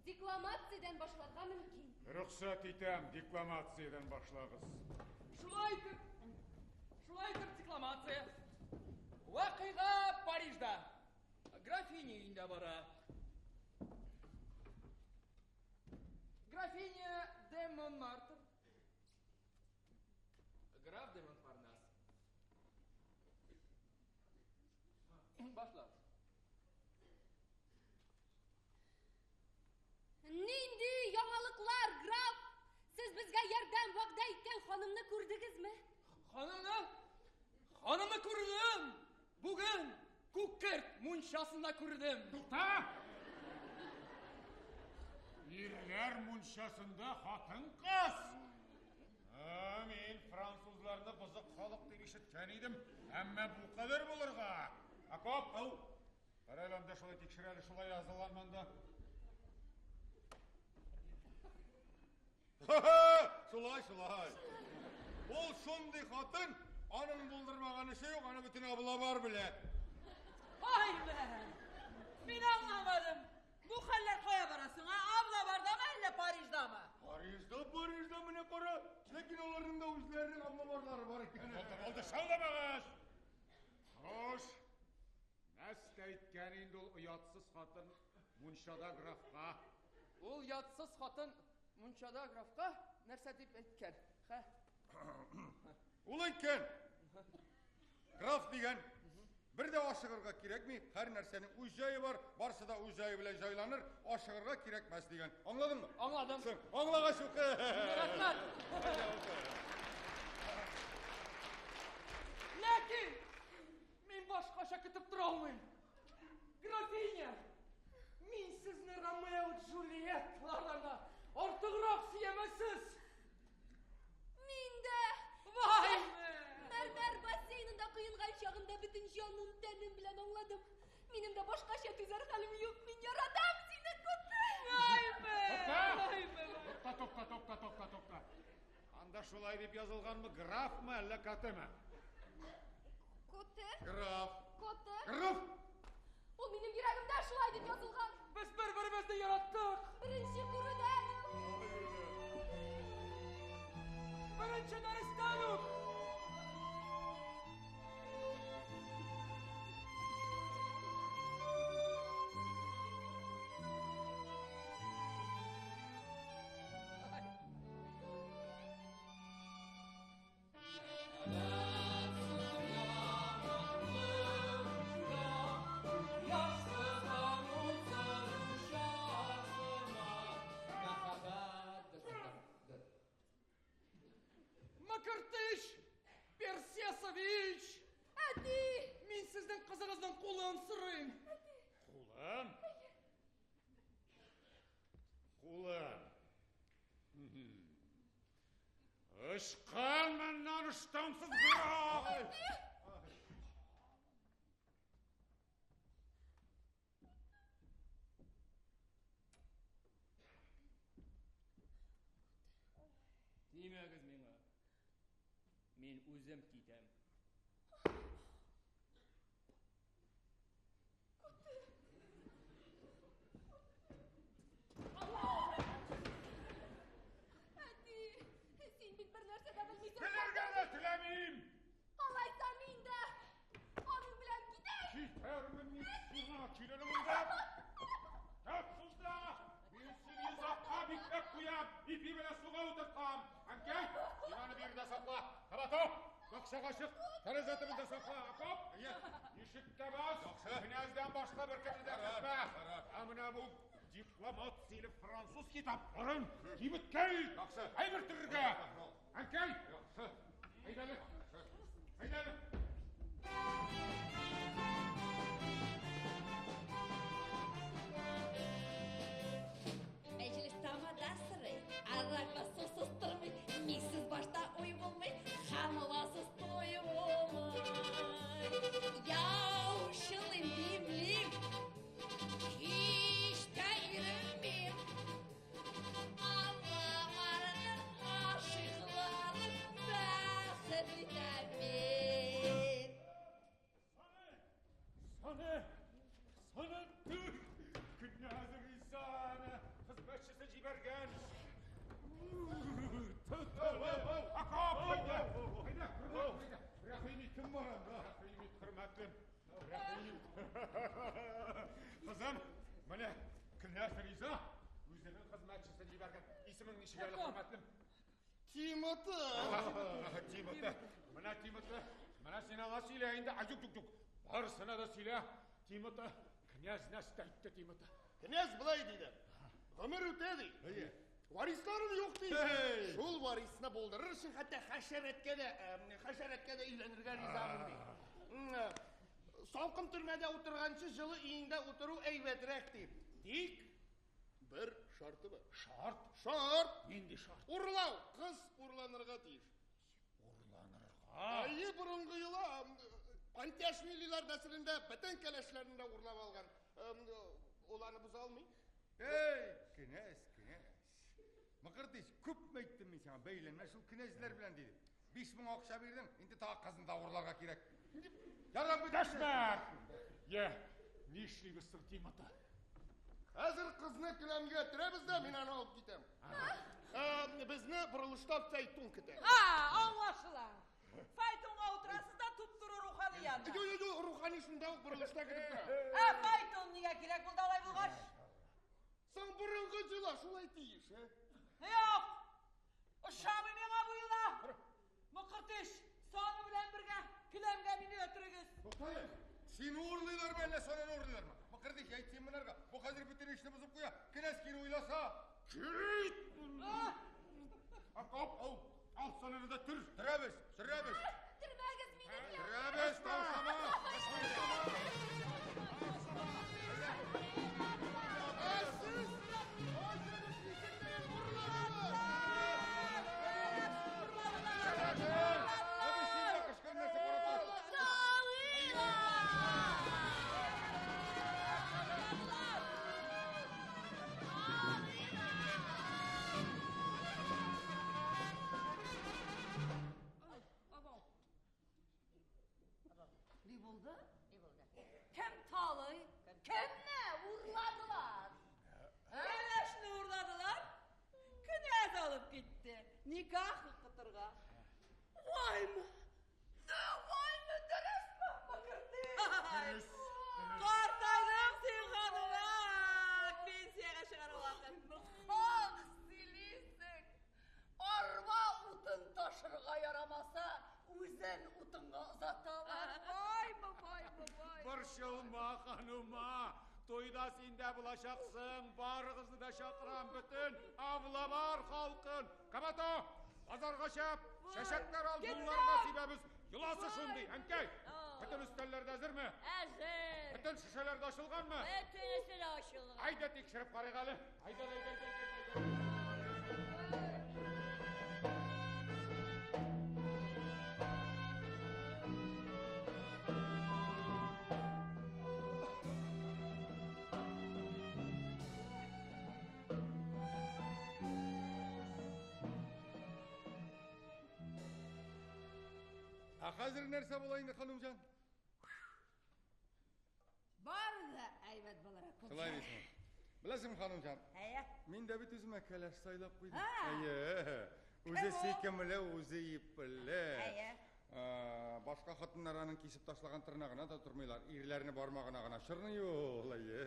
декламациядән башларга мөмкин. Рөхсәт итәм, декламациядән башлагыз. Шулай итеп, шулай итеп декламация. Вакыйга Парижда. Графиня өендә бара. Графиня де Монмартр. Граф де Монпарнас. Башла. Нинди яңалыклар, граф? Сез безгә ярдәм вәгъдә иткән ханымны күрдегезме? Ханымны? Ханымны күрдем! Бүген Күккерт мунчасында күрдем. Тукта! Ирләр мунчасында хатын-кыз. Мин французларны бозык халык дип ишеткән идем, әмма бу кадәр булырга. Акоп, ау. Кара әле анда шулай тикшер әле, шулай язылган монда. Шулай, шулай. Ул шундый хатын, аның булдырмаган эше юк, аны бөтен аблабар белә. Ай бе! Мин аңламадым. Бу хәлләр кая бара соң, а? Аблабардамы, әллә Париждамы? Парижда, Парижда менә кара. Ләкин аларның да үзләренең аблабарлары бар икән. Булды, булды, шауламагыз. Хуш. Нәрсә әйткән инде ул оятсыз хатын мунчада графка? Ул ятсыз хатын мунчада графка нәрсә дип әйткән? Хә? Ул әйткән. Граф дигән. Бер дә ашыгырга кирәкми, һәр нәрсәнең үз җае бар, барсы да үз җае белән җайланыр, ашыгырга кирәкмәс дигән. Аңладыңмы? Аңладым. Соң, аңлагач укы. Рәхмәт. Ләкин мин башкача көтеп тора алмыйм. Графиня, мин сезне Ромео Джульеттлардан да артыграк сөямәсез. Мин дә! Вай! Мәрмәр бассейнында коенган чагында бөтен җаным, тәнем белән аңладым. Минем дә башкача түзәр хәлем юк. Мин яратам сине, Коты! Вай бе! Тукта! Вай бе! Тукта, тукта, тукта, тукта, тукта. Анда шулай дип язылганмы, графмы, әллә катемы? Коты? Граф. Коты? Граф! Ул минем йөрәгемдә шулай дип язылган. Без бер-беребезне яраттык. Беренче күрүдән үк. Беренче дәрестән үк. Мыкыртыч Персесович! Әти! Мин сезнең кызыгызның кулын сорыйм. Кулын? Кулын. Ычкын моннан, ыштансыз граф! Тимәгез миңа. Мин үзем китәм. Әти, син бит бер нәрсә дә белмисең. Белергә дә теләмим. Алайса мин дә аның белән китәм. Китәрмен мин сиңа, кил әле монда. Тот шунда. Мин сине йозакка бикләп куям, ипи белән суга утыртам. Әнкәй, син аны биредә сакла. Кабатов, бакчага чык, тәрәзә төбендә сакла. Акоп, ишеккә бас. Князьдән башка беркемне дә кертмә. Ә менә бу дипломат стиле француз китапларын кибеткә илт. Әйбер төрергә. Әнкәй, әйдә әле. Әйдә әле. Мәҗлес тамада сорый, аракы сусыз тормый, мисез башта уй булмый, ханымасыз туй булмый. Яучылыйм, димлим, һич тә иренмим. Аллаларның гашыйкларын бәхетле итәм мин. Саны, саны түк. Князь Ризаны хезмәтчесе җибәргән. Тот әле. Акоп, әйдә. Әйдә, әйдә. Рәхим ит, кем бар анда? Рәхим ит, хөрмәтлем. Рәхим ит. Кызым, менә князь Риза үзенең хезмәтчесен җибәргән. Исемең ничек әле, хөрмәтлем? Тимоты. Тимоты. Менә Тимоты. Менә син аңа сөйлә инде. Ай, юк, юк, юк. Барысына да сөйлә. Тимоты, князь нәрсә әйтте, Тимоты? Князь болай диде. Гомер үтә ди. Варисларым юк ди. Шул варисны булдырыр өчен хәтта хәшәрәткә дә, хәшәрәткә дә өйләнергә ризамын ди. Салкын төрмәдә утырганчы җылы өендә утыру әйбәтрәк ди. Тик бер шарты бар. Шарт? Шарт. Нинди шарт? Урлау. Кыз урланырга тиеш. Урланырга? Әйе, борынгы йола. Пантяшвилилар нәселендә бөтен кәләшләрен дә урлап алган. Ул аны боза алмый. Эй, князь, князь. Мыкыртыч, күпме әйттем мин сиңа, бәйләнмә шул князьләр белән диде. 5000 акча бирдең, инде тагы кызын да урларга кирәк. Ярар, Дәшмә! Йә, нишлибез соң, Тимоты? Хәзер кызны келәмгә төрәбез дә, мин аны алып китәм. Безне борылышта фәйтун көтә. А, аңлашыла. Файтунга утырасыз да туп-туры рухани янына. Юк, юк, юк, рухани шунда ук борылышта көтеп тора. Ә файтун нигә кирәк булды алай булгач? Соң борынгы йола шулай тиеш, ә? Юк! Ошамый миңа бу йола. Мыкыртыш, саны белән бергә келәмгә мине дә төрегез. Туктале, сине урлыйлармы әллә сананы урлыйлармы? Мыкыртыш, әйт син монарга. Бу хәзер бөтен эшне бозып куя. Князь кире уйласа. Кит! Акоп, ал, ал сананы да төр. Төрәбез, төрәбез. Төрмәгез мине. Төрәбез, таушама. Ә сез Айсәнең исемнәрен урладыгыз. Әби, син дә кычкыр нәрсә карап Ни булды? Ни булды? Кем талый? Кемне урладылар? Кәләшне урладылар. Князь алып китте. Никах укытырга. Ваймы? Ваймы, дөресме, Мыкыртыш? Картайдың син, ханыма. Пенсиягә чыгару вакыт. Хак сөйлисең. Арба утын ташырга ярамаса, үзен утынга озаталар. Ваймы, ваймы, вай. Борчылма, ханыма. Туйда син дә булачаксың. Барыгызны да чакырам, бөтен Авлабар халкын. Кабато, Базарга чап, чәчәкләр ал, юлларга сибәбез. Йоласы шундый, әнкәй. Бөтен өстәлләр дә әзерме? Әзер. Бөтен шешәләр дә ачылганмы? Бөтенесе дә ачылган. Әйдә тикшереп карыйк әле. Әйдә, әйдә, әйдә, әйдә. Ә хәзер нәрсә була инде, ханымҗан? Бар да әйбәт булыр. Шулай дисең. Беләсеңме, ханымҗан? Әйе. Мин дә бит үземә кәләш сайлап куйдым. А. Әйе. Үзе Кем ул? сөйкемле, үзе ипле. Әйе. Башка хатыннар аның кисеп ташлаган тырнагына да тормыйлар. Ирләрне бармагына гына чорный ул. Әйе.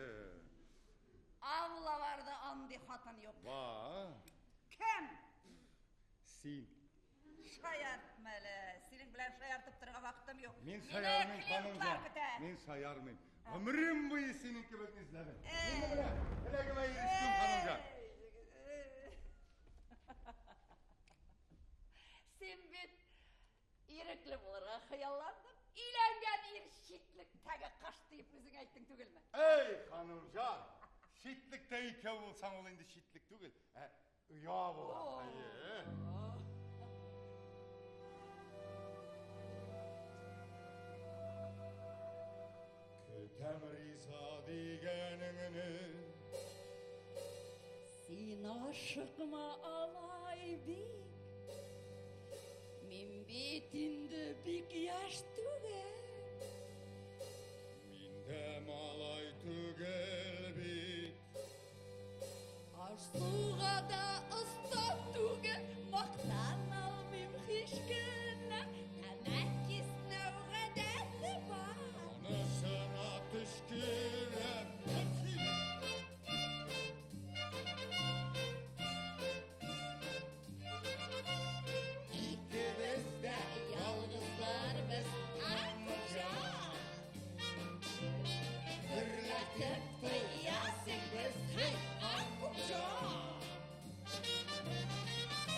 Авлаларда андый хатын юк. Ва, Кем? син. Шаяртма әле. Синең белән шаяртып торырга вакытым юк. Мин Мине шаярмыйм, клиентлар ханымҗан. көтә. Мин шаярмыйм. Гомерем буе синең кебекне эзләдем. Мин менә теләгемә ирештем, ханымҗан. Син бит ирекле булырга хыялландың. Өйләнгән ир читлектәге кош диеп үзең әйттең түгелме? Эй, ханымҗан! Читлектә икәү булсаң, ул инде читлек түгел, ә оя була. Әйе. Көтәм риза дигәнеңне. Син ашыкма алай бик. Мин бит инде бик яшь түгел. Мин дә малай түгел бит. Аш-суга да оста түгел, мактана алмыйм һич кенә. Тәмәке иснәү гадәте бар. Анысына төчкерәм. Икебез дә ялгызлар без, Акылҗан. Гөрләтеп туясың без, хей, Акылҗан.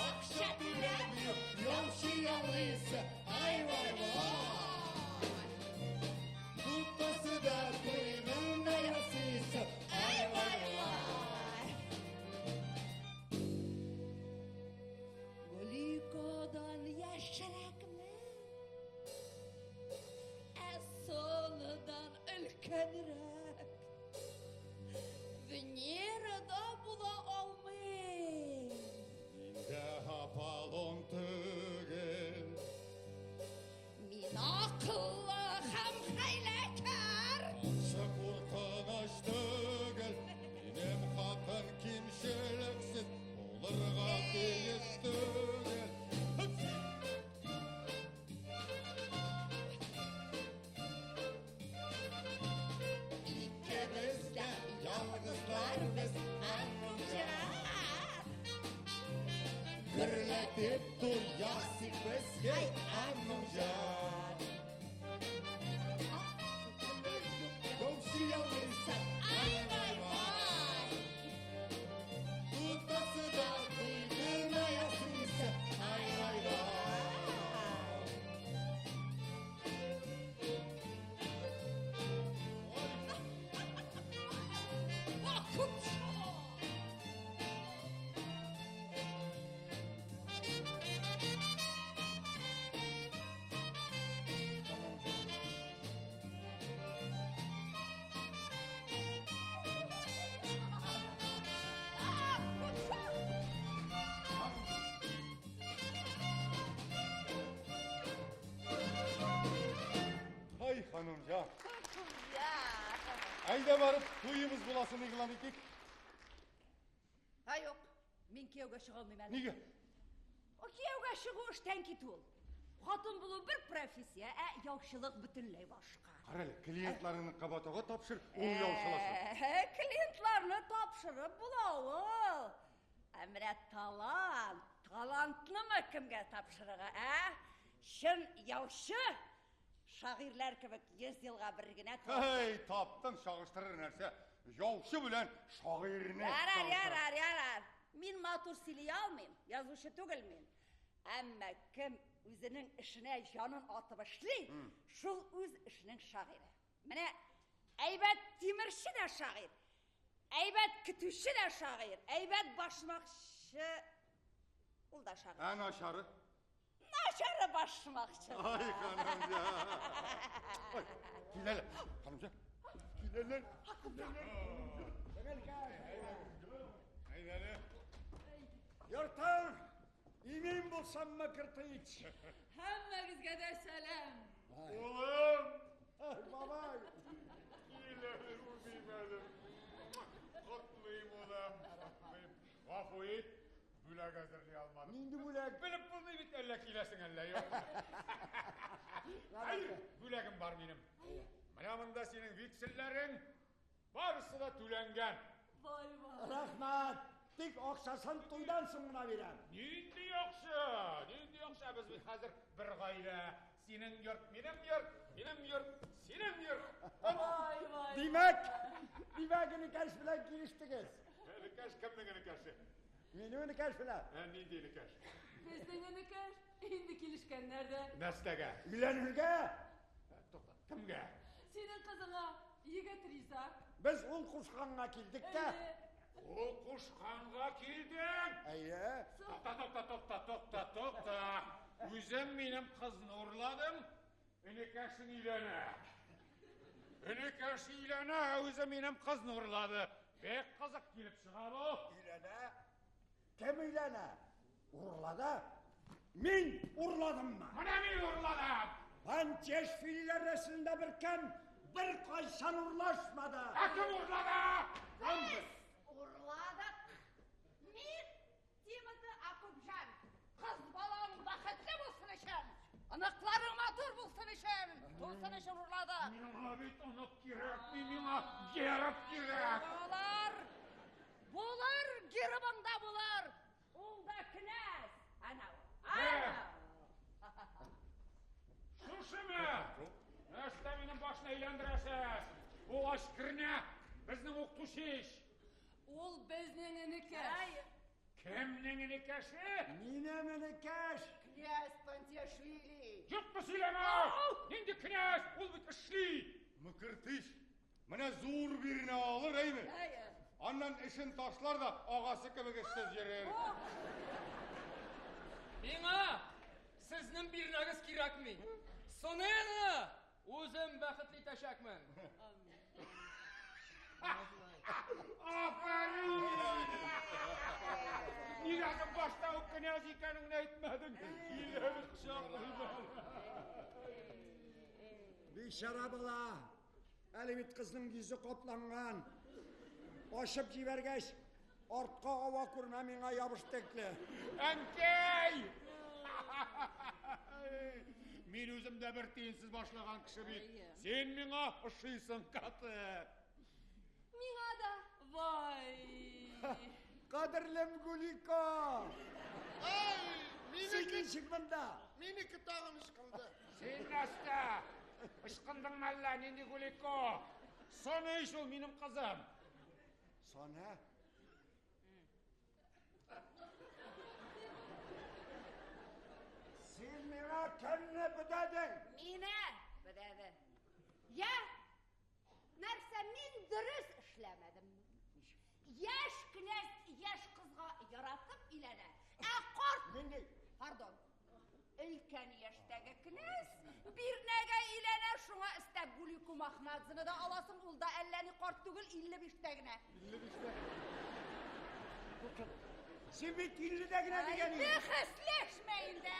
Акча түләми, яучы яллыйсы, ай вай вай. Тутасы да туйның да ясыйсы, ай вай вай. Гөликадан яшьрәкме? Ә Сонадан өлкәнрәк. Венерада була алмыйм. Мин дә Аполлон түгел. Мин акыллы һәм хәйләкәр. Ансы куркыныч түгел. Минем хатын кимчелексез булырга тиеш түгел. Икебез дә ялгызлар без, Аннуҗан. Гөрләтеп туясың без, хей, Аннуҗан. Яучы яллыйсы, Ай вай вай. Тутасы да туйдырма ясыйсы, ай вай вай. Ай, ханымҗан. Әйдә барып туебыз буласын игълан итик. Һа юк, мин кияүгә чыга алмыйм әле. Нигә? О, кияүгә чыгу эштән китү ул. Хатын булу бер профессия, ә яучылык бөтенләй башка. Кара әле, клиентларыңны кабатуга тапшыр, ул яучыласын. Клиентларны тапшырып була ул. Ә менә талант, талантнымы кемгә тапшырырга, ә? Чын яучы шагыйрьләр кебек 100 елга бер генә талант. Һәй, таптың чагыштырыр нәрсә. Яучы белән шагыйрьне. Ярар, чагыштыр. ярар, ярар. Мин матур сөйли алмыйм, язучы түгел мин. Әмма кем үзенең эшенә җанын атып эшли, шул үз эшенең шагыйре. Менә әйбәт тимерче дә шагыйрь, әйбәт көтүче дә шагыйрь, әйбәт башмакчы ул да шагыйрь. Ә начары? Начары башмакчы. Ай, ханымҗан. Ой, киләләр. Ханымҗан. Киләләр. Әйдәле. Йортың имин булсын, Мыкыртыч. Һәммәгезгә дә сәлам. Улым! Бабай! Кил әле, үбим әле. Котлыйм, улым, котлыйм. Гафу ит, бүләк әзерли алмадым. Нинди бүләк? Белеп булмый бит, әллә киләсең, әллә юк. Хәер, бүләгем бар минем. Менә монда синең векселләрең, барысы да түләнгән. Вай, вай. Рәхмәт. Тик акчасын туйдан соң гына бирәм. Нинди яхшы, нинди яхшы. Без бит хәзер бер гаилә. Синең йорт, минем йорт, минем йорт, синең йорт. Вай, вай. Димәк, димәк, энекәш белән килештегез. Энекәш кемнең энекәше? Минем энекәш белән. Ә нинди энекәш? Безнең энекәш инде килешкәннәр дә. Нәрсәгә? Өйләнергә. Тукта, кемгә? Синең кызыңа егет риза. Без ул кушканга килдек тә. Әйе. Ул кушканга килдең. Әйе. Тукта, тукта, тукта, тукта, тукта. Үзем минем кызны урладым. Энекәшең өйләнә. Энекәш өйләнә, үзе минем кызны урлады. Бик кызык килеп чыга бу. Өйләнә. Кем өйләнә? Урлады. Мин урладыммы? Менә мин урладым. Пантешвилиләр нәселендә бер кем бер кайчан урлашмады. Ә кем урлады? Без урладык. Мин Тимоти Акупжан. Кыз балаң бәхетле булсын өчен, оныкларың матур булсын өчен, тусын өчен урладык. Миңа бит онык кирәкми, миңа герб кирәк. Булыр! Булыр, гербың да булыр. Ул да кенәз. Ана ул. Ана. Шушымы? Нәрсә минем башны әйләндерәсез? Ул ашкырня, безнең укытучы ич. Ул безнең энекәш. Кемнең энекәше? Минем энекәш. Князь Пантиашвили. Юкмы сөйләмә? Нинди князь? Ул бит эшли. Мыкыртыч. Менә зур биренә алыр, әйме? Әйе. Аннан эшен ташлар да агасы кебек эшсез йөрер. Миңа сезнең бирнәгез кирәкми. Сонены үзем бәхетле итәчәкмен. Афәрин! Нигә соң башта ук князь икәнеңне әйтмәдең? Килеп кочаклыйм. Бичара бала. Әле бит кызның йөзе капланган. Ачып җибәргәч, артка ава күрмә миңа ябыштекле. Әнкәй! Мин үзем дә бер тиенсез башлаган кеше бит. Син миңа ошыйсың, каты. Миңа да. Вай. Кадерлем Гулико! Ай, Син минеке, ничек монда? минеке тагын ычкынды. Син нәрсә? Ычкындың мәллә, нинди Гулико? Соня ич ул минем кызым. Соня? Син миңа кемне бөдәдең? Мине бедәде. Я, Нәрсә мин дөрес эшләмәдемме? Яшь князь яшь кызга яратып өйләнә. Ә карт, Нинди? пардон, өлкән яшьтәге князь бирнәгә өйләнә, шуңа өстәп Гулику Махмадзыны да аласың, ул да әллә ни карт түгел, 55-тә генә. 55-тә. Син бит 50-дә генә дигән идең. Бәхәсләшмә инде.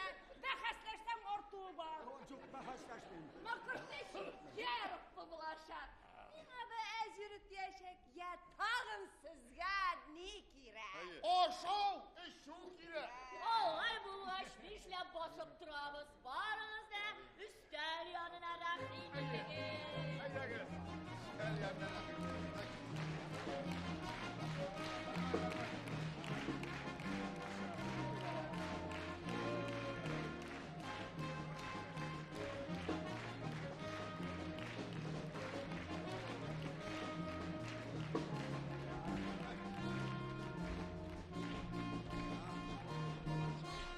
Бәхәсләшсәң артуы бар. Юк, бәхәсләшмим. Мыкыртыч герб булачак. Миңа да әзер итәчәк. Я тагын сезгә ни кирәк? Ашау, эчү кирәк. Алай булгач, нишләп басып торабыз? Барыгыз да өстәл янына рәхим итегез. Әйдәгез. Өстәл янына рәхим итегез.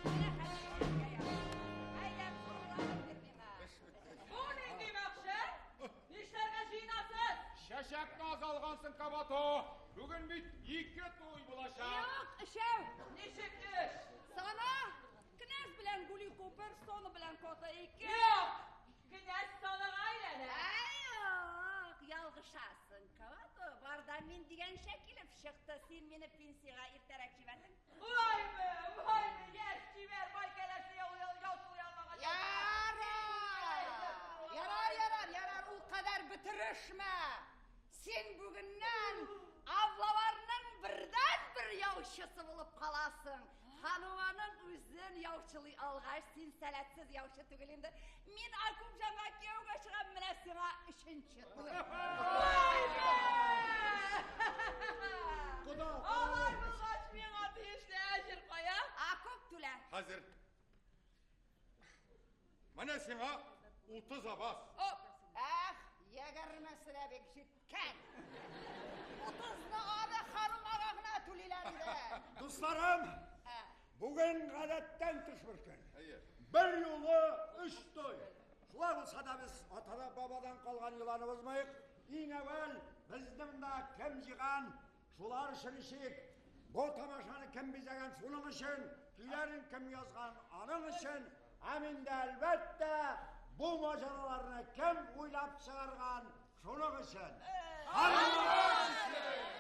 Менә хәзер. Персона белән кота икән. Юк! Князь санага әйләнә. Әй, юк, ялгышасың, Кавато. Барда мин дигәнчә килеп чыкты. Син мине пенсиягә иртәрәк җибәрдең. Вайме, вайме, яшь чибәр, бай кәләшне яучылый алмаган. Ярар! Ярар, ярар, ярар, ул кадәр бетерешмә. Син бүгеннән Авлаварның бердән-бер яучысы булып каласың. Хануманың үзен яучылый алгач, син сәләтсез яучы түгел инде. Мин Акубҗанга кияүгә чыгам, менә сиңа өченче туй. Кода, Алай булгач, миңа тиешле әҗер кая? Акуб түлә. Хәзер. Менә сиңа 30 абаз. Оп! Эх, егермесе дә бик җиткән. Утызны аны ханумага гына түлиләр иде. Дусларым, бүген гадәттән тыш бер көн. Бер юлы өч туй. Шулай булса да без атада бабадан калган йоланы бозмыйк. Иң әүвәл безнең дә кем җыйган, шулар өчен эчик. Бу тамашаны кем бизәгән, шуның өчен, көйләрен кем язган, аның өчен. Һәм инде әлбәттә бу маҗараларны кем уйлап чыгарган, шуның өчен. Ханымнар өчен!